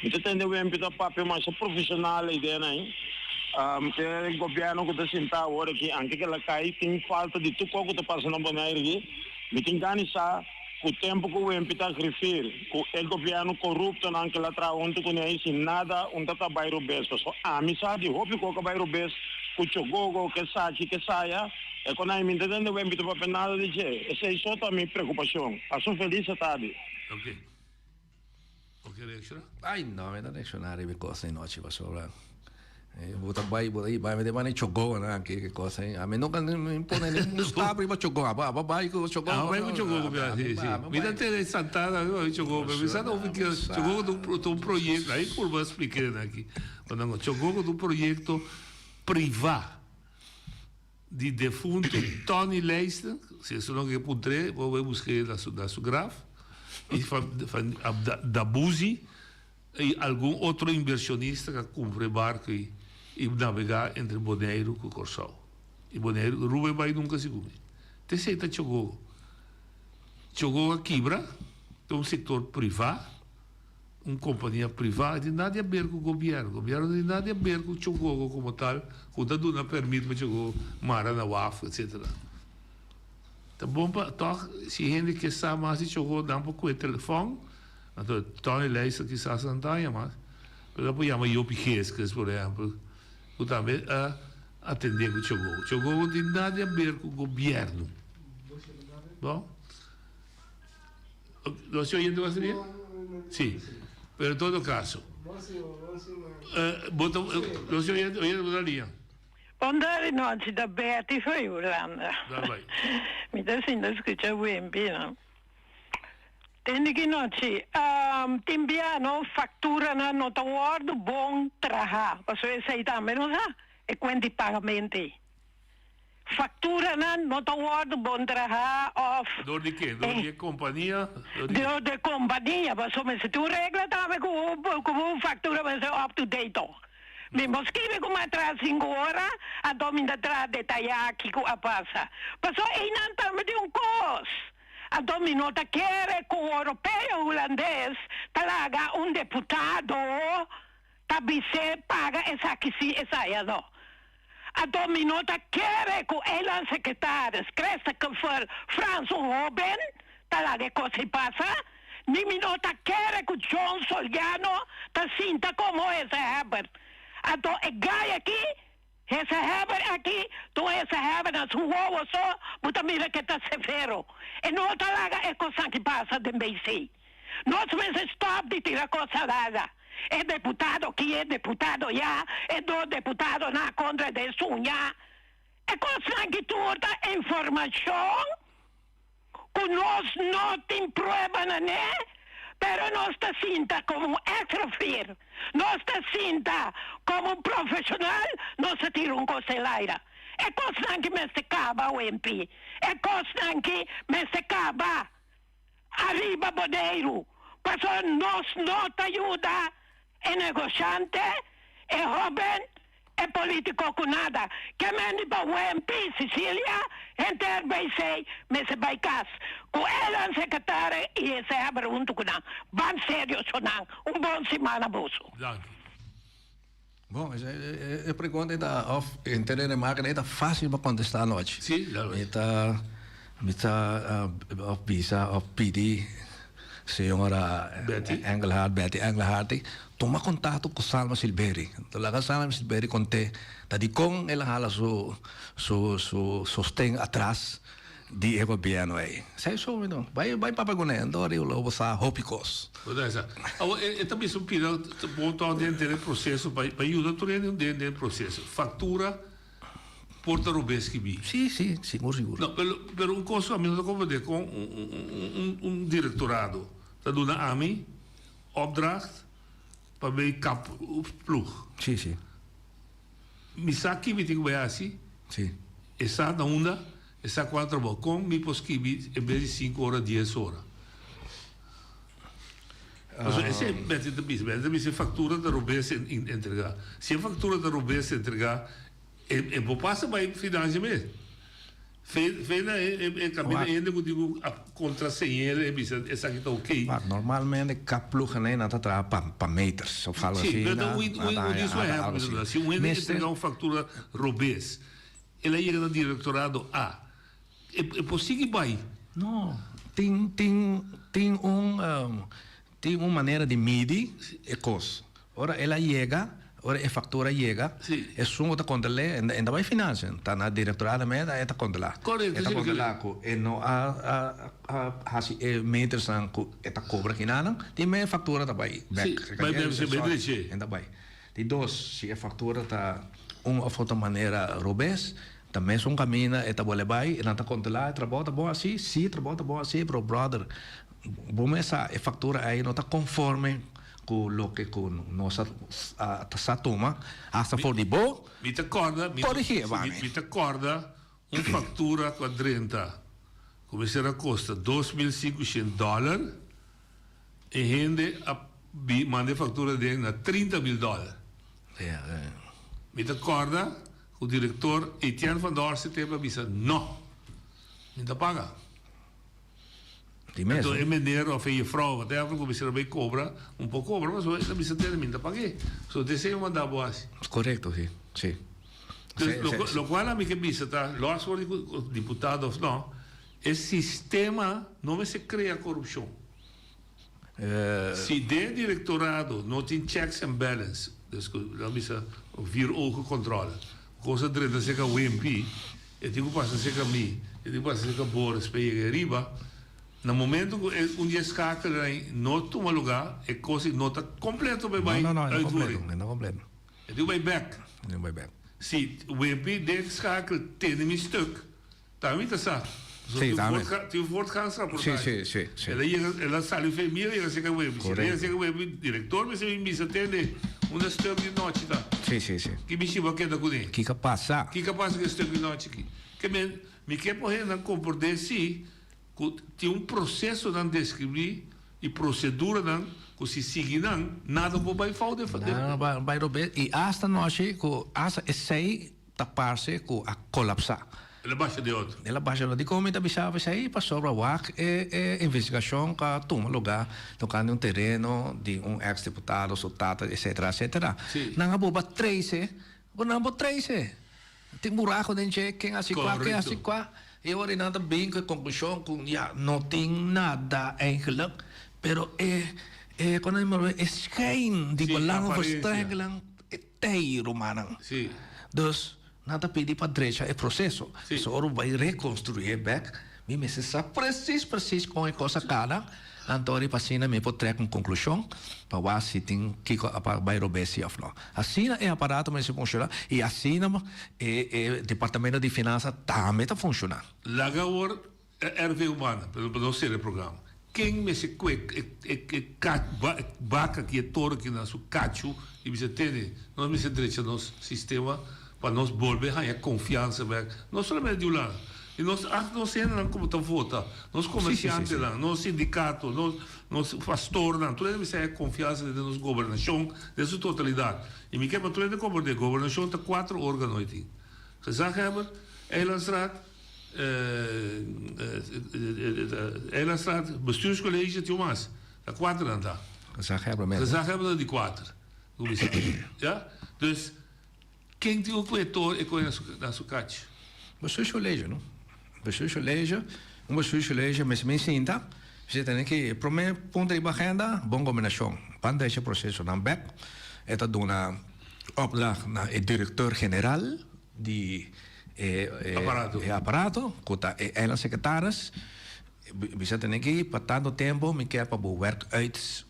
Speaker 14: Mi ta tende Wempi ta papia masha profesional eidenan ei. E gobierno ku ta sinta awor aki, anke ke la kai, tin falta di tur kos ku ta pasa na Bonaire aki. Mi tin gana di sa ku tempu ku Wempi ta grifir ku e gobierno koruptonan ke la traha huntu kuné ei si nada un ta ta bai robes. Pasobra ami sa di hopi kos ku a bai robes ku Chogogo, ke esaki, ke esaya. E konai mi ta tende wen mi ta papia nada di dje. Esei so ta mi preokupashon. Pasa un felis atardi.
Speaker 11: Ok. Bo ke reakshoná?
Speaker 8: Ai no, mi ta reakshoná riba e kos ei nochi pasobra bo ta bai bo ta bai mi ta bai na Chogoa nan aki ke kos ei. Ami nunka mi pone ni un stap riba Chogoa. Abo abo bai ku Chogoa.
Speaker 11: Abo bai ku Chogoa bia si si. Mi ta tene Santana mi bai Chogoa pero mi sa ta hopi ke Chogoa ta un proyekto. Ai purba splik'e aki. Chogoa ta un proyekto privá. Di defunto Tony Leijsten, si esun ke puntr'é bo bai busk'é na su na su graf, i van van Dabuzi i algun otro inversionista ku a kumpra e barku ei i nabegá entre Boneiru ku Kòrsou. I Boneiru, Ruben bai nunka sigur mi. Te esei ta Chogogo. Chogogo a kibra, ta un sektor privá. Un kompania privá e tin nada di aber ku gobièrnu. Gobièrnu no tin nada di aber ku Chogogo komo tal, ku ta duna pèrmit pa Chogogo mara na waf, etsetera. Ta bon pa tòg si hende ke sa mas di Chogogo nan por kohe telefòn, anto Tony Leijster kisas nan ta haña mas, pero nan por yama Jopie Geeskes por ehèmpel, ku tambe a atendé ku Chogogo. Chogogo no tin nada di aber ku gobièrnu. Bon. Nos oyente va sería? Sí. Pero en todo caso. Bo ta, nos oyente, oyente bo ta lia.
Speaker 15: Bon tardi nochi ta Betty for Hulanda.
Speaker 11: Dal bai.
Speaker 15: Mi ta sinta skucha Wimpy no. Tende ki nochi. Tin bia no facturanan no ta wordo bon traha. Pasobra esey tambe nos sa, e cuenta di pagamento ey. Facturanan no ta wordo bon traha of.
Speaker 11: Door di ke? Door di e compania?
Speaker 15: Door di e compania. Pasobra mester tin un regla tambe cu cu bo factura mester up to date toch. Mi bo skibi cu mi a traha cinco ora, anto mi ta traha detaya kico a pasa. Pasobra eynan tambe tin un cos. Anto mi no ta kere cu Europeo Hulandes ta laga un deputado ta bis'é paga esaki si esaya no. Anto mi no ta kere cu eilandsecretaris Christopher Frans un hoben ta laga e cos ei pasa, ni mi no ta kere cu John Soliano ta sinta como gezaghebber. Anto e guy aki Gezaghebber aki, tur gezaghebber na su wowo so bo ta mira ke ta severo. E no ta laga e kosnan ki pasa den BC. Nos mester stop di tira kos alaga. E deputado ki e deputado ya, e dos deputadonan kontra den suña. E kosnan ki tur ta informashon. Ku nos no tin prueba na ne, pero nos ta sinta komo un ex-griffier, nos ta sinta komo un profeshonal, nos ta tira un kos den laira. E kosnan ki mester kaba, Wempi, e kosnan ki mester kaba ariba Boneiru, pasobra nos no ta yuda e negoshante, e hoben, E politico cu nada ke mendi pa UMP Sicilia henter BC mester bay cas cu elan secretario y e sehaber hunto cu nan. Ban serio so nan. Un bon siman na boso.
Speaker 11: Danki.
Speaker 8: Bon, e pregunta ei ta of henter e remarke ei ta facil pa contesta anochi.
Speaker 11: Si, claro.
Speaker 8: Mi ta mi ta of bisa of pidi señora Engelhardt, Betty Engelhardt Tuma kontakto ku Salma Silveri. Anto laga Salma Silveri kont'é ta dikon el a hala su su su sosten atras di e gobièrnu ei. Esei so mi no. Bai bai papia kuné anto ariba lo bo sa hopi kos.
Speaker 11: Bo ta sa. Awor e ta bisa un pida bon tòg den den e proseso pa pa yuda tur hende den den e proseso. Faktura por ta robes skibí.
Speaker 8: Sí sí, sigur sigur.
Speaker 11: No, pero pero un kos ku ami no ta komprendé kon un un un un direktorado ta duna ami Opdracht pa bay kap ploeg.
Speaker 8: Sí, sí.
Speaker 11: Mi sa ki mi tin ku bay hasi.
Speaker 8: Sí.
Speaker 11: E sa na unda, e sa kual trabou. Kon mi por skibi en bes di sinku ora, dies ora? Pasobra esei Betty ta bisa. Betty ta bisa e faktura ta robes entregá. Si e faktura ta robes entregá, e por pasa bay financia mes. Fe fe na e e caminda hende cu tin cu a contraseñele e bisa esaki ta ok.
Speaker 8: Maar normalmente kapploegen nan ta traha pa pa meters of algo
Speaker 11: Sí,
Speaker 8: así
Speaker 11: pero ta
Speaker 8: na
Speaker 11: un
Speaker 8: na
Speaker 11: un
Speaker 8: ta
Speaker 11: un
Speaker 8: haña
Speaker 11: diso
Speaker 8: algo
Speaker 11: ehempel
Speaker 8: así.
Speaker 11: mi ta si un hende
Speaker 8: Mester
Speaker 11: entrega un factura robes el a yega na directorado A e e por sigui bay.
Speaker 8: No, tin tin tin un Tin un manera di midi e kos. Ora el a yega, ora e faktura yega, esun ku ta kontrol'é, e ta bai finansia, ta na direktorado mes, e ta kontrolá. E ta kontrolá ku e no a hasi e metersnan ku e ta kobra kinanan, tin mes e faktura ta bai bèk. E ta bai. Di dos, si e faktura ta un òf otro manera robes, ta mesun kaminda e ta bole bai, nan ta kontrolá e trabou ta bon hasi, si e trabou ta bon hasi, pero bròder, Bo mes sa e factura ei no ta conforme cu loke cu nos a sa tuma hasta for di bo
Speaker 11: Mi ta corda, mi
Speaker 8: corigi e bami.
Speaker 11: Mi ta corda un factura cu a drenta cu mester a costa 2500 dollar, e hende a manda e factura den na 30.000 dollar. Mi ta corda cu director Etienne van Dorst tempo a bisa no, mi ta paga.
Speaker 8: Di mes.
Speaker 11: Anto e meneer of e jefrouw whatever ku mester a bay kobra, un por kobra pasobra e ta bisa tene mi no ta pag'é. So desei mi manda bo hasi.
Speaker 8: Korekto, si, si.
Speaker 11: Dus lokual ami ke bisa ta, los for di ku diputado of no, e sistema no mester krea korupshon. Si den direktorado no tin checks and balance, dus ku nan bisa vier ogen controle, kos a drenta serka Wimpy, e tin ku pasa serka mi, e tin ku pasa serka Boris pa e yega ariba, na momento ku e un di e skakelnan no tuma lugá, e kos ei no ta kompleto pa e bai
Speaker 8: No, no, no, e no
Speaker 11: uitvoering.
Speaker 8: kompleto, e no kompleto.
Speaker 11: E tin ku bai bèk.
Speaker 8: E tin ku bai bèk.
Speaker 11: Si Wimpy den skakel tene mi stuk, tambe mi ta sa.
Speaker 8: Sí, tambe.
Speaker 11: Tin un voortgangsrapportage.
Speaker 8: Sí, sí, sí, sí.
Speaker 11: El a yega, el a sali fe mi, el a yega cerca Wemby. Si el a yega cerca Wemby, director mester bin bisa, tende, unda stuk di nochi ta?
Speaker 8: Sí, sí, sí.
Speaker 11: Ki mishi bo a keda kuné?
Speaker 8: Kiko a pasa?
Speaker 11: Kiko a pasa ku e stuk di nochi aki? Ke men, mi ke por hendenan komprendé sí ku tin un prosesonan deskribí i proseduranan ku si sigui nan, nada por bai fout.
Speaker 8: Nada por bai robes i asta nochi ku asta esei ta parse ku a kolapsá.
Speaker 11: El a basha den otro.
Speaker 8: El a basha den otro. Dikon mi ta bisa esei? Pasobra wak e e investigashon ku a tuma lugá tokante un tereno di un eks diputado, su tata, etsetera, etsetera. Nan a boba trese, bo nan por trese. Tin buraco den dje, ken haci cua, ken haci cua. Y ora nan ta bin cu e conclusion cu ya, no tin nada eigenlijk, pero e, e, con nan e schijn di belangenverstrengeling tey, rumannan. Dus, nan ta pidi pa drecha e proceso. So ora bo bay reconstrui e bek, Mi mester sa precies precies kon e kos a kana, anto riba asina mi por trek un konklushon pa wak si tin kiko a bai robes si òf no. Asina e aparato mester funshoná i asina e e departamento di finansa tambe ta funshoná.
Speaker 11: Laga awor e RV Humana, pero pa nos sera e programa. Ken mester kue e e baka aki, e toro aki na su kachu i bisa tene, nos mester drecha nos sistema pa nos bolbe haña konfiansa bek, no solamente di Hulanda. I nos hasta nos hendenan ku ta vota, nos komersiantenan, nos sindikato, nos nos pastornan, tur hende mester haña konfiansa den nos gobernashon den su totalidat. I mi ke pa tur hende komprendé, gobernashon ta kuater organo e tin, Gezaghebber, Eilandsraad, Eilandsraad, Bestuurscollege, tin un mas, ta kuater nan ta.
Speaker 8: Gezaghebber mes.
Speaker 11: Gezaghebber ta di kuater, ku mi sa. Ya? Dus. Ken tin ku e tor e koe na su kachi?
Speaker 8: Bestuurscollege no. Bestuurscollege, un bestuurscollege mester bin sinta, si tene ki prome punto riba agenda, bon gobernashon. Ban drecha procesonan bek. E ta duna opdracht na e directeur general di e e aparato ku ta e eilandsecretaris, bisa tene ki pa tanto tempo mi kier pa bo werk uit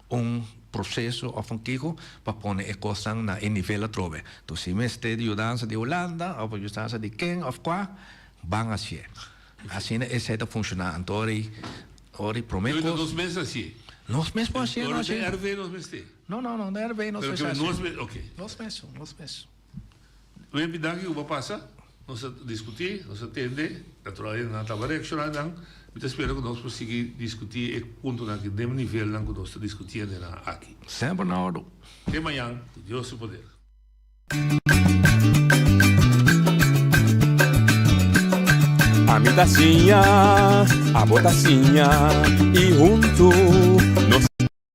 Speaker 8: un proceso of un kiko pa pone e cosnan na e nivel atrobe. Enton si mester di yudansa di Hulanda of yudansa di ken of cua, ban hacié. Asina esey ta funciona. Anto ora y ora y prome
Speaker 11: cos.
Speaker 8: Nos
Speaker 11: mes hacié.
Speaker 8: Nos mes por hacié.
Speaker 11: Ora di RV nos mester.
Speaker 8: No, no, no, de RV nos mester hacié.
Speaker 11: Nos mes, ok.
Speaker 8: Nos mes, nos mes.
Speaker 11: Wempi danki ku bo a pasa. Nos a diskutí, nos a tende, naturalmente nan tabata reakshoná nan. Mi ta spera ku nos por sigui diskutí e puntonan aki den nivelnan ku nos ta diskutiendo nan aki.
Speaker 8: Semper na ordu.
Speaker 11: Te mañan, ku Dios su poder.
Speaker 10: Ami ta siña, abo ta siña, i huntu nos.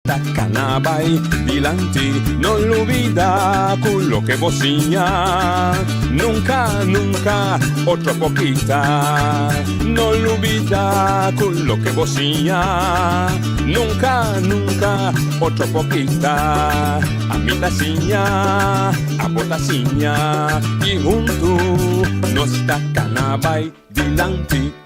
Speaker 10: Ta cana bay dilanti, no lubida cu loke bo siña nunca, nunca otro por kita. No lubida cu loke bo siña nunca, nunca otro por kita. Ami ta siña, abo ta siña y hunto nos ta cana bay dilanti.